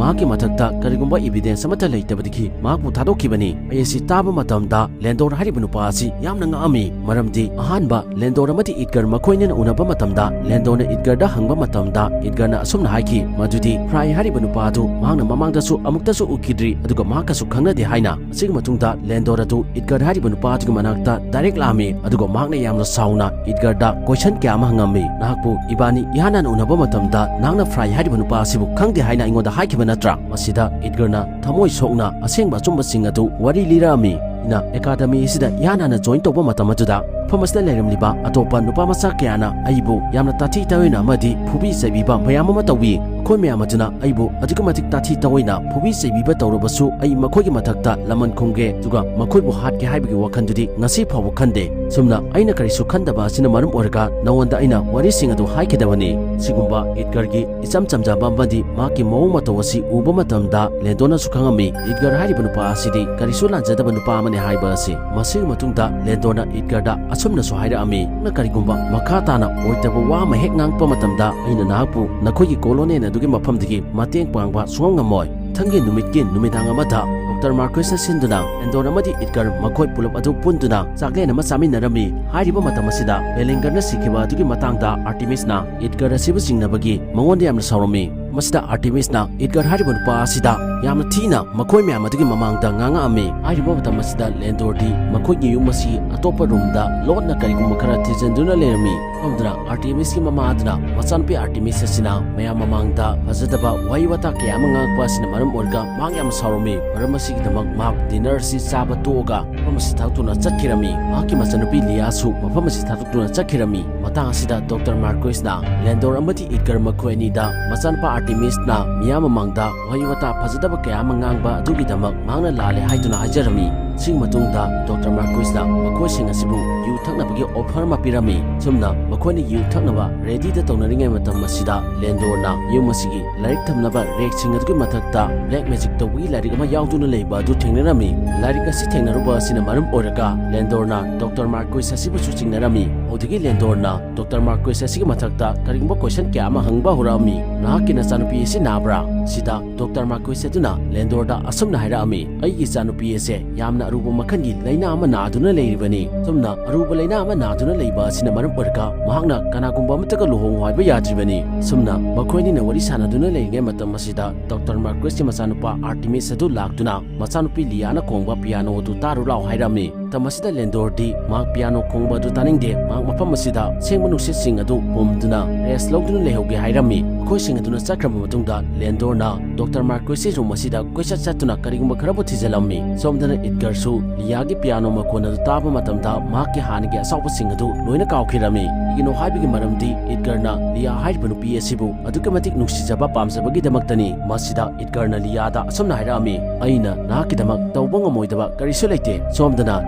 ꯃꯍꯥꯛꯀꯤ ꯃꯊꯛꯇ ꯀꯔꯤꯒꯨꯝꯕ evidence ꯑꯃꯠꯇ ꯂꯩꯇꯕꯗꯒꯤ ꯃꯍꯥꯛꯄꯨ ꯊꯥꯗꯣꯛꯈꯤꯕꯅꯤ꯫" ꯑꯩ ꯑꯁꯤ ꯇꯥꯕ ꯃꯇꯝꯗ ꯂꯦꯟꯗꯣꯔ ꯍꯥꯏꯔꯤꯕ ꯅꯨꯄꯥ ꯑꯁꯤ ꯌꯥꯝꯅ ꯉꯛꯑꯝꯃꯤ꯫ ꯃꯔꯝꯗꯤ ꯑꯍꯥꯟꯕ ꯂꯦꯟꯗꯣꯔ ꯑꯃꯗꯤ ꯏꯗꯒꯔ ꯃꯈꯣꯏꯅꯤꯅ ꯎꯅꯕ ꯃꯇꯝꯗ ꯂꯦꯟꯗꯣꯔꯅ ꯏꯗꯒꯔꯗ ꯍꯪꯕ ꯃꯇꯝꯗ ꯏꯗꯒꯔꯅ ꯑꯁꯨꯝꯅ ꯍꯥꯏꯈꯤ, ꯃꯗꯨꯗꯤ ꯐ꯭ꯔꯥꯏ ꯍꯥꯏꯔꯤꯕ ꯅꯨꯄꯥ ꯑꯗꯨ ꯃꯍꯥꯛꯅ ꯃꯃꯥꯡꯗꯁꯨ ꯑꯃꯨꯛꯇꯁꯨ ꯎꯈꯤꯗ꯭ꯔꯤ, ꯑꯗꯨꯒ ꯃꯍꯥꯛꯀꯁꯨ ꯈꯪꯅꯗꯦ ꯍꯥꯏꯅ꯫ ꯑꯁꯤꯒꯤ ꯃꯇꯨꯡꯗ ꯂꯦꯟꯗꯣꯔ ꯑꯗꯨ ꯏꯗꯒꯔ ꯍꯥꯏꯔꯤꯕ ꯅꯨꯄꯥ ꯑꯗꯨꯒꯤ ꯃꯅꯥꯛꯇ direct ꯂꯥꯛꯑꯝꯃꯤ, ꯑꯗꯨꯒ ꯃꯍꯥꯛꯅ ꯌꯥꯝꯅ ꯁꯥꯎꯅ ꯏꯗꯒꯔꯗ question ꯀꯌꯥ ꯑꯃ ꯍꯪꯉꯝꯃꯤ꯫ "ꯅꯍꯥꯛꯄꯨ ꯏꯕꯥꯅꯤ ꯏꯍꯥꯟ ꯍꯥꯟꯅ ꯎꯅꯕ ꯃꯇꯝꯗ ꯅꯍꯥꯛꯅ ꯐ꯭ꯔꯥꯏ ꯍꯥꯏꯔꯤꯕ ꯅꯨꯄꯥ ꯑꯁꯤꯕꯨ ꯈꯪꯗꯦ ꯍꯥꯏꯅ ꯑꯩꯉꯣꯟꯗ ꯍꯥꯏꯈꯤꯕ ꯅꯠꯇ꯭ꯔꯥ?" ꯃꯁꯤꯗ ꯏꯗꯒꯔꯅ ꯊꯃꯣꯏ ꯁꯣꯛꯅ ꯑꯁꯦꯡꯕ ꯑꯆꯨꯝꯕꯁꯤꯡ ꯑꯗꯨ ꯋꯥꯔꯤ ꯂꯤꯔꯛꯑꯝꯃꯤ꯫ ꯑꯩꯅ academy ꯑꯁꯤꯗ ꯏꯍꯥꯟ ꯍꯥꯟꯅ join ꯇꯧꯕ ꯃꯇꯝ ꯑꯗꯨꯗ ꯃꯐꯝ ꯑꯁꯤꯗ ꯂꯩꯔꯝꯂꯤꯕ ꯑꯇꯣꯞꯄ ꯅꯨꯄꯥ ꯃꯆꯥ ꯀꯌꯥꯅ ꯑꯩꯕꯨ ꯌꯥꯝꯅ ꯇꯥꯊꯤ ꯇꯥꯑꯣꯏꯅ ꯑꯃꯗꯤ ꯐꯨꯕꯤ ꯆꯩꯕꯤꯕ ꯃꯌꯥꯝ ꯑꯃ ꯇꯧꯏ꯫ ꯃꯈꯣꯏ ꯃꯌꯥꯝ ꯑꯗꯨꯅ ꯑꯩꯕꯨ ꯑꯗꯨꯛꯀꯤ ꯃꯇꯤꯛ ꯇꯥꯊꯤ ꯇꯥꯑꯣꯏꯅ ꯐꯨꯕꯤ ꯆꯩꯕꯤꯕ ꯇꯧꯔꯕꯁꯨ ꯑꯩ ꯃꯈꯣꯏꯒꯤ ꯃꯊꯛꯇ ꯂꯃꯟ ꯈꯨꯝꯒꯦ, ꯑꯗꯨꯒ ꯃꯈꯣꯏꯕꯨ ꯍꯥꯠꯀꯦ ꯍꯥꯏꯕꯒꯤ ꯋꯥꯈꯜꯗꯨꯗꯤ ꯉꯁꯤ ꯐꯥꯎꯕ ꯈꯟꯗꯦ꯫ ꯁꯨꯝꯅ ꯑꯩꯅ ꯀꯔꯤꯁꯨ ꯈꯟꯗꯕ ꯑꯁꯤꯅ ꯃꯔꯝ ꯑꯣꯏꯔꯒ ꯅꯉꯣꯟꯗ ꯑꯩꯅ ꯋꯥꯔꯤꯁꯤꯡ ꯑꯗꯨ ꯍꯥꯏꯈꯤꯗꯕꯅꯤ꯫ ꯁꯤꯒꯨꯝꯕ ꯏꯗꯒꯔꯒꯤ ꯏꯆꯝ ꯆꯝꯖꯕ ꯑꯃꯗꯤ ꯃꯍꯥꯛꯀꯤ ꯃꯑꯣꯡ ꯃꯇꯧ ꯑꯁꯤ ꯎꯕ ꯃꯇꯝꯗ ꯂꯦꯟꯗꯣꯔꯅꯁꯨ ꯈꯪꯉꯝꯃꯤ, ꯏꯗꯒꯔ ꯍꯥꯏꯔꯤꯕ ꯅꯨꯄꯥ ꯑꯁꯤꯗꯤ ꯀꯔꯤꯁꯨ ꯂꯥꯟꯖꯗꯕ ꯅꯨꯄꯥ ꯑꯃꯅꯤ ꯍꯥꯏꯕ ꯑꯁꯤ꯫ ꯃꯁꯤꯒꯤ ꯃꯇꯨꯡꯗ ꯂꯦꯟꯗꯣꯔꯅ ꯏꯗꯒꯔꯗ ꯑꯁꯨꯝꯅꯁꯨ ꯍꯥꯏꯔꯛꯑꯝꯃꯤ, "ꯅꯪꯅ ꯀꯔꯤꯒꯨꯝꯕ ꯃꯈꯥ ꯇꯥꯅ ꯑꯣꯏꯗꯕ ꯋꯥ ꯑꯃ ꯍꯦꯛ ꯉꯥꯡꯉꯛꯄ ꯃꯇꯝꯗ ꯑꯩꯅ ꯅꯍꯥꯛꯄꯨ ꯅꯈꯣꯏꯒꯤ ꯀꯣꯂꯣꯅꯦꯜ ꯑꯗꯨꯒꯤ ꯃꯐꯝꯗꯒꯤ ꯃꯇꯦꯡ ꯄꯥꯡꯕ ꯁꯨꯡꯉꯝ ꯉꯝꯃꯣꯏ꯫" ꯃꯊꯪꯒꯤ ꯅꯨꯃꯤꯠꯀꯤ ꯅꯨꯃꯤꯗꯥꯡ ꯑꯃꯗ ꯗꯣꯛꯇꯔ ꯃꯥꯔꯀ꯭ꯋꯤꯁꯅ ꯁꯤꯟꯗꯨꯅ ꯂꯦꯟꯗꯣꯔ ꯑꯃꯗꯤ ꯏꯗꯒꯔ ꯃꯈꯣꯏ ꯄꯨꯂꯞ ꯑꯗꯨ ꯄꯨꯟꯗꯨꯅ ꯆꯥꯛꯂꯦꯟ ꯑꯃ ꯆꯥꯃꯤꯟꯅꯔꯝꯃꯤ꯫ ꯍꯥꯏꯔꯤꯕ ꯃꯇꯝ ꯑꯁꯤꯗ ꯕꯦꯂꯤꯡꯒꯔꯅ ꯁꯤꯈꯤꯕ ꯑꯗꯨꯒꯤ ꯃꯇꯥꯡꯗ ꯑꯥꯔꯇꯤꯃꯤꯁꯅ ꯏꯗꯒꯔ ꯑꯁꯤꯕꯨ ꯆꯤꯡꯅꯕꯒꯤ ꯃꯉꯣꯟꯗ ꯌꯥꯝꯅ ꯁꯥꯎꯔꯝꯃꯤ꯫ ꯃꯁꯤꯗ ꯑꯥꯔꯇꯦꯃꯤꯁꯅ ꯏꯗꯒꯔ ꯍꯥꯏꯔꯤꯕ ꯅꯨꯄꯥ ꯑꯁꯤꯗ ꯌꯥꯝꯅ ꯊꯤꯅ ꯃꯈꯣꯏ ꯃꯌꯥꯝ ꯑꯗꯨꯒꯤ ꯃꯃꯥꯡꯗ ꯉꯥꯡꯉꯛꯑꯝꯃꯤ꯫ ꯍꯥꯏꯔꯤꯕ ꯃꯇꯝ ꯑꯁꯤꯗ ꯂꯦꯟꯗꯣꯔꯗꯤ ꯃꯈꯣꯏꯒꯤ ꯌꯨꯝ ꯑꯁꯤ ꯑꯇꯣꯞꯄ ꯔꯨꯝꯗ ꯂꯣꯠꯅ ꯀꯔꯤꯒꯨꯝꯕ ꯈꯔ ꯊꯤꯖꯤꯟꯗꯨꯅ ꯂꯩꯔꯝꯃꯤ꯫ ꯁꯣꯝꯗꯅ ꯑꯥꯔꯇꯦꯃꯤꯁꯀꯤ ꯃꯃꯥ ꯑꯗꯨꯅ ꯃꯆꯥꯅꯨꯄꯤ ꯑꯥꯔꯇꯦꯃꯤꯁ ꯑꯁꯤꯅ ꯃꯌꯥꯝ ꯃꯃꯥꯡꯗ ꯐꯖꯗꯕ ꯋꯥꯍꯩ ꯋꯥꯇꯥ ꯀꯌꯥ ꯑꯃ ꯉꯥꯡꯉꯛꯄ ꯑꯁꯤꯅ ꯃꯔꯝ ꯑꯣꯏꯔꯒ ꯃꯍꯥꯛ ꯌꯥꯝꯅ ꯁꯥꯎꯔꯝꯃꯤ꯫ ꯃꯔꯝ ꯑꯁꯤꯒꯤꯗꯃꯛ ꯃꯍꯥꯛ ꯗꯤꯅꯔ ꯑꯁꯤ ꯆꯥꯕ ꯇꯣꯛꯑꯒ ꯃꯐꯝ ꯑꯁꯤ ꯊꯥꯗꯣꯛꯇꯨꯅ ꯆꯠꯈꯤꯔꯝꯃꯤ꯫ ꯃꯍꯥꯛꯀꯤ ꯃꯆꯥꯅꯨꯄꯤ ꯂꯤꯌꯥꯁꯨ ꯃꯐꯝ ꯑꯁꯤ ꯊꯥꯗꯣꯛꯇꯨꯅ ꯆꯠꯈꯤꯔꯝꯃꯤ꯫ ꯃꯇꯥꯡ ꯑꯁꯤꯗ ꯗꯣꯛꯇꯔ ꯃꯥꯔꯀꯣꯏꯁꯅ ꯂꯦꯟꯗꯣꯔ ꯑꯃꯗꯤ ꯏꯗꯒꯔ ꯃꯈꯣꯏ ꯑꯅꯤꯗ ꯃꯆꯥꯅꯨꯄꯥ ꯑꯥꯔꯇꯦꯃꯤꯁꯅ ꯃꯤꯌꯥꯝ ꯃꯃꯥꯡꯗ ꯋꯥꯍꯩ ꯋꯥꯇꯥ ꯐꯖꯗꯕ ꯀꯌꯥ ꯑꯃ ꯉꯥꯡꯕ ꯑꯗꯨꯒꯤꯗꯃꯛ ꯃꯍꯥꯛꯅ ꯂꯥꯜꯂꯦ ꯍꯥꯏꯗꯨꯅ ꯍꯥꯏꯖꯔꯝꯃꯤ꯫ ꯁꯤꯒꯤ ꯃꯇꯨꯡꯗ ꯗꯣꯛꯇꯔ ꯃꯥꯔꯀꯣꯏꯁꯅ ꯃꯈꯣꯏꯁꯤꯡ ꯑꯁꯤꯕꯨ ꯌꯨ ꯊꯛꯅꯕꯒꯤ ꯑꯣꯐꯔ ꯑꯃ ꯄꯤꯔꯝꯃꯤ꯫ ꯁꯨꯝꯅ ꯃꯈꯣꯏꯅ ꯌꯨ ꯊꯛꯅꯕ ꯔꯦꯗꯤꯗ ꯇꯧꯅꯔꯤꯉꯩ ꯃꯇꯝ ꯑꯁꯤꯗ ꯂꯦꯟꯗꯣꯔꯅ ꯌꯨꯝ ꯑꯁꯤꯒꯤ ꯂꯥꯏꯔꯤꯛ ꯊꯝꯅꯕ ꯔꯦꯛꯁꯤꯡ ꯑꯗꯨꯒꯤ ꯃꯊꯛꯇ ꯕ꯭ꯂꯦꯛ ꯃꯦꯖꯤꯛ ꯇꯧꯕꯒꯤ ꯂꯥꯏꯔꯤꯛ ꯑꯃ ꯌꯥꯎꯗꯨꯅ ꯂꯩꯕ ꯑꯗꯨ ꯊꯦꯡꯅꯔꯝꯃꯤ꯫ ꯂꯥꯏꯔꯤꯛ ꯑꯁꯤ ꯊꯦꯡꯅꯔꯨꯕ ꯑꯁꯤꯅ ꯃꯔꯝ ꯑꯣꯏꯔꯒ ꯂꯦꯟꯗꯣꯔꯅ ꯗꯣꯛꯇꯔ ꯃꯥꯔꯀꯣꯏꯁ ꯑꯁꯤꯕꯨꯁꯨ ꯆꯤꯡꯅꯔꯝꯃꯤ꯫ ꯑꯗꯨꯗꯒꯤ ꯂꯦꯟꯗꯣꯔꯅ ꯗꯣꯛꯇꯔ ꯃꯥꯔꯀꯣꯏꯁ ꯑꯁꯤꯒꯤ ꯃꯊꯛꯇ ꯀꯔꯤꯒꯨꯝꯕ ꯀꯣꯏꯁꯟ ꯀꯌꯥ ꯑꯃ ꯍꯪꯕ ꯍꯧꯔꯛꯑꯝꯃꯤ꯫ "ꯅꯍꯥꯛꯀꯤ ꯅꯆꯥꯅꯨꯄꯤ ꯑꯁꯤ ꯅꯥꯕ꯭ꯔꯥ?" ꯁꯤꯗ ꯗꯣꯛꯇꯔ ꯃꯥꯔꯀꯣꯏꯁ ꯑꯗꯨꯅ ꯂꯦꯟꯗꯣꯔꯗ ꯑꯁꯨꯝꯅ ꯍꯥꯏꯔꯛꯑꯝꯃꯤ, "ꯑꯩꯒꯤ ꯏꯆꯥꯅꯨꯄꯤ ꯑꯁꯦ ꯌꯥꯝꯅ ꯑꯔꯨꯕ ꯃꯈꯜꯒꯤ ꯂꯥꯏꯅꯥ ꯑꯃ ꯅꯥꯗꯨꯅ ꯂꯩꯔꯤꯕꯅꯤ꯫ ꯁꯨꯝꯅ ꯑꯔꯨꯕ ꯂꯥꯏꯅꯥ ꯑꯃ ꯅꯥꯗꯨꯅ ꯂꯩꯕ ꯑꯁꯤꯅ ꯃꯔꯝ ꯑꯣꯏꯔꯒ ꯃꯍꯥꯛꯅ ꯀꯅꯥꯒꯨꯝꯕ ꯑꯃꯠꯇꯒ ꯂꯨꯍꯣꯡꯉꯨ ꯍꯥꯏꯕ ꯌꯥꯗ꯭ꯔꯤꯕꯅꯤ꯫" ꯁꯨꯝꯅ ꯃꯈꯣꯏ ꯑꯅꯤꯅ ꯋꯥꯔꯤ ꯁꯥꯟꯅꯗꯨꯅ ꯂꯩꯔꯤꯉꯩ ꯃꯇꯝ ꯑꯁꯤꯗ ꯗꯣꯛꯇꯔ ꯃꯥꯔꯀꯣꯏꯁꯀꯤ ꯃꯆꯥꯅꯨꯄꯥ ꯑꯥꯔꯇꯦꯃꯤꯁ ꯑꯗꯨ ꯂꯥꯛꯇꯨꯅ ꯃꯆꯥꯅꯨꯄꯤ ꯂꯤꯌꯥꯅ ꯈꯣꯡꯕ ꯄꯤꯌꯥꯅꯣ ꯑꯗꯨ ꯇꯥꯔꯨ ꯂꯥꯎ ꯍꯥꯏꯔꯝꯃꯤ꯫ ꯃꯇꯝ ꯑꯁꯤꯗ ꯂꯦꯟꯗꯣꯔꯗꯤ ꯃꯍꯥꯛ ꯄꯤꯌꯥꯅꯣ ꯈꯣꯡꯕ ꯑꯗꯨ ꯇꯥꯅꯤꯡꯗꯦ, ꯃꯍꯥꯛ ꯃꯐꯝ ꯑꯁꯤꯗ ꯑꯁꯦꯡꯕ ꯅꯨꯡꯁꯤꯠꯁꯤꯡ ꯑꯗꯨ ꯍꯨꯝꯗꯨꯅ ꯔꯦꯁ ꯂꯧꯗꯨꯅ ꯂꯩꯍꯧꯒꯦ ꯍꯥꯏꯔꯝꯃꯤ꯫ ꯃꯈꯣꯏꯁꯤꯡ ꯑꯗꯨꯅ ꯆꯠꯈ꯭ꯔꯕ ꯃꯇꯨꯡꯗ ꯂꯦꯟꯗꯣꯔꯅ ꯗꯣꯛꯇꯔ ꯃꯥꯔꯀꯣꯏꯁꯀꯤ ꯔꯨꯝ ꯑꯁꯤꯗ ꯀꯣꯏꯆꯠ ꯆꯠꯇꯨꯅ ꯀꯔꯤꯒꯨꯝꯕ ꯈꯔꯕꯨ ꯊꯤꯖꯤꯜꯂꯝꯃꯤ꯫ ꯁꯣꯝꯗꯅ ꯏꯗꯒꯔꯁꯨ ꯂꯤꯌꯥꯒꯤ ꯄꯤꯌꯥꯅꯣ ꯃꯈꯣꯟ ꯑꯗꯨ ꯇꯥꯕ ꯃꯇꯝꯗ ꯃꯍꯥꯛꯀꯤ ꯍꯥꯟꯅꯒꯤ ꯑꯁꯥꯎꯕꯁꯤꯡ ꯑꯗꯨ ꯂꯣꯏꯅ ꯀꯥꯎꯈꯤꯔꯝꯃꯤ꯫ ꯀꯩꯒꯤꯅꯣ ꯍꯥꯏꯕꯒꯤ ꯃꯔꯝꯗꯤ ꯏꯗꯒꯔꯅ ꯂꯤꯌꯥ ꯍꯥꯏꯔꯤꯕ ꯅꯨꯄꯤ ꯑꯁꯤꯕꯨ ꯑꯗꯨꯛꯀꯤ ꯃꯇꯤꯛ ꯅꯨꯡꯁꯤꯖꯕ ꯄꯥꯝꯖꯕꯒꯤꯗꯃꯛꯇꯅꯤ꯫ ꯃꯁꯤꯗ ꯏꯗꯒꯔꯅ ꯂꯤꯌꯥꯗ ꯑꯁꯨꯝꯅ ꯍꯥꯏꯔꯛꯑꯝꯃꯤ, "ꯑꯩꯅ ꯅꯍꯥꯛꯀꯤꯗꯃꯛ ꯇꯧꯕ ꯉꯝꯃꯣꯏꯗꯕ ꯀꯔꯤꯁꯨ ꯂꯩꯇꯦ꯫" ꯁꯣꯝꯗꯅ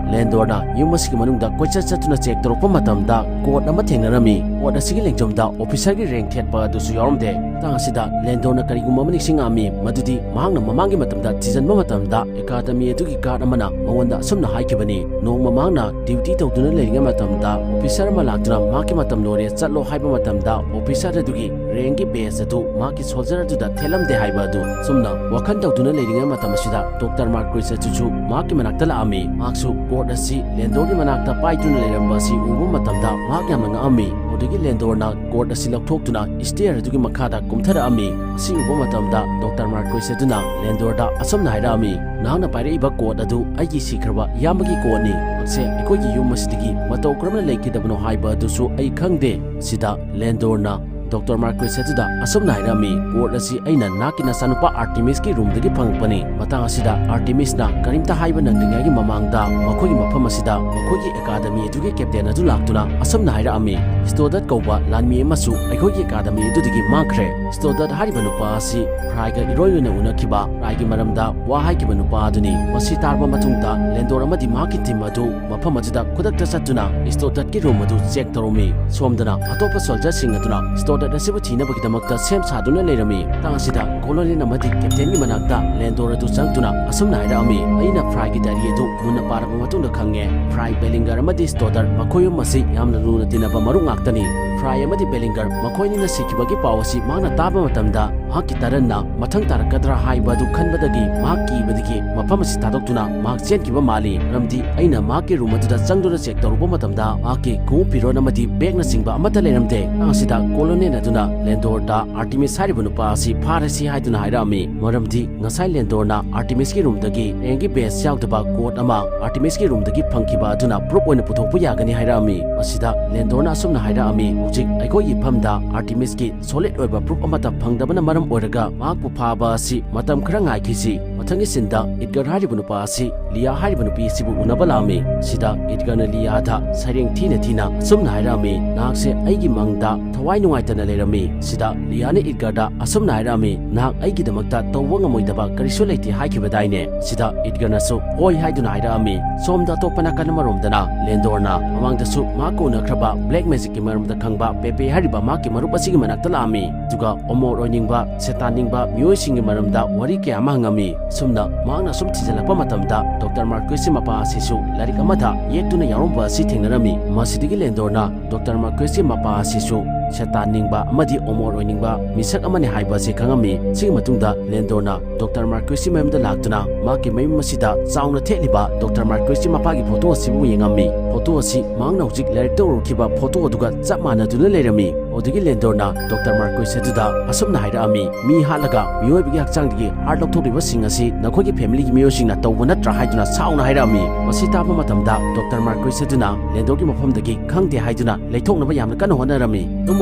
ꯂꯦꯟꯗꯣꯔꯅ ꯌꯨꯝ ꯑꯁꯤꯒꯤ ꯃꯅꯨꯡꯗ ꯀꯣꯏꯆꯠ ꯆꯠꯇꯨꯅ ꯆꯦꯛ ꯇꯧꯔꯛꯄ ꯃꯇꯝꯗ ꯀꯣꯠ ꯑꯃ ꯊꯦꯡꯅꯔꯝꯃꯤ꯫ ꯀꯣꯠ ꯑꯁꯤꯒꯤ ꯂꯦꯡꯖꯨꯝꯗ ꯑꯣꯐꯤꯁꯔꯒꯤ ꯔꯦꯡ ꯊꯦꯠꯄ ꯑꯗꯨꯁꯨ ꯌꯥꯎꯔꯝꯗꯦ꯫ ꯃꯇꯥꯡ ꯑꯁꯤꯗ ꯂꯦꯟꯗꯣꯔꯅ ꯀꯔꯤꯒꯨꯝꯕ ꯑꯃ ꯅꯤꯡꯁꯤꯡꯉꯛꯑꯝꯃꯤ, ꯃꯗꯨꯗꯤ ꯃꯍꯥꯛꯅ ꯃꯃꯥꯡꯒꯤ ꯃꯇꯝꯗ ꯊꯤꯖꯤꯟꯕ ꯃꯇꯝꯗ ꯑꯦꯀꯥꯗꯃꯤ ꯑꯗꯨꯒꯤ ꯒꯥꯔꯗ ꯑꯃꯅ ꯃꯉꯣꯟꯗ ꯑꯁꯨꯝꯅ ꯍꯥꯏꯈꯤꯕꯅꯤ, "ꯅꯣꯡꯃ ꯃꯍꯥꯛꯅ ꯗ꯭ꯌꯨꯇꯤ ꯇꯧꯗꯨꯅ ꯂꯩꯔꯤꯉꯩ ꯃꯇꯝꯗ ꯑꯣꯐꯤꯁꯔ ꯑꯃ ꯂꯥꯛꯇꯨꯅ ꯃꯍꯥꯛꯀꯤ ꯃꯇꯝ ꯂꯣꯏꯔꯦ, ꯆꯠꯂꯣ" ꯍꯥꯏꯕ ꯃꯇꯝꯗ ꯑꯣꯐꯤꯁꯔ ꯑꯗꯨꯒꯤ ꯔꯦꯡꯒꯤ ꯕꯦꯖ ꯑꯗꯨ ꯃꯍꯥꯛꯀꯤ ꯁꯣꯜꯖꯔ ꯑꯗꯨꯗ ꯊꯦꯠꯂꯝꯗꯦ ꯍꯥꯏꯕ ꯑꯗꯨ꯫ ꯆꯨꯝꯅ ꯋꯥꯈꯜ ꯇꯧꯗꯨꯅ ꯂꯩꯔꯤꯉꯩ ꯃꯇꯝ ꯑꯁꯤꯗ ꯗꯣꯛꯇꯔ ꯃꯥꯔꯀꯣꯏꯁ ꯑꯗꯨꯁꯨ ꯃꯍꯥꯛꯀꯤ ꯃꯅꯥꯛꯇ ꯂꯥꯛꯑꯝꯃꯤ꯫ ꯃꯍꯥꯛꯁꯨ ꯀꯣꯠ ꯑꯁꯤ ꯂꯦꯟꯗꯣꯔꯒꯤ ꯃꯅꯥꯛꯇ ꯄꯥꯏꯗꯨꯅ ꯂꯩꯔꯝꯕ ꯑꯁꯤ ꯎꯕ ꯃꯇꯝꯗ ꯃꯍꯥꯛ ꯌꯥꯝꯅ ꯉꯛꯑꯝꯃꯤ꯫ ꯑꯗꯨꯗꯒꯤ ꯂꯦꯟꯗꯣꯔꯅ ꯀꯣꯔꯠ ꯑꯁꯤ ꯂꯧꯊꯣꯛꯇꯨꯅ ꯁ꯭ꯇꯦꯌꯔ ꯑꯗꯨꯒꯤ ꯃꯈꯥꯗ ꯀꯨꯝꯊꯔꯛꯑꯝꯃꯤ꯫ ꯑꯁꯤ ꯎꯕ ꯃꯇꯝꯗ ꯗꯣꯛꯇꯔ ꯃꯥꯔꯀꯣꯏꯁ ꯑꯗꯨꯅ ꯂꯦꯟꯗꯣꯔꯗ ꯑꯁꯨꯝꯅ ꯍꯥꯏꯔꯛꯑꯝꯃꯤ, "ꯅꯍꯥꯛꯅ ꯄꯥꯏꯔꯛꯏꯕ ꯀꯣꯔꯠ ꯑꯗꯨ ꯑꯩꯒꯤ ꯁꯤꯈ꯭ꯔꯕ ꯏꯌꯥꯝꯕꯒꯤ ꯀꯣꯔꯠꯅꯤ꯫ ꯃꯍꯥꯛꯁꯦ ꯑꯩꯈꯣꯏꯒꯤ ꯌꯨꯝ ꯑꯁꯤꯗꯒꯤ ꯃꯇꯧ ꯀꯔꯝꯅ ꯂꯩꯈꯤꯗꯕꯅꯣ ꯍꯥꯏꯕ ꯑꯗꯨꯁꯨ ꯑꯩ ꯈꯪꯗꯦ"꯫ ꯁꯤꯗ ꯂꯦꯟꯗꯣꯔꯅ ꯗꯣꯛꯇꯔ ꯃꯥꯔꯀꯣꯏꯁ ꯑꯗꯨꯗ ꯑꯁꯨꯝꯅ ꯍꯥꯏꯔꯛꯑꯝꯃꯤ, "ꯀꯣꯔꯠ ꯑꯁꯤ ꯑꯩꯅ ꯅꯍꯥꯛꯀꯤ ꯅꯆꯥꯅꯨꯄꯥ ꯑꯥꯔꯇꯤꯃꯤꯁꯀꯤ ꯔꯨꯝꯗꯒꯤ ꯐꯪꯉꯛꯄꯅꯤ"꯫ ꯃꯇꯥꯡ ꯑꯁꯤꯗ ꯑꯥꯔꯇꯤꯃꯤꯁꯅ ꯀꯔꯤꯝꯇ ꯍꯥꯏꯕ ꯅꯪꯗ꯭ꯔꯤꯉꯩꯒꯤ ꯃꯃꯥꯡꯗ ꯃꯈꯣꯏꯒꯤ ꯃꯐꯝ ꯑꯁꯤꯗ ꯃꯈꯣꯏꯒꯤ ꯑꯦꯀꯥꯗꯃꯤ ꯑꯗꯨꯒꯤ ꯀꯦꯞꯇꯦꯟ ꯑꯗꯨ ꯂꯥꯛꯇꯨꯅ ꯑꯁꯨꯝꯅ ꯍꯥꯏꯔꯛꯑꯝꯃꯤ, "ꯁ꯭ꯇꯣꯗꯠ ꯀꯧꯕ ꯂꯥꯟꯃꯤ ꯑꯃꯁꯨ ꯑꯩꯈꯣꯏꯒꯤ ꯑꯦꯀꯥꯗꯃꯤ ꯑꯗꯨꯗꯒꯤ ꯃꯥꯡꯈ꯭ꯔꯦ"꯫ ꯁ꯭ꯇꯣꯗꯠ ꯍꯥꯏꯔꯤꯕ ꯅꯨꯄꯥ ꯑꯁꯤ ꯐ꯭ꯔꯥꯏꯒ ꯏꯔꯣꯏ ꯂꯣꯏꯅ ꯎꯅꯈꯤꯕ, ꯐ꯭ꯔꯥꯏꯒꯤ ꯃꯔꯝꯗ ꯋꯥ ꯍꯥꯏꯈꯤꯕ ꯅꯨꯄꯥ ꯑꯗꯨꯅꯤ꯫ ꯃꯁꯤ ꯇꯥꯔꯕ ꯃꯇꯨꯡꯗ ꯂꯦꯟꯗꯣꯔ ꯑꯃꯗꯤ ꯃꯍꯥꯛꯀꯤ ꯇꯤꯝ ꯑꯗꯨ ꯃꯐꯝ ꯑꯗꯨꯗ ꯈꯨꯗꯛꯇ ꯆꯠꯇꯨꯅ ꯁ꯭ꯇꯣꯗꯠꯀꯤ ꯔꯨꯝ ꯑꯗꯨ ꯆꯦꯛ ꯇꯧꯔꯝꯃꯤ꯫ ꯁꯣꯝꯗꯅ ꯑꯇꯣꯞꯄ ꯁꯣꯜꯖꯔꯁꯤꯡ ꯑꯗꯨꯅ ꯁ꯭ꯇꯣꯗꯠ ꯑꯁꯤꯕꯨ ꯊꯤꯅꯕꯒꯤꯗꯃꯛꯇ ꯁꯦꯝ ꯁꯥꯗꯨꯅ ꯂꯩꯔꯝꯃꯤ꯫ ꯃꯇꯥꯡ ꯑꯁꯤꯗ ꯀꯣꯂꯣꯅꯦꯜ ꯑꯃꯗꯤ ꯀꯦꯞꯇꯦꯟꯒꯤ ꯃꯅꯥꯛꯇ ꯂꯦꯟꯗꯣꯔ ꯑꯗꯨ ꯆꯪꯗꯨꯅ ꯑꯁꯨꯝꯅ ꯍꯥꯏꯔꯛꯑꯝꯃꯤ, "ꯑꯩꯅ ꯐ꯭ꯔꯥꯏꯒꯤ ꯗꯥꯏꯔꯤ ꯑꯗꯨ ꯃꯨꯟꯅ ꯄꯥꯔꯕ ꯃꯇꯨꯡꯗ ꯈꯪꯉꯦ, ꯐ꯭ꯔꯥꯏ, ꯕꯦꯂꯤꯡꯒꯔ ꯑꯃꯗꯤ ꯁ꯭ꯇꯣꯗꯠ ꯃꯈꯣꯏ ꯑꯍꯨꯝ ꯑꯁꯤ ꯌꯥꯝꯅ ꯂꯨꯅ ꯇꯤꯟꯅꯕ ꯃꯔꯨꯞ ꯉꯥꯛꯇꯅꯤ꯫ ꯐ꯭ꯔꯥꯏ ꯑꯃꯗꯤ ꯕꯦꯂꯤꯡꯒꯔ ꯃꯈꯣꯏ ꯑꯅꯤꯅ ꯁꯤꯈꯤꯕꯒꯤ ꯄꯥꯎ ꯑꯁꯤ ꯃꯍꯥꯛꯅ ꯇꯥꯕ ꯃꯇꯝꯗ ꯃꯍꯥꯛꯀꯤ ꯇꯔꯟꯅ ꯃꯊꯪ ꯇꯥꯔꯛꯀꯗ꯭ꯔꯥ ꯍꯥꯏꯕ ꯑꯗꯨ ꯈꯟꯕꯗꯒꯤ ꯃꯍꯥꯛ ꯀꯤꯕꯗꯒꯤ ꯃꯐꯝ ꯑꯁꯤ ꯊꯥꯗꯣꯛꯇꯨꯅ ꯃꯍꯥꯛ ꯆꯦꯟꯈꯤꯕ ꯃꯥꯜꯂꯤ꯫ ꯃꯔꯝꯗꯤ ꯑꯩꯅ ꯃꯍꯥꯛꯀꯤ ꯔꯨꯝ ꯑꯗꯨꯗ ꯆꯪꯗꯨꯅ ꯆꯦꯛ ꯇꯧꯔꯨꯕ ꯃꯇꯝꯗ ꯃꯍꯥꯛꯀꯤ ꯈꯣꯡꯎꯞ ꯐꯤꯔꯣꯜ ꯑꯃꯗꯤ ꯕꯦꯒꯅꯆꯤꯡꯕ ꯑꯃꯠꯇ ꯂꯩꯔꯝꯗꯦ"꯫ ꯃꯇꯥꯡ ꯑꯁꯤꯗ ꯀꯣꯂꯣꯅꯦꯜ ꯑꯗꯨꯅ ꯂꯦꯟꯗꯣꯔꯗ ꯑꯥꯔꯇꯤꯃꯤꯁ ꯍꯥꯏꯔꯤꯕ ꯅꯨꯄꯥ ꯑꯁꯤ ꯐꯥꯔꯁꯤ ꯍꯥꯏꯗꯨꯅ ꯍꯥꯏꯔꯛꯑꯝꯃꯤ꯫ ꯃꯔꯝꯗꯤ ꯉꯁꯥꯏ ꯂꯦꯟꯗꯣꯔꯅ ꯑꯥꯔꯇꯤꯃꯤꯁꯀꯤ ꯔꯨꯝꯗꯒꯤ ꯔꯦꯡꯒꯤ ꯕꯦꯖ ꯌꯥꯎꯗꯕ ꯀꯣꯠ ꯑꯃ ꯑꯥꯔꯇꯤꯃꯤꯁꯀꯤ ꯔꯨꯝꯗꯒꯤ ꯐꯪꯈꯤꯕ ꯑꯗꯨꯅ ꯄ꯭ꯔꯨꯐ ꯑꯣꯏꯅ ꯄꯨꯊꯣꯛꯄ ꯌꯥꯒꯅꯤ ꯍꯥꯏꯔꯛꯑꯝꯃꯤ꯫ ꯃꯁꯤꯗ ꯂꯦꯟꯗꯣꯔꯅ ꯑꯁꯨꯝꯅ ꯍꯥꯏꯔꯛꯑꯝꯃꯤ, "ꯍꯧꯖꯤꯛ ꯑꯩꯈꯣꯏꯒꯤ ꯐꯝꯗ ꯑꯥꯔꯇꯤꯃꯤꯁꯀꯤ ꯁꯣꯂꯤꯗ ꯑꯣꯏꯕ ꯄ꯭ꯔꯨꯐ ꯑꯃꯠꯇ ꯐꯪꯗꯕꯅ ꯃꯔꯝ ꯑꯣꯏꯔꯒ ꯃꯍꯥꯛꯄꯨ ꯐꯥꯕ ꯑꯁꯤ ꯃꯇꯝ ꯈꯔ ꯉꯥꯏꯈꯤꯁꯤ꯫ ꯃꯊꯪꯒꯤ ꯁꯤꯟꯗ ꯏꯗꯒꯔ ꯍꯥꯏꯔꯤꯕ ꯅꯨꯄꯥ ꯑꯁꯤ ꯂꯤꯌꯥ ꯍꯥꯏꯔꯤꯕ ꯅꯨꯄꯤ ꯑꯁꯤꯕꯨ ꯎꯅꯕ ꯂꯥꯛꯑꯝꯃꯤ"꯫ ꯁꯤꯗ ꯏꯗꯒꯔꯅ ꯂꯤꯌꯥꯗ ꯁꯩꯔꯦꯡ ꯊꯤꯅ ꯊꯤꯅ ꯑꯁꯨꯝꯅ ꯍꯥꯏꯔꯛꯑꯝꯃꯤ, "ꯅꯍꯥꯛꯁꯦ ꯑꯩꯒꯤ ꯃꯪꯗ ꯊꯋꯥꯏ ꯅꯨꯡꯉꯥꯏꯇꯅ ꯂꯩꯔꯝꯃꯤ"꯫ ꯁꯤꯗ ꯂꯤꯌꯥꯅ ꯏꯗꯒꯔꯗ ꯑꯁꯨꯝꯅ ꯍꯥꯏꯔꯛꯑꯝꯃꯤ, "ꯅꯍꯥꯛ ꯑꯩꯒꯤꯗꯃꯛꯇ ꯇꯧꯕ ꯉꯝꯃꯣꯏꯗꯕ ꯀꯔꯤꯁꯨ ꯂꯩꯇꯦ ꯍꯥꯏꯈꯤꯕꯗꯥꯏꯅꯦ?" ꯁꯤꯗ ꯏꯗꯒꯔꯅꯁꯨ ꯍꯣꯏ ꯍꯥꯏꯗꯨꯅ ꯍꯥꯏꯔꯛꯑꯝꯃꯤ꯫ ꯁꯣꯝꯗ ꯑꯇꯣꯞꯄ ꯅꯥꯀꯟ ꯑꯃꯔꯣꯝꯗꯅ ꯂꯦꯟꯗꯣꯔꯅ ꯃꯃꯥꯡꯗꯁꯨ ꯃꯍꯥꯛꯀ ꯎꯅꯈ꯭ꯔꯕ ꯕ꯭ꯂꯦꯛ ꯃꯦꯖꯤꯛꯀꯤ ꯃꯔꯝꯗ ꯈꯪꯕ ꯄꯦꯄꯦ ꯍꯥꯏꯔꯤꯕ ꯃꯍꯥꯛꯀꯤ ꯃꯔꯨꯞ ꯑꯁꯤꯒꯤ ꯃꯅꯥꯛꯇ ꯂꯥꯛꯑꯝꯃꯤ꯫ ꯑꯗꯨꯒ ꯑꯣꯃꯣꯔ ꯑꯣꯏꯅꯤꯡꯕ, ꯁꯦꯇꯥꯟ ꯅꯤꯡꯕ ꯃꯤꯑꯣꯏꯁꯤꯡꯒꯤ ꯃꯔꯝꯗ ꯋꯥꯔꯤ ꯀꯌꯥ ꯑꯃ ꯍꯪꯉꯝꯃꯤ꯫ ꯑꯁꯨꯝꯅ ꯃꯍꯥꯛꯅ ꯁꯨꯝ ꯊꯤꯖꯤꯜꯂꯛꯄ ꯃꯇꯝꯗ ꯗꯣꯛꯇꯔ ꯃꯥꯔꯀ꯭ꯋꯤꯁꯀꯤ ꯃꯄꯥ ꯑꯁꯤꯁꯨ ꯂꯥꯏꯔꯤꯛ ꯑꯃꯗ ꯌꯦꯛꯇꯨꯅ ꯌꯥꯎꯔꯝꯕ ꯑꯁꯤ ꯊꯦꯡꯅꯔꯝꯃꯤ꯫ ꯃꯁꯤꯗꯒꯤ ꯂꯦꯟꯗꯣꯔꯅ ꯗꯣꯛꯇꯔ ꯃꯥꯔꯀ꯭ꯋꯤꯁꯀꯤ ꯃꯄꯥ ꯑꯁꯤꯁꯨ ꯁꯦꯇꯥꯟ ꯅꯤꯡꯕ ꯑꯃꯗꯤ ꯑꯃꯣꯔ ꯑꯣꯏꯅꯤꯡꯕ ꯃꯤꯁꯛ ꯑꯃꯅꯤ ꯍꯥꯏꯕ ꯑꯁꯤ ꯈꯪꯉꯝꯃꯤ꯫ ꯁꯤꯒꯤ ꯃꯇꯨꯡꯗ ꯂꯦꯟꯗꯣꯔꯅ ꯗꯣꯛꯇꯔ ꯃꯥꯔꯀ꯭ꯋꯤꯁꯀꯤ ꯃꯌꯨꯝꯗ ꯂꯥꯛꯇꯨꯅ ꯃꯍꯥꯛꯀꯤ ꯃꯌꯨꯝ ꯑꯁꯤꯗ ꯆꯥꯎꯅ ꯊꯦꯠꯂꯤꯕ ꯗꯣꯛꯇꯔ ꯃꯥꯔꯀ꯭ꯋꯤꯁꯀꯤ ꯃꯄꯥꯒꯤ ꯐꯣꯇꯣ ꯑꯁꯤꯕꯨ ꯌꯦꯡꯉꯝꯃꯤ꯫ ꯐꯣꯇꯣ ꯑꯁꯤ ꯃꯍꯥꯛꯅ ꯍꯧꯖꯤꯛ ꯂꯥꯏꯔꯤꯛꯇ ꯎꯔꯨꯈꯤꯕ ꯐꯣꯇꯣ ꯑꯗꯨꯒ ꯆꯞ ꯃꯥꯟꯅꯗꯨꯅ ꯂꯩꯔꯝꯃꯤ꯫ ꯑꯗꯨꯗꯒꯤ ꯂꯦꯟꯗꯣꯔꯅ ꯗꯣꯛꯇꯔ ꯃꯥꯔꯀ꯭ꯋꯤꯁ ꯑꯗꯨꯗ ꯑꯁꯨꯝꯅ ꯍꯥꯏꯔꯛꯑꯝꯃꯤ, "ꯃꯤ ꯍꯥꯠꯂꯒ ꯃꯤꯑꯣꯏꯕꯒꯤ ꯍꯛꯆꯥꯡꯗꯒꯤ ꯍꯥꯔꯠ ꯂꯧꯊꯣꯛꯂꯤꯕꯁꯤꯡ ꯑꯁꯤ ꯅꯈꯣꯏꯒꯤ ꯐꯦꯃꯤꯂꯤꯒꯤ ꯃꯤꯑꯣꯏꯁꯤꯡꯅ ꯇꯧꯕ ꯅꯠꯇ꯭ꯔꯥ?" ꯍꯥꯏꯗꯨꯅ ꯁꯥꯎꯅ ꯍꯥꯏꯔꯛꯑꯝꯃꯤ꯫ ꯃꯁꯤ ꯇꯥꯕ ꯃꯇꯝꯗ ꯗꯣꯛꯇꯔ ꯃꯥꯔꯀ꯭ꯋꯤꯁ ꯑꯗꯨꯅ ꯂꯦꯟꯗꯣꯔꯒꯤ ꯃꯐꯝꯗꯒꯤ ꯈꯪꯗꯦ ꯍꯥꯏꯗꯨꯅ ꯂꯩꯊꯣꯛꯅꯕ ꯌꯥꯝꯅ ꯀꯟꯅ ꯍꯣꯠꯅꯔꯝꯃꯤ꯫ ꯑꯗꯨꯝ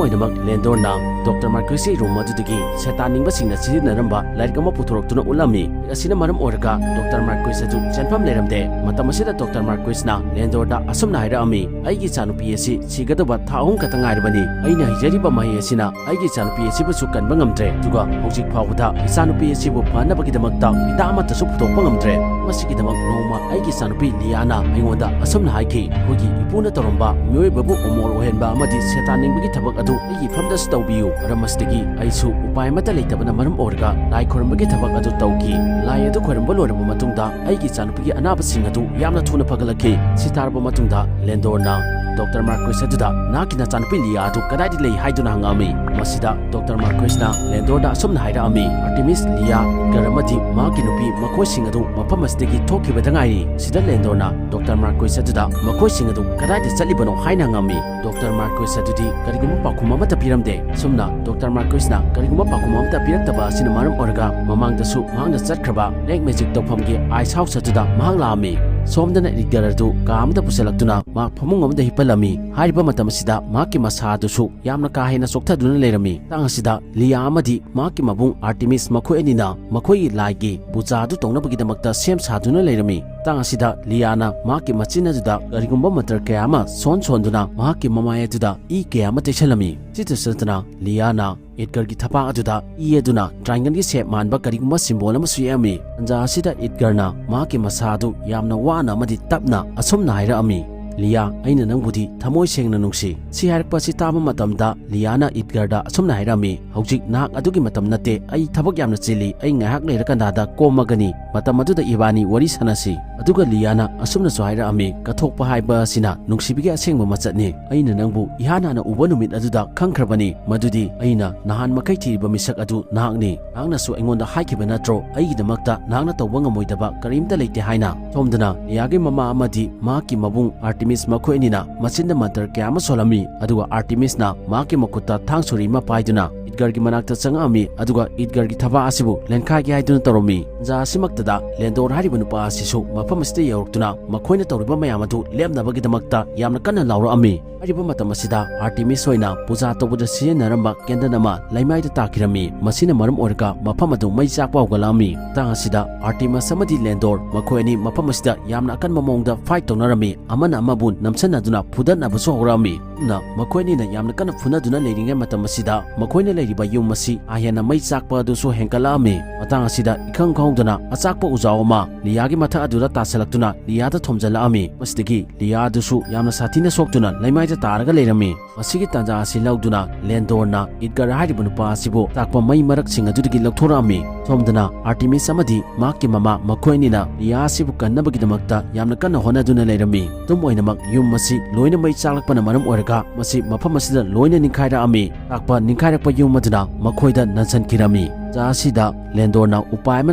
ꯑꯣꯏꯅꯃꯛ, ꯂꯦꯟꯗꯣꯔꯅ ꯗꯣꯛꯇꯔ ꯃꯥꯔꯀ꯭ꯋꯤꯁꯀꯤ ꯔꯨꯝ ꯑꯗꯨꯗꯒꯤ ꯁꯦꯇꯥꯟ ꯅꯤꯡꯕꯁꯤꯡꯅ ꯁꯤꯖꯤꯟꯅꯔꯝꯕ ꯂꯥꯏꯔꯤꯛ ꯑꯃ ꯄꯨꯊꯣꯔꯛꯇꯨꯅ ꯎꯠꯂꯝꯃꯤ꯫ ꯑꯁꯤꯅ ꯃꯔꯝ ꯑꯣꯏꯔꯒ ꯗꯣꯛꯇꯔ ꯃꯥꯔꯀ꯭ꯋꯤꯁ ꯑꯗꯨ ꯆꯦꯟꯐꯝ ꯂꯩꯔꯝꯗꯦ꯫ ꯃꯇꯝ ꯑꯁꯤꯗ ꯗꯣꯛꯇꯔ ꯃꯥꯔꯀ꯭ꯋꯤꯁꯅ ꯂꯦꯟꯗꯣꯔꯗ ꯑꯁꯨꯝꯅ ꯍꯥꯏꯔꯛꯑꯝꯃꯤ, "ꯑꯩꯒꯤ ꯏꯆꯥꯅꯨꯄꯤ ꯑꯁꯤ ꯁꯤꯒꯗꯕ ꯊꯥ ꯑꯍꯨꯝ ꯈꯛꯇ ꯉꯥꯏꯔꯕꯅꯤ꯫ ꯑꯩꯅ ꯍꯩꯖꯔꯤꯕ ꯃꯍꯩ ꯑꯁꯤꯅ ꯑꯩꯒꯤ ꯏꯆꯥꯅꯨꯄꯤ ꯑꯁꯤꯕꯨꯁꯨ ꯀꯟꯕ ꯉꯝꯗ꯭ꯔꯦ, ꯑꯗꯨꯒ ꯍꯧꯖꯤꯛ ꯐꯥꯎꯕꯗ ꯏꯆꯥꯅꯨꯄꯤ ꯑꯁꯤꯕꯨ ꯐꯅꯕꯒꯤꯗꯃꯛꯇ ꯍꯤꯗꯥꯛ ꯑꯃꯠꯇꯁꯨ ꯄꯨꯊꯣꯛꯄ ꯉꯝꯗ꯭ꯔꯦ꯫ ꯃꯁꯤꯒꯤꯗꯃꯛ ꯅꯣꯡꯃ ꯑꯩꯒꯤ ꯏꯆꯥꯅꯨꯄꯤ ꯂꯤꯌꯥꯅ ꯑꯩꯉꯣꯟꯗ ꯑꯁꯨꯝꯅ ꯍꯥꯏꯈꯤ, 'ꯑꯩꯈꯣꯏꯒꯤ ꯏꯄꯨꯅ ꯇꯧꯔꯝꯕ ꯃꯤꯑꯣꯏꯕꯕꯨ ꯑꯃꯣꯔ ꯑꯣꯏꯍꯟꯕ ꯑꯃꯗꯤ ꯁꯦꯇꯥꯟ ꯅꯤꯡꯕꯒꯤ ꯊꯕꯛ ꯑꯗꯨ ꯑꯩꯒꯤ ꯏꯐꯝꯗꯁꯨ ꯇꯧꯕꯤꯌꯨ꯫ ꯃꯔꯝ ꯑꯁꯤꯗꯒꯤ ꯑꯩꯁꯨ ꯎꯄꯥꯏ ꯑꯃꯠꯇ ꯂꯩꯇꯕꯅ ꯃꯔꯝ ꯑꯣꯏꯔꯒ ꯂꯥꯏ ꯈꯣꯏꯔꯝꯕꯒꯤ ꯊꯕꯛ ꯑꯗꯨ ꯇꯧꯈꯤ꯫ ꯂꯥꯏ ꯑꯗꯨ ꯈꯣꯏꯔꯝꯕ ꯂꯣꯏꯔꯕ ꯃꯇꯨꯡꯗ ꯑꯩꯒꯤ ꯏꯆꯥꯅꯨꯄꯤꯒꯤ ꯑꯅꯥꯕꯁꯤꯡ ꯑꯗꯨ ꯌꯥꯝꯅ ꯊꯨꯅ ꯐꯒꯠꯂꯛꯈꯤ꯫ ꯁꯤ ꯇꯥꯔꯕ ꯃꯇꯨꯡꯗ ꯂꯦꯟꯗꯣꯔꯅ ꯗꯣꯛꯇꯔ ꯃꯥꯔꯀ꯭ꯋꯤꯁ ꯑꯗꯨꯗ, "ꯅꯍꯥꯛꯀꯤ ꯅꯆꯥꯅꯨꯄꯤ ꯂꯤꯌꯥ ꯑꯗꯨ ꯀꯗꯥꯏꯗ ꯂꯩ?" ꯍꯥꯏꯗꯨꯅ ꯍꯪꯉꯛꯑꯝꯃꯤ꯫ ꯃꯁꯤꯗ ꯗꯣꯛꯇꯔ ꯃꯥꯔꯀ꯭ꯋꯤꯁꯅ ꯂꯦꯟꯗꯣꯔꯗ ꯑꯁꯨꯝꯅ ꯍꯥꯏꯔꯛꯑꯝꯃꯤ, "ꯑꯥꯔꯇꯦꯃꯤꯁ, ꯂꯤꯌꯥ, ꯏꯗꯒꯔ ꯑꯃꯗꯤ ꯃꯍꯥꯛꯀꯤ ꯅꯨꯄꯤ, ꯃꯈꯣꯏꯁꯤꯡ ꯑꯗꯨ ꯃꯐꯝ ꯑꯁꯤꯗꯒꯤ ꯊꯣꯛꯈꯤꯕꯗ ꯉꯥꯏꯔꯤ꯫" ꯁꯤꯗ ꯂꯦꯟꯗꯣꯔꯅ ꯗꯣꯛꯇꯔ ꯃꯥꯔꯀ꯭ꯋꯤꯁ ꯑꯗꯨꯗ, "ꯃꯈꯣꯏꯁꯤꯡ ꯑꯗꯨ ꯀꯗꯥꯏꯗ ꯆꯠꯂꯤꯕꯅꯣ?" ꯍꯥꯏꯅ ꯍꯪꯉꯝꯃꯤ꯫ ꯗꯣꯛꯇꯔ ꯃꯥꯔꯀ꯭ꯋꯤꯁ ꯑꯗꯨꯗꯤ ꯀꯔꯤꯒꯨꯝꯕ ꯄꯥꯎꯈꯨꯝ ꯑꯃꯠꯇ ꯄꯤꯔꯝꯗꯦ꯫ ꯑꯁꯨꯝꯅ ꯗꯣꯛꯇꯔ ꯃꯥꯔꯀ꯭ꯋꯤꯁꯅ ꯀꯔꯤꯒꯨꯝꯕ ꯄꯥꯎꯈꯨꯝ ꯑꯃꯠꯇ ꯄꯤꯔꯛꯇꯕ ꯑꯁꯤꯅ ꯃꯔꯝ ꯑꯣꯏꯔꯒ ꯃꯃꯥꯡꯗꯁꯨ ꯃꯍꯥꯛꯅ ꯆꯠꯈ꯭ꯔꯕ ꯕ꯭ꯂꯦꯛ ꯃꯦꯖꯤꯛ ꯇꯧꯐꯝꯒꯤ ꯑꯥꯏꯁ ꯍꯥꯎꯁ ꯑꯗꯨꯗ ꯃꯍꯥꯛ ꯂꯥꯛꯑꯝꯃꯤ꯫ ꯁꯣꯝꯗꯅ ꯏꯗꯒꯔ ꯑꯗꯨ ꯀꯥ ꯑꯃꯗ ꯄꯨꯁꯤꯜꯂꯛꯇꯨꯅ ꯃꯍꯥꯛ ꯐꯃꯨꯡ ꯑꯃꯗ ꯍꯤꯞꯍꯜꯂꯝꯃꯤ꯫ ꯍꯥꯏꯔꯤꯕ ꯃꯇꯝ ꯑꯁꯤꯗ ꯃꯍꯥꯛꯀꯤ ꯃꯁꯥ ꯑꯗꯨꯁꯨ ꯌꯥꯝꯅ ꯀꯥ ꯍꯦꯟꯅ ꯆꯣꯛꯊꯗꯨꯅ ꯂꯩꯔꯝꯃꯤ꯫ ꯃꯇꯥꯡ ꯑꯁꯤꯗ ꯂꯤꯌꯥ ꯑꯃꯗꯤ ꯃꯍꯥꯛꯀꯤ ꯃꯕꯨꯡ ꯑꯥꯔꯇꯦꯃꯤꯁ ꯃꯈꯣꯏ ꯑꯅꯤꯅ ꯃꯈꯣꯏꯒꯤ ꯂꯥꯏꯒꯤ ꯄꯨꯖꯥ ꯑꯗꯨ ꯇꯧꯅꯕꯒꯤꯗꯃꯛꯇ ꯁꯦꯝ ꯁꯥꯗꯨꯅ ꯂꯩꯔꯝꯃꯤ꯫ ꯃꯇꯥꯡ ꯑꯁꯤꯗ ꯂꯤꯌꯥꯅ ꯃꯍꯥꯛꯀꯤ ꯃꯆꯤꯟ ꯑꯗꯨꯗ ꯀꯔꯤꯒꯨꯝꯕ ꯃꯟꯇ꯭ꯔ ꯀꯌꯥ ꯑꯃ ꯁꯣꯟ ꯁꯣꯟꯗꯨꯅ ꯃꯍꯥꯛꯀꯤ ꯃꯃꯥꯏ ꯑꯗꯨꯗ ꯏ ꯀꯌꯥ ꯑꯃ ꯇꯩꯁꯜꯂꯝꯃꯤ꯫ ꯁꯤꯇꯁꯨ ꯅꯠꯇꯅ ꯂꯤꯌꯥꯅ ꯏꯗꯒꯔꯒꯤ ꯊꯕꯥꯛ ꯑꯗꯨꯗ ꯏ ꯑꯗꯨꯅ ꯇ꯭ꯔꯥꯏꯡꯒꯜꯒꯤ ꯁꯦꯞ ꯃꯥꯟꯕ ꯀꯔꯤꯒꯨꯝꯕ ꯁꯤꯝꯕꯣꯜ ꯑꯃꯁꯨ ꯌꯦꯛꯑꯝꯃꯤ꯫ ꯇꯟꯖꯥ ꯑꯁꯤꯗ ꯏꯗꯒꯔꯅ ꯃꯍꯥꯛꯀꯤ ꯃꯁꯥ ꯑꯗꯨ ꯌꯥꯝꯅ ꯋꯥꯅ ꯑꯃꯗꯤ ꯇꯞꯅ ꯑꯁꯨꯝꯅ ꯍꯥꯏꯔꯛꯑꯝꯃꯤ, "ꯂꯤꯌꯥ, ꯑꯩꯅ ꯅꯪꯕꯨꯗꯤ ꯊꯃꯣꯏ ꯁꯦꯡꯅ ꯅꯨꯡꯁꯤ꯫" ꯁꯤ ꯍꯥꯏꯔꯛꯄ ꯑꯁꯤ ꯇꯥꯕ ꯃꯇꯝꯗ ꯂꯤꯌꯥꯅ ꯏꯗꯒꯔꯗ ꯑꯁꯨꯝꯅ ꯍꯥꯏꯔꯝꯃꯤ, "ꯍꯧꯖꯤꯛ ꯅꯍꯥꯛ ꯑꯗꯨꯒꯤ ꯃꯇꯝ ꯅꯠꯇꯦ, ꯑꯩ ꯊꯕꯛ ꯌꯥꯝꯅ ꯆꯤꯜꯂꯤ, ꯑꯩ ꯉꯥꯏꯍꯥꯛ ꯂꯩꯔꯀꯥꯟꯗ ꯀꯣꯝꯃꯒꯅꯤ, ꯃꯇꯝ ꯑꯗꯨꯗ ꯏꯕꯥꯅꯤ ꯋꯥꯔꯤ ꯁꯥꯟꯅꯁꯤ꯫" ꯑꯗꯨꯒ ꯂꯤꯌꯥꯅ ꯑꯁꯨꯝꯅꯁꯨ ꯍꯥꯏꯔꯛꯑꯝꯃꯤ, "ꯀꯠꯊꯣꯛꯄ ꯍꯥꯏꯕ ꯑꯁꯤꯅ ꯅꯨꯡꯁꯤꯕꯒꯤ ꯑꯁꯦꯡꯕ ꯃꯆꯠꯅꯤ꯫ ꯑꯩꯅ ꯅꯪꯕꯨ ꯏꯍꯥꯟ ꯍꯥꯟꯅ ꯎꯕ ꯅꯨꯃꯤꯠ ꯑꯗꯨꯗ ꯈꯪꯈ꯭ꯔꯕꯅꯤ ꯃꯗꯨꯗꯤ ꯑꯩꯅ ꯅꯍꯥꯟ ꯃꯈꯩ ꯊꯤꯔꯤꯕ ꯃꯤꯁꯛ ꯑꯗꯨ ꯅꯍꯥꯛꯅꯤ꯫ ꯅꯍꯥꯛꯅꯁꯨ ꯑꯩꯉꯣꯟꯗ ꯍꯥꯏꯈꯤꯕ ꯅꯠꯇ꯭ꯔꯣ, ꯑꯩꯒꯤꯗꯃꯛꯇ ꯅꯍꯥꯛꯅ ꯇꯧꯕ ꯉꯝꯃꯣꯏꯗꯕ ꯀꯔꯤꯝꯇ ꯂꯩꯇꯦ ꯍꯥꯏꯅ?" ꯁꯣꯝꯗꯅ ꯂꯤꯌꯥꯒꯤ ꯃꯃꯥ ꯑꯃꯗꯤ ꯃꯍꯥꯛꯀꯤ ꯃꯕꯨꯡ ꯑꯥꯔꯇꯤꯃꯤꯁ ꯃꯈꯣꯏ ꯑꯅꯤꯅ ꯃꯆꯤꯟꯗ ꯃꯟꯇ꯭ꯔ ꯀꯌꯥ ꯑꯃ ꯁꯣꯜꯂꯝꯃꯤ, ꯑꯗꯨꯒ ꯑꯥꯔꯇꯤꯃꯤꯁꯅ ꯃꯍꯥꯛꯀꯤ ꯃꯈꯨꯠꯇ ꯊꯥꯡ ꯁꯣꯔꯤ ꯑꯃ ꯄꯥꯏꯗꯨꯅ ꯏꯗꯒꯔꯒꯤ ꯃꯅꯥꯛꯇ ꯆꯪꯉꯛꯑꯝꯃꯤ, ꯑꯗꯨꯒ ꯏꯗꯒꯔꯒꯤ ꯊꯕꯥꯛ ꯑꯁꯤꯕꯨ ꯂꯦꯟꯈꯥꯏꯒꯦ ꯍꯥꯏꯗꯨꯅ ꯇꯧꯔꯝꯃꯤ꯫ ꯇꯟꯖꯥ ꯑꯁꯤꯃꯛꯇꯗ ꯂꯦꯟꯗꯣꯔ ꯍꯥꯏꯔꯤꯕ ꯅꯨꯄꯥ ꯑꯁꯤꯁꯨ ꯃꯐꯝ ꯑꯁꯤꯗ ꯌꯧꯔꯛꯇꯨꯅ ꯃꯈꯣꯏꯅ ꯇꯧꯔꯤꯕ ꯃꯌꯥꯝ ꯑꯗꯨ ꯂꯦꯞꯅꯕꯒꯤꯗꯃꯛꯇ ꯌꯥꯝꯅ ꯀꯟꯅ ꯂꯥꯎꯔꯛꯑꯝꯃꯤ꯫ ꯍꯥꯏꯔꯤꯕ ꯃꯇꯝ ꯑꯁꯤꯗ ꯑꯥꯔꯇꯤꯃꯤꯁ ꯑꯣꯏꯅ ꯄꯨꯖꯥ ꯇꯧꯕꯗ ꯁꯤꯖꯤꯟꯅꯔꯝꯕ ꯀꯦꯟꯗꯜ ꯑꯃ ꯂꯩꯃꯥꯏꯗ ꯇꯥꯈꯤꯔꯝꯃꯤ꯫ ꯃꯁꯤꯅ ꯃꯔꯝ ꯑꯣꯏꯔꯒ ꯃꯐꯝ ꯑꯗꯨ ꯃꯩ ꯆꯥꯛꯄ ꯍꯧꯒꯠꯂꯛꯑꯝꯃꯤ꯫ ꯃꯇꯥꯡ ꯑꯁꯤꯗ ꯑꯥꯔꯇꯤꯃꯁ ꯑꯃꯗꯤ ꯂꯦꯟꯗꯣꯔ ꯃꯈꯣꯏ ꯑꯅꯤ ꯃꯐꯝ ꯑꯁꯤꯗ ꯌꯥꯝꯅ ꯑꯀꯟꯕ ꯃꯑꯣꯡꯗ ꯐꯥꯏꯠ ꯇꯧꯅꯔꯝꯃꯤ꯫ ꯑꯃꯅ ꯑꯃꯕꯨ ꯅꯝꯁꯤꯟꯅꯗꯨꯅ ꯐꯨꯗꯠꯅꯕꯁꯨ ꯍꯧꯔꯛꯑꯝꯃꯤ꯫ ꯑꯗꯨꯅ ꯃꯈꯣꯏ ꯑꯅꯤꯅ ꯌꯥꯝꯅ ꯀꯟꯅ ꯐꯨꯅꯗꯨꯅ ꯂꯩꯔꯤꯉꯩ ꯃꯇꯝ ꯑꯁꯤꯗ ꯃꯈꯣꯏꯅ ꯂꯩꯔꯤꯕ ꯌꯨꯝ ꯑꯁꯤ ꯀꯥ ꯍꯦꯟꯅ ꯃꯩ ꯆꯥꯛꯄ ꯑꯗꯨꯁꯨ ꯍꯦꯟꯒꯠꯂꯛꯑꯝꯃꯤ꯫ ꯃꯇꯥꯡ ꯑꯁꯤꯗ ꯏꯈꯪ ꯈꯪꯍꯧꯗꯅ ꯑꯆꯥꯛꯄ ꯎꯖꯥꯎ ꯑꯃ ꯂꯤꯌꯥꯒꯤ ꯃꯊꯛ ꯑꯗꯨꯗ ꯇꯥꯁꯤꯜꯂꯛꯇꯨꯅ ꯂꯤꯌꯥꯗ ꯊꯣꯝꯖꯤꯜꯂꯛꯑꯝꯃꯤ꯫ ꯃꯁꯤꯗꯒꯤ ꯂꯤꯌꯥ ꯑꯗꯨꯁꯨ ꯌꯥꯝꯅ ꯁꯥꯊꯤꯅ ꯁꯣꯛꯇꯨꯅ ꯂꯩꯃꯥꯏꯗ ꯇꯥꯔꯒ ꯂꯩꯔꯝꯃꯤ꯫ ꯃꯁꯤꯒꯤ ꯇꯥꯟꯖꯥ ꯑꯁꯤ ꯂꯧꯗꯨꯅ ꯂꯦꯟꯗꯣꯔꯅ ꯏꯗꯒꯔ ꯍꯥꯏꯔꯤꯕ ꯅꯨꯄꯥ ꯑꯁꯤꯕꯨ ꯇꯥꯛꯄ ꯃꯩ ꯃꯔꯛꯁꯤꯡ ꯑꯗꯨꯗꯒꯤ ꯂꯧꯊꯣꯔꯛꯑꯝꯃꯤ꯫ ꯁꯣꯝꯗꯅ ꯑꯥꯔꯇꯤꯃꯤꯁ ꯑꯃꯗꯤ ꯃꯍꯥꯛꯀꯤ ꯃꯃꯥ ꯃꯈꯣꯏ ꯑꯅꯤꯅ ꯂꯤꯌꯥ ꯑꯁꯤꯕꯨ ꯀꯟꯅꯕꯒꯤꯗꯃꯛꯇ ꯌꯥꯝꯅ ꯀꯟꯅ ꯍꯣꯠꯅꯗꯨꯅ ꯂꯩꯔꯝꯃꯤ꯫ ꯑꯗꯨꯝ ꯑꯣꯏꯅꯃꯛ ꯌꯨꯝ ꯑꯁꯤ ꯂꯣꯏꯅ ꯃꯩ ꯆꯥꯛꯂꯛꯄꯅ ꯃꯔꯝ ꯑꯣꯏꯔꯒ ꯃꯁꯤ ꯃꯐꯝ ꯑꯁꯤꯗ ꯂꯣꯏꯅ ꯅꯤꯡꯈꯥꯏꯔꯛꯑꯝꯃꯤ꯫ ꯇꯥꯛꯄ ꯅꯤꯡꯈꯥꯏꯔꯛꯄ ꯌꯨꯝ ꯑꯗꯨꯅ ꯃꯈꯣꯏꯗ ꯅꯟꯁꯤꯟꯈꯤꯔꯝꯃꯤ꯫ ꯇꯥꯟꯖꯥ ꯑꯁꯤꯗ ꯂꯦꯟꯗꯣꯔꯅ ꯎꯄꯥꯏ ꯑꯃ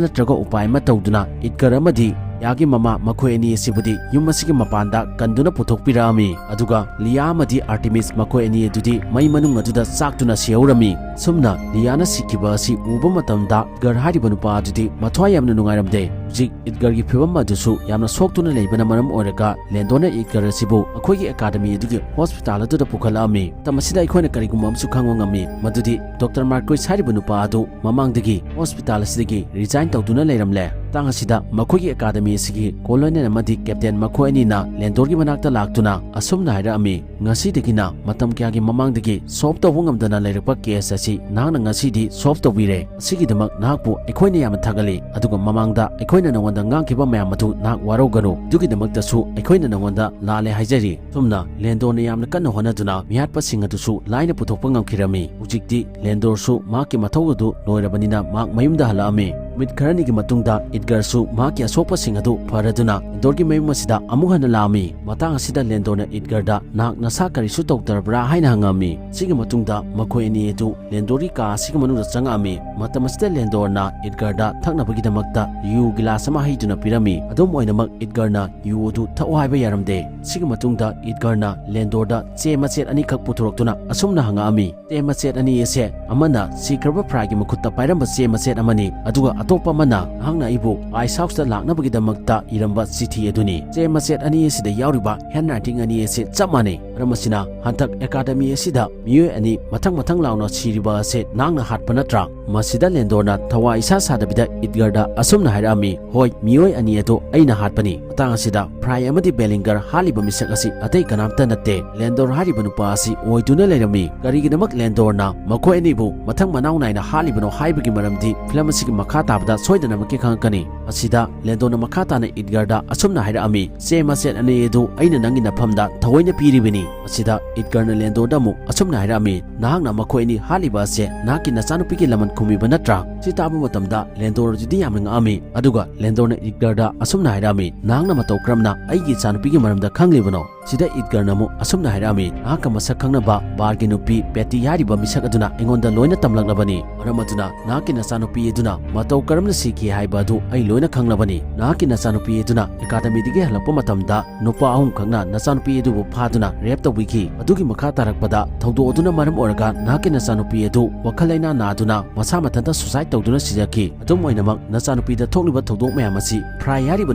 ꯅꯠꯇ꯭ꯔꯒ ꯎꯄꯥꯏ ꯑꯃ ꯇꯧꯗꯨꯅ ꯏꯗꯒꯔ ꯑꯃꯗꯤ ꯂꯤꯌꯥꯒꯤ ꯃꯃꯥ ꯃꯈꯣꯏ ꯑꯅꯤ ꯑꯁꯤꯕꯨꯗꯤ ꯌꯨꯝ ꯑꯁꯤꯒꯤ ꯃꯄꯥꯟꯗ ꯀꯟꯗꯨꯅ ꯄꯨꯊꯣꯛꯄꯤꯔꯛꯑꯝꯃꯤ꯫ ꯑꯗꯨꯒ ꯂꯤꯌꯥ ꯑꯃꯗꯤ ꯑꯥꯔꯇꯤꯃꯤꯁ ꯃꯈꯣꯏ ꯑꯅꯤ ꯑꯗꯨꯗꯤ ꯃꯩ ꯃꯅꯨꯡ ꯑꯗꯨꯗ ꯆꯥꯛꯇꯨꯅ ꯁꯤꯍꯧꯔꯝꯃꯤ꯫ ꯑꯁꯨꯝꯅ ꯂꯤꯌꯥꯅ ꯁꯤꯈꯤꯕ ꯑꯁꯤ ꯎꯕ ꯃꯇꯝꯗ ꯏꯗꯒꯔ ꯍꯥꯏꯔꯤꯕ ꯅꯨꯄꯥ ꯑꯗꯨꯗꯤ ꯃꯊ꯭ꯋꯥꯏ ꯌꯥꯝꯅ ꯅꯨꯡꯉꯥꯏꯔꯝꯗꯦ꯫ ꯍꯧꯖꯤꯛ ꯏꯗꯒꯔꯒꯤ ꯐꯤꯕꯝ ꯑꯗꯨꯁꯨ ꯌꯥꯝꯅ ꯁꯣꯛꯇꯨꯅ ꯂꯩꯕꯅ ꯃꯔꯝ ꯑꯣꯏꯔꯒ ꯂꯦꯟꯗꯣꯔꯅ ꯏꯗꯒꯔ ꯑꯁꯤꯕꯨ ꯃꯈꯣꯏꯒꯤ ꯑꯦꯀꯥꯗꯃꯤ ꯑꯗꯨꯒꯤ ꯍꯣꯁꯄꯤꯇꯥꯜ ꯑꯗꯨꯗ ꯄꯨꯈꯠꯂꯛꯑꯝꯃꯤ꯫ ꯃꯇꯝ ꯑꯁꯤꯗ ꯑꯩꯈꯣꯏꯅ ꯀꯔꯤꯒꯨꯝꯕ ꯑꯃꯁꯨ ꯈꯪꯕ ꯉꯝꯃꯤ, ꯃꯗꯨꯗꯤ ꯗꯣꯛꯇꯔ ꯃꯥꯔꯀꯣꯏꯁ ꯍꯥꯏꯔꯤꯕ ꯅꯨꯄꯥ ꯑꯗꯨ ꯃꯃꯥꯡꯗꯒꯤ ꯍꯣꯁꯄꯤꯇꯥꯜ ꯑꯁꯤꯗꯒꯤ ꯔꯤꯖꯥꯏꯟ ꯇꯧꯗꯨꯅ ꯂꯩꯔꯝꯂꯦ꯫ ꯃꯇꯥꯡ ꯑꯁꯤꯗ ꯃꯈꯣꯏꯒꯤ ꯑꯦꯀꯥꯗꯃꯤ ꯑꯁꯤꯒꯤ ꯀꯣꯂꯣꯅꯦꯜ ꯑꯃꯗꯤ ꯀꯦꯞꯇꯦꯟ ꯃꯈꯣꯏ ꯑꯅꯤꯅ ꯂꯦꯟꯗꯣꯔꯒꯤ ꯃꯅꯥꯛꯇ ꯂꯥꯛꯇꯨꯅ ꯑꯁꯨꯝꯅ ꯍꯥꯏꯔꯛꯑꯝꯃꯤ, "ꯉꯁꯤꯗꯒꯤꯅ ꯃꯇꯝ ꯀꯌꯥꯒꯤ ꯃꯃꯥꯡꯗꯒꯤ ꯁꯣꯜꯕ ꯇꯧꯕ ꯉꯝꯗꯅ ꯂꯩꯔꯛꯄ ꯀꯦꯁ ꯑꯁꯤ ꯅꯍꯥꯛꯅ ꯉꯁꯤꯗꯤ ꯁꯣꯜꯚ ꯇꯧꯕꯤꯔꯦ꯫ ꯑꯁꯤꯒꯤꯗꯃꯛ ꯅꯍꯥꯛꯄꯨ ꯑꯩꯈꯣꯏꯅ ꯌꯥꯝꯅ ꯊꯥꯒꯠꯂꯤ, ꯑꯗꯨꯒ ꯃꯃꯥꯡꯗ ꯑꯩꯈꯣꯏꯅ ꯅꯉꯣꯟꯗ ꯉꯥꯡꯈꯤꯕ ꯃꯌꯥꯝ ꯑꯗꯨ ꯅꯍꯥꯛ ꯋꯥꯔꯧꯒꯅꯨ꯫ ꯑꯗꯨꯒꯤꯗꯃꯛꯇꯁꯨ ꯑꯩꯈꯣꯏꯅ ꯅꯉꯣꯟꯗ ꯂꯥꯜꯂꯦ ꯍꯥꯏꯖꯔꯤ꯫ ꯁꯨꯝꯅ ꯂꯦꯟꯗꯣꯔꯅ ꯌꯥꯝꯅ ꯀꯟꯅ ꯍꯣꯠꯅꯗꯨꯅ ꯃꯤꯍꯥꯠꯄꯁꯤꯡ ꯑꯗꯨꯁꯨ ꯂꯥꯏꯅ ꯄꯨꯊꯣꯛꯄ ꯉꯝꯈꯤꯔꯝꯃꯤ꯫ ꯍꯧꯖꯤꯛꯇꯤ ꯂꯦꯟꯗꯣꯔꯁꯨ ꯃꯍꯥꯛꯀꯤ ꯃꯊꯧ ꯑꯗꯨ ꯂꯣꯏꯔꯕꯅꯤꯅ ꯃꯍꯥꯛ ꯃꯌꯨꯝꯗ ꯍꯜꯂꯛꯑꯝꯃꯤ꯫ ꯅꯨꯃꯤꯠ ꯈꯔꯅꯤꯒꯤ ꯃꯇꯨꯡꯗ ꯏꯗꯒꯔꯁꯨ ꯃꯍꯥꯛꯀꯤ ꯑꯁꯣꯛꯄꯁꯤꯡ ꯑꯗꯨ ꯐꯔꯗꯨꯅ ꯂꯦꯟꯗꯣꯔꯒꯤ ꯃꯌꯨꯝ ꯑꯁꯤꯗ ꯑꯃꯨꯛ ꯍꯟꯅ ꯂꯥꯛꯑꯝꯃꯤ꯫ ꯃꯇꯥꯡ ꯑꯁꯤꯗ ꯂꯦꯟꯗꯣꯔꯅ ꯏꯗꯒꯔꯗ, "ꯅꯍꯥꯛ ꯅꯁꯥ ꯀꯔꯤꯁꯨ ꯇꯧꯗ꯭ꯔꯕ꯭ꯔꯥ?" ꯍꯥꯏꯅ ꯍꯪꯉꯝꯃꯤ꯫ ꯁꯤꯒꯤ ꯃꯇꯨꯡꯗ ꯃꯈꯣꯏ ꯑꯅꯤ ꯑꯗꯨ ꯂꯦꯟꯗꯣꯔꯒꯤ ꯀꯥ ꯑꯁꯤꯒꯤ ꯃꯅꯨꯡꯗ ꯆꯪꯉꯛꯑꯝꯃꯤ꯫ ꯃꯇꯝ ꯑꯁꯤꯗ ꯂꯦꯟꯗꯣꯔꯅ ꯏꯗꯒꯔꯗ ꯊꯛꯅꯕꯒꯤꯗꯃꯛꯇ ꯌꯨ ꯒꯤꯂꯥꯁ ꯑꯃ ꯍꯩꯗꯨꯅ ꯄꯤꯔꯝꯃꯤ꯫ ꯑꯗꯨꯝ ꯑꯣꯏꯅꯃꯛ ꯏꯗꯒꯔꯅ ꯌꯨ ꯑꯗꯨ ꯊꯛꯑꯣ ꯍꯥꯏꯕ ꯌꯥꯔꯝꯗꯦ꯫ ꯁꯤꯒꯤ ꯃꯇꯨꯡꯗ ꯏꯗꯒꯔꯅ ꯂꯦꯟꯗꯣꯔꯗ ꯆꯦ ꯃꯆꯦꯠ ꯑꯅꯤꯈꯛ ꯄꯨꯊꯣꯔꯛꯇꯨꯅ ꯑꯁꯨꯝꯅ ꯍꯪꯉꯛꯑꯝꯃꯤ, "ꯆꯦ ꯃꯆꯦꯠ ꯑꯅꯤ ꯑꯁꯦ ꯑꯃꯅ ꯁꯤꯈ꯭ꯔꯕ ꯐ꯭ꯔꯥꯏꯒꯤ ꯃꯈꯨꯠꯇ ꯄꯥꯏꯔꯝꯕ ꯆꯦ ꯃꯆꯦꯠ ꯑꯃꯅꯤ, ꯑꯗꯨꯒ ꯑꯇꯣꯞꯄ ꯑꯃꯅ ꯅꯍꯥꯛꯅ ꯑꯩꯕꯨ ꯑꯥꯏꯁ ꯍꯥꯎꯁꯇ ꯂꯥꯛꯅꯕꯒꯤꯗꯃꯛꯇ ꯏꯔꯝꯕ ꯆꯤꯊꯤ ꯑꯗꯨꯅꯤ꯫ ꯆꯦ ꯃꯆꯦꯠ ꯑꯅꯤ ꯑꯁꯤꯗ ꯌꯥꯎꯔꯤꯕ ꯍꯦꯟ ꯔꯥꯏꯇꯤꯡ ꯑꯅꯤ ꯑꯁꯤ ꯆꯞ ꯃꯥꯟꯅꯩ꯫ ꯃꯔꯝ ꯑꯁꯤꯅ ꯍꯟꯗꯛ ꯑꯦꯀꯥꯗꯃꯤ ꯑꯁꯤꯗ ꯃꯤꯑꯣꯏ ꯑꯅꯤ ꯃꯊꯪ ꯃꯊꯪ ꯂꯥꯎꯅ ꯁꯤꯔꯤꯕ ꯑꯁꯤ ꯅꯍꯥꯛꯅ ꯍꯥꯠꯄ ꯅꯠꯇ꯭ꯔꯥ?" ꯃꯁꯤꯗ ꯂꯦꯟꯗꯣꯔꯅ ꯊꯋꯥ ꯏꯁꯥ ꯁꯥꯗꯕꯤꯗ ꯏꯗꯒꯔꯗ ꯑꯁꯨꯝꯅ ꯍꯥꯏꯔꯛꯑꯝꯃꯤ, "ꯍꯣꯏ, ꯃꯤꯑꯣꯏ ꯑꯅꯤ ꯑꯗꯨ ꯑꯩꯅ ꯍꯥꯠꯄꯅꯤ꯫ ꯃꯇꯥꯡ ꯑꯁꯤꯗ ꯐ꯭ꯔꯥꯏ ꯑꯃꯗꯤ ꯕꯦꯂꯤꯡꯒꯔ ꯍꯥꯠꯂꯤꯕ ꯃꯤꯁꯛ ꯑꯁꯤ ꯑꯇꯩ ꯀꯅꯥꯝꯇ ꯅꯠꯇꯦ꯫ ꯂꯦꯟꯗꯣꯔ ꯍꯥꯏꯔꯤꯕ ꯅꯨꯄꯥ ꯑꯁꯤ ꯑꯣꯏꯗꯨꯅ ꯂꯩꯔꯝꯃꯤ꯫ ꯀꯔꯤꯒꯤꯗꯃꯛ ꯂꯦꯟꯗꯣꯔꯅ ꯃꯈꯣꯏ ꯑꯅꯤꯕꯨ ꯃꯊꯪ ꯃꯅꯥꯎ ꯅꯥꯏꯅ ꯍꯥꯠꯂꯤꯕꯅꯣ ꯍꯥꯏꯕꯒꯤ ꯃꯔꯝꯗꯤ ꯐꯤꯂꯝ ꯑꯁꯤꯒꯤ ꯃꯈꯥ ꯇꯥꯕꯗ ꯁꯣꯏꯗꯅꯃꯛꯀꯤ ꯈꯪꯉꯛꯀꯅꯤ꯫" ꯃꯁꯤꯗ ꯂꯦꯟꯗꯣꯔꯅ ꯃꯈꯥ ꯇꯥꯅ ꯏꯗꯒꯔꯗ ꯑꯁꯨꯝꯅ ꯍꯥꯏꯔꯛꯑꯝꯃꯤ, "ꯆꯦ ꯃꯆꯦꯠ ꯑꯅꯤ ꯑꯗꯨ ꯑꯩꯅ ꯅꯪꯒꯤ ꯅꯐꯝꯗ ꯊꯑꯣꯏꯅ ꯄꯤꯔꯤꯕꯅꯤ꯫" ꯃꯁꯤꯗ ꯏꯗꯒꯔꯅ ꯂꯦꯟꯗꯣꯔꯗ ꯑꯃꯨꯛ ꯑꯁꯨꯝꯅ ꯍꯥꯏꯔꯛꯑꯝꯃꯤ, "ꯅꯍꯥꯛꯅ ꯃꯈꯣꯏ ꯑꯅꯤ ꯍꯥꯠꯂꯤꯕ ꯑꯁꯦ ꯅꯍꯥꯛꯀꯤ ꯅꯆꯥꯅꯨꯄꯤꯒꯤ ꯂꯃꯟ ꯈꯨꯝꯃꯤꯕ ꯅꯠꯇ꯭ꯔꯥ?" ꯁꯤ ꯇꯥꯕ ꯃꯇꯝꯗ ꯂꯦꯟꯗꯣꯔ ꯑꯗꯨꯗꯤ ꯌꯥꯝꯅ ꯉꯛꯑꯝꯃꯤ꯫ ꯑꯗꯨꯒ ꯂꯦꯟꯗꯣꯔꯅ ꯏꯗꯒꯔꯗ ꯑꯁꯨꯝꯅ ꯍꯥꯏꯔꯛꯑꯝꯃꯤ, "ꯅꯍꯥꯛꯅ ꯃꯇꯧ ꯀꯔꯝꯅ ꯑꯩꯒꯤ ꯏꯆꯥꯅꯨꯄꯤꯒꯤ ꯃꯔꯝꯗ ꯈꯪꯂꯤꯕꯅꯣ?" ꯁꯤꯗ ꯏꯗꯒꯔꯅ ꯑꯃꯨꯛ ꯑꯁꯨꯝꯅ ꯍꯥꯏꯔꯛꯑꯝꯃꯤ, "ꯅꯍꯥꯛꯀ ꯃꯁꯛ ꯈꯪꯅꯕ ꯕꯥꯔꯒꯤ ꯅꯨꯄꯤ ꯄꯦꯇꯤ ꯍꯥꯏꯔꯤꯕ ꯃꯤꯁꯛ ꯑꯗꯨꯅ ꯑꯩꯉꯣꯟꯗ ꯂꯣꯏꯅ ꯇꯝꯂꯛꯂꯕꯅꯤ꯫ ꯃꯔꯝ ꯑꯗꯨꯅ ꯅꯍꯥꯛꯀꯤ ꯅꯆꯥꯅꯨꯄꯤ ꯑꯗꯨꯅ ꯃꯇꯧ ꯀꯔꯝꯅ ꯁꯤꯈꯤ ꯍꯥꯏꯕ ꯑꯗꯨ ꯑꯩ ꯂꯣꯏꯅ ꯈꯪꯂꯕꯅꯤ꯫ ꯅꯍꯥꯛꯀꯤ ꯅꯆꯥꯅꯨꯄꯤ ꯑꯗꯨꯅ ꯑꯦꯀꯥꯗꯃꯤꯗꯒꯤ ꯍꯜꯂꯛꯄ ꯃꯇꯝꯗ ꯅꯨꯄꯥ ꯑꯍꯨꯝꯈꯛꯅ ꯅꯆꯥꯅꯨꯄꯤ ꯑꯗꯨꯕꯨ ꯐꯥꯗꯨꯅ ꯔꯦꯞ ꯇꯧꯕꯤꯈꯤ꯫ ꯑꯗꯨꯒꯤ ꯃꯈꯥ ꯇꯥꯔꯛꯄꯗ ꯊꯧꯗꯣꯛ ꯑꯗꯨꯅ ꯃꯔꯝ ꯑꯣꯏꯔꯒ ꯅꯍꯥꯛꯀꯤ ꯅꯆꯥꯅꯨꯄꯤ ꯑꯗꯨ ꯋꯥꯈꯜ ꯂꯩꯅꯥ ꯅꯥꯗꯨꯅ ꯃꯁꯥ ꯃꯊꯟꯇ ꯁꯨꯁꯥꯏꯗ ꯇꯧꯗꯨꯅ ꯁꯤꯖꯈꯤ꯫ ꯑꯗꯨꯝ ꯑꯣꯏꯅꯃꯛ, ꯅꯆꯥꯅꯨꯄꯤꯗ ꯊꯣꯛꯂꯤꯕ ꯊꯧꯗꯣꯛ ꯃꯌꯥꯝ ꯑꯁꯤ ꯐ꯭ꯔꯥꯏ ꯍꯥꯏꯔꯤꯕ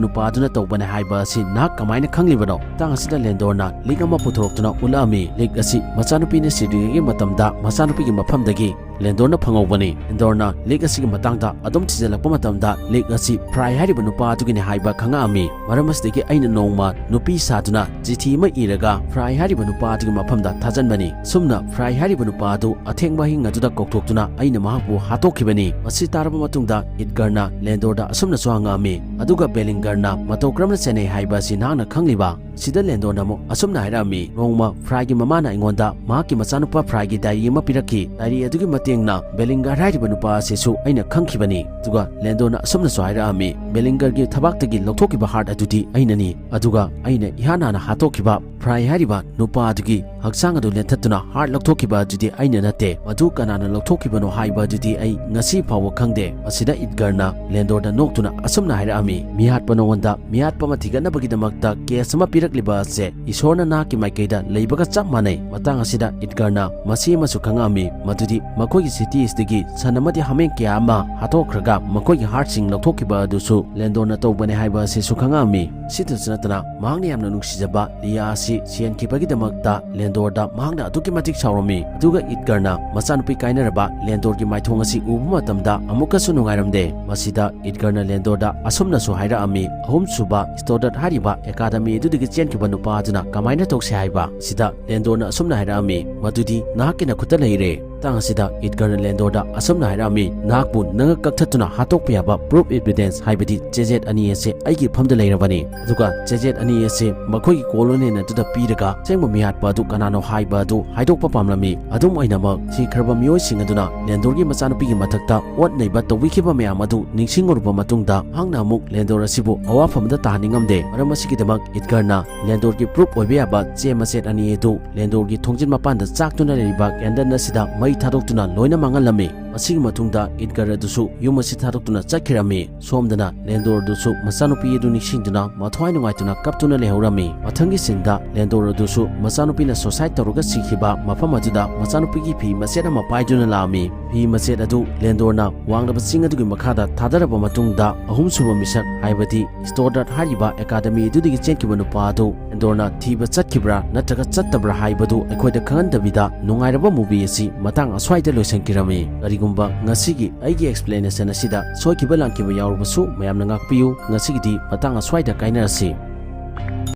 ꯅꯨꯄꯥ ꯑꯗꯨꯅ ꯇꯧꯕꯅꯦ ꯍꯥꯏꯕ ꯑꯁꯤ ꯅꯍꯥꯛ ꯀꯃꯥꯏꯅ ꯈꯪꯂꯤꯕꯅꯣ?" ꯃꯇꯥꯡ ꯑꯁꯤꯗ ꯂꯦꯟꯗꯣꯔꯅ ꯂꯤꯛ ꯑꯃ ꯄꯨꯊꯣꯔꯛꯇꯨꯅ ꯎꯠꯂꯛꯑꯝꯃꯤ꯫ ꯂꯤꯛ ꯑꯁꯤ ꯃꯆꯥꯅꯨꯄꯤꯅ ꯁꯤꯗ꯭ꯔꯤꯉꯩꯒꯤ ꯃꯇꯝꯗ ꯃꯆꯥꯅꯨꯄꯤꯒꯤ ꯃꯐꯝꯗꯒꯤ ꯂꯦꯟꯗꯣꯔꯅ ꯐꯪꯍꯧꯕꯅꯤ꯫ ꯂꯦꯟꯗꯣꯔꯅ ꯂꯤꯛ ꯑꯁꯤꯒꯤ ꯃꯇꯥꯡꯗ ꯑꯗꯨꯝ ꯊꯤꯖꯤꯜꯂꯛꯄ ꯃꯇꯝꯗ ꯂꯤꯛ ꯑꯁꯤ ꯐ꯭ꯔꯥꯏ ꯍꯥꯏꯔꯤꯕ ꯅꯨꯄꯥ ꯑꯗꯨꯒꯤꯅꯤ ꯍꯥꯏꯕ ꯈꯪꯉꯛꯑꯝꯃꯤ꯫ ꯃꯔꯝ ꯑꯁꯤꯗꯒꯤ ꯑꯩꯅ ꯅꯣꯡꯃ ꯅꯨꯄꯤ ꯁꯥꯗꯨꯅ ꯆꯤꯊꯤ ꯑꯃ ꯏꯔꯒ ꯐ꯭ꯔꯥꯏ ꯍꯥꯏꯔꯤꯕ ꯅꯨꯄꯥ ꯑꯗꯨꯒꯤ ꯃꯐꯝꯗ ꯊꯥꯖꯟꯕꯅꯤ꯫ ꯁꯨꯝꯅ ꯐ꯭ꯔꯥꯏ ꯍꯥꯏꯔꯤꯕ ꯅꯨꯄꯥ ꯑꯗꯨ ꯑꯊꯦꯡꯕ ꯑꯍꯤꯡ ꯑꯗꯨꯗ ꯀꯧꯊꯣꯛꯇꯨꯅ ꯑꯩꯅ ꯃꯍꯥꯛꯄꯨ ꯍꯥꯠꯇꯣꯛꯈꯤꯕꯅꯤ꯫ ꯃꯁꯤ ꯇꯥꯔꯕ ꯃꯇꯨꯡꯗ ꯏꯗꯒꯔꯅ ꯂꯦꯟꯗꯣꯔꯗ ꯑꯁꯨꯝꯅꯁꯨ ꯍꯪꯉꯛꯑꯝꯃꯤ, "ꯑꯗꯨꯒ ꯕꯦꯂꯤꯡꯒꯔꯅ ꯃꯇꯧ ꯀꯔꯝꯅ ꯆꯦꯟꯅꯩ ꯍꯥꯏꯕ ꯑꯁꯤ ꯅꯍꯥꯛꯅ ꯈꯪꯂꯤꯕ?" ꯁꯤꯗ ꯂꯦꯟꯗꯣꯔꯅ ꯑꯃꯨꯛ ꯑꯁꯨꯝꯅ ꯍꯥꯏꯔꯛꯑꯝꯃꯤ, "ꯅꯣꯡꯃ ꯐ꯭ꯔꯥꯏꯒꯤ ꯃꯃꯥꯅ ꯑꯩꯉꯣꯟꯗ ꯃꯍꯥꯛꯀꯤ ꯃꯆꯥꯅꯨꯄꯥ ꯐ꯭ꯔꯥꯏꯒꯤ ꯗꯥꯏꯔꯤ ꯑꯃ ꯄꯤꯔꯛꯈꯤ꯫ ꯗꯥꯏꯔꯤ ꯑꯗꯨꯒꯤ ꯃꯇꯦꯡꯅ ꯕꯦꯂꯤꯡꯒꯔ ꯍꯥꯏꯔꯤꯕ ꯅꯨꯄꯥ ꯑꯁꯤꯁꯨ ꯑꯩꯅ ꯈꯪꯈꯤꯕꯅꯤ꯫" ꯑꯗꯨꯒ ꯂꯦꯟꯗꯣꯔꯅ ꯑꯁꯨꯝꯅꯁꯨ ꯍꯥꯏꯔꯛꯑꯝꯃꯤ, "ꯕꯦꯂꯤꯡꯒꯔꯒꯤ ꯊꯕꯥꯛꯇꯒꯤ ꯂꯧꯊꯣꯛꯈꯤꯕ ꯍꯥꯔꯠ ꯑꯗꯨꯗꯤ ꯑꯩꯅꯅꯤ, ꯑꯗꯨꯒ ꯑꯩꯅ ꯏꯍꯥꯟ ꯍꯥꯟꯅ ꯍꯥꯠꯇꯣꯛꯈꯤꯕ ꯐ꯭ꯔꯥꯏ ꯍꯥꯏꯔꯤꯕ ꯅꯨꯄꯥ ꯑꯗꯨꯒꯤ ꯍꯛꯆꯥꯡ ꯑꯗꯨ ꯂꯦꯟꯊꯠꯇꯨꯅ ꯍꯥꯔꯠ ꯂꯧꯊꯣꯛꯈꯤꯕ ꯑꯗꯨꯗꯤ ꯑꯩꯅ ꯅꯠꯇꯦ꯫ ꯃꯗꯨ ꯀꯅꯥꯅ ꯂꯧꯊꯣꯛꯈꯤꯕꯅꯣ ꯍꯥꯏꯕ ꯑꯗꯨꯗꯤ ꯑꯩ ꯉꯁꯤ ꯐꯥꯎꯕ ꯈꯪꯗꯦ꯫" ꯃꯁꯤꯗ ꯏꯗꯒꯔꯅ ꯂꯦꯟꯗꯣꯔꯗ ꯅꯣꯛꯇꯨꯅ ꯑꯁꯨꯝꯅ ꯍꯥꯏꯔꯛꯑꯝꯃꯤ, "ꯃꯤꯍꯥꯠꯄ ꯅꯉꯣꯟꯗ ꯃꯤꯍꯥꯠꯄ ꯑꯃ ꯊꯤꯒꯠꯅꯕꯒꯤꯗꯃꯛꯇ ꯀꯦꯁ ꯑꯃ ꯄꯤꯔꯛꯂꯤꯕ ꯑꯁꯦ ꯏꯁꯣꯔꯅ ꯅꯍꯥꯛꯀꯤ ꯃꯥꯏꯀꯩꯗ ꯂꯩꯕꯒ ꯆꯞ ꯃꯥꯟꯅꯩ꯫" ꯃꯇꯥꯡ ꯑꯁꯤꯗ ꯏꯗꯒꯔꯅ ꯃꯁꯤ ꯑꯃꯁꯨ ꯈꯪꯉꯛꯑꯝꯃꯤ, ꯃꯗꯨꯗꯤ ꯃꯈꯣꯏꯒꯤ ꯁꯤꯇꯤ ꯑꯁꯤꯗꯒꯤ ꯁꯟ ꯑꯃꯗꯤ ꯍꯥꯃꯦꯡ ꯀꯌꯥ ꯑꯃ ꯍꯥꯠꯇꯣꯛꯈ꯭ꯔꯒ ꯃꯈꯣꯏꯒꯤ ꯍꯥꯔꯠꯁꯤꯡ ꯂꯧꯊꯣꯛꯈꯤꯕ ꯑꯗꯨꯁꯨ ꯂꯦꯟꯗꯣꯔꯅ ꯇꯧꯕꯅꯦ ꯍꯥꯏꯕ ꯑꯁꯤꯁꯨ ꯈꯪꯉꯛꯑꯝꯃꯤ꯫ ꯁꯤꯇꯁꯨ ꯅꯠꯇꯅ ꯃꯍꯥꯛꯅ ꯌꯥꯝꯅ ꯅꯨꯡꯁꯤꯖꯕ ꯂꯤꯌꯥ ꯑꯁꯤ ꯁꯤꯍꯟꯈꯤꯕꯒꯤꯗꯃꯛꯇ ꯂꯦꯟꯗꯣꯔꯗ ꯃꯍꯥꯛꯅ ꯑꯗꯨꯛꯀꯤ ꯃꯇꯤꯛ ꯁꯥꯎꯔꯝꯃꯤ꯫ ꯑꯗꯨꯒ ꯏꯗꯒꯔꯅ ꯃꯆꯥꯅꯨꯄꯤ ꯀꯥꯏꯅꯔꯕ ꯂꯦꯟꯗꯣꯔꯒꯤ ꯃꯥꯏꯊꯣꯡ ꯑꯁꯤ ꯎꯕ ꯃꯇꯝꯗ ꯑꯃꯨꯛꯀꯁꯨ ꯅꯨꯡꯉꯥꯏꯔꯝꯗꯦ꯫ ꯃꯁꯤꯗ ꯏꯗꯒꯔꯅ ꯂꯦꯟꯗꯣꯔꯗ ꯑꯁꯨꯝꯅꯁꯨ ꯍꯥꯏꯔꯛꯑꯝꯃꯤ, "ꯑꯍꯨꯝꯁꯨꯕ ꯁ꯭ꯇꯣꯗꯠ ꯍꯥꯏꯔꯤꯕ ꯑꯦꯀꯥꯗꯃꯤ ꯑꯗꯨꯗꯒꯤ ꯆꯦꯟꯈꯤꯕ ꯅꯨꯄꯥ ꯑꯗꯨꯅ ꯀꯃꯥꯏꯅ ꯇꯧꯁꯤ ꯍꯥꯏꯕ?" ꯁꯤꯗ ꯂꯦꯟꯗꯣꯔꯅ ꯑꯁꯨꯝꯅ ꯍꯥꯏꯔꯛꯑꯝꯃꯤ, "ꯃꯗꯨꯗꯤ ꯅꯍꯥꯛꯀꯤ ꯅꯈꯨꯠꯇ ꯂꯩꯔꯦ꯫" ꯃꯇꯥꯡ ꯑꯁꯤꯗ ꯏꯗꯒꯔꯅ ꯂꯦꯟꯗꯣꯔꯗ ꯑꯁꯨꯝꯅ ꯍꯥꯏꯔꯛꯑꯝꯃꯤ, "ꯅꯍꯥꯛꯄꯨ ꯅꯉꯛ ꯀꯛꯊꯠꯇꯨꯅ ꯍꯥꯠꯇꯣꯛꯄ ꯌꯥꯕ ꯄ꯭ꯔꯨꯐ ꯑꯦꯚꯤꯗꯦꯟꯁ, ꯍꯥꯏꯕꯗꯤ ꯆꯦꯖꯦꯠ ꯑꯅꯤ ꯑꯁꯦ ꯑꯩꯒꯤ ꯏꯐꯝꯗ ꯂꯩꯔꯕꯅꯤ꯫ ꯑꯗꯨꯒ ꯆꯦꯖꯦꯠ ꯑꯅꯤ ꯑꯁꯦ ꯃꯈꯣꯏꯒꯤ ꯀꯣꯂꯣꯅꯦꯜ ꯑꯗꯨꯗ ꯄꯤꯔꯒ ꯑꯁꯦꯡꯕ ꯃꯤꯍꯥꯠꯄ ꯑꯗꯨ ꯀꯅꯥꯅꯣ ꯍꯥꯏꯕ ꯑꯗꯨ ꯍꯥꯏꯗꯣꯛꯄ ꯄꯥꯝꯂꯝꯃꯤ꯫ ꯑꯗꯨꯝ ꯑꯣꯏꯅꯃꯛ, ꯁꯤꯈ꯭ꯔꯕ ꯃꯤꯑꯣꯏꯁꯤꯡ ꯑꯗꯨꯅ ꯂꯦꯟꯗꯣꯔꯒꯤ ꯃꯆꯥꯅꯨꯄꯤꯒꯤ ꯃꯊꯛꯇ ꯑꯣꯠ ꯅꯩꯕ ꯇꯧꯕꯤꯈꯤꯕ ꯃꯌꯥꯝ ꯑꯗꯨ ꯅꯤꯡꯁꯤꯡꯂꯨꯔꯕ ꯃꯇꯨꯡꯗ, ꯃꯍꯥꯛꯅ ꯑꯃꯨꯛ ꯂꯦꯟꯗꯣꯔ ꯑꯁꯤꯕꯨ ꯑꯋꯥꯐꯝꯗ ꯇꯥꯍꯟꯅꯤꯡꯉꯝꯗꯦ꯫ ꯃꯔꯝ ꯑꯁꯤꯒꯤꯗꯃꯛ ꯏꯗꯒꯔꯅ ꯂꯦꯟꯗꯣꯔꯒꯤ ꯄ꯭ꯔꯨꯐ ꯑꯣꯏꯕ ꯌꯥꯕ ꯆꯦ ꯃꯆꯦꯠ ꯑꯅꯤ ꯑꯗꯨ ꯂꯦꯟꯗꯣꯔꯒꯤ ꯊꯣꯡꯖꯤꯟ ꯃꯄꯥꯟꯗ ꯆꯥꯛꯇꯨꯅ ꯂꯩꯔꯤꯕ ꯀꯦꯟꯗꯜ ꯑꯁꯤꯗ ꯃꯩ ꯊꯥꯗꯣꯛꯇꯨꯅ ꯂꯣꯏꯅ ꯃꯥꯡꯍꯜꯂꯝꯃꯤ꯫ ꯃꯁꯤꯒꯤ ꯃꯇꯨꯡꯗ ꯏꯗꯒꯔ ꯑꯗꯨꯁꯨ ꯌꯨꯝ ꯑꯁꯤ ꯊꯥꯗꯣꯛꯇꯨꯅ ꯆꯠꯈꯤꯔꯝꯃꯤ꯫ ꯁꯣꯝꯗꯅ ꯂꯦꯟꯗꯣꯔ ꯑꯗꯨꯁꯨ ꯃꯆꯥꯅꯨꯄꯤ ꯑꯗꯨ ꯅꯤꯡꯁꯤꯡꯗꯨꯅ ꯃꯊ꯭ꯋꯥꯏ ꯅꯨꯡꯉꯥꯏꯇꯅ ꯀꯞꯇꯨꯅ ꯂꯩꯍꯧꯔꯝꯃꯤ꯫ ꯃꯊꯪꯒꯤ ꯁꯤꯟꯗ ꯂꯦꯟꯗꯣꯔ ꯑꯗꯨꯁꯨ ꯃꯆꯥꯅꯨꯄꯤꯅ suicide ꯇꯧꯔꯒ ꯁꯤꯈꯤꯕ ꯃꯐꯝ ꯑꯗꯨꯗ ꯃꯆꯥꯅꯨꯄꯤꯒꯤ ꯐꯤ ꯃꯆꯦꯠ ꯑꯃ ꯄꯥꯏꯗꯨꯅ ꯂꯥꯛꯑꯝꯃꯤ꯫ ꯐꯤ ꯃꯆꯦꯠ ꯑꯗꯨ ꯂꯦꯟꯗꯣꯔꯅ ꯋꯥꯡꯂꯕ ꯆꯤꯡ ꯑꯗꯨꯒꯤ ꯃꯈꯥꯗ ꯊꯥꯗꯔꯕ ꯃꯇꯨꯡꯗ ꯑꯍꯨꯝꯁꯨꯕ ꯃꯤꯁꯛ, ꯍꯥꯏꯕꯗꯤ ꯁ꯭ꯇꯣꯗꯔꯠ ꯍꯥꯏꯔꯤꯕ ꯑꯦꯀꯥꯗꯃꯤ ꯑꯗꯨꯗꯒꯤ ꯆꯦꯟꯈꯤꯕ ꯅꯨꯄꯥ ꯑꯗꯨ ꯂꯦꯟꯗꯣꯔꯅ ꯊꯤꯕ ꯆꯠꯈꯤꯕ꯭ꯔꯥ ꯅꯠꯇ꯭ꯔꯒ ꯆꯠꯇꯕ꯭ꯔꯥ ꯍꯥꯏꯕꯗꯨ ꯑꯩꯈꯣꯏꯗ ꯈꯪꯍꯟꯗꯕꯤꯗ ꯅꯨꯡꯉꯥꯏꯔꯕ movie ꯑꯁꯤ ꯃꯇꯥꯡ ꯑꯁ꯭ꯋꯥꯏꯗ ꯂꯣꯏꯁꯤꯟꯈꯤꯔꯝꯃꯤ꯫ ꯀꯔꯤꯒꯨꯝꯕ ꯉꯁꯤꯒꯤ ꯑꯩꯒꯤ explanation ꯑꯁꯤꯗ ꯁꯣꯏꯈꯤꯕ ꯂꯥꯟꯈꯤꯕ ꯌꯥꯎꯔꯕꯁꯨ ꯃꯌꯥꯝꯅ ꯉꯥꯛꯄꯤꯌꯨ꯫ ꯉꯁꯤꯒꯤꯗꯤ ꯃꯇꯥꯡ ꯑꯁ꯭ꯋꯥꯏꯗ ꯀꯥꯏꯅꯔꯁꯤ꯫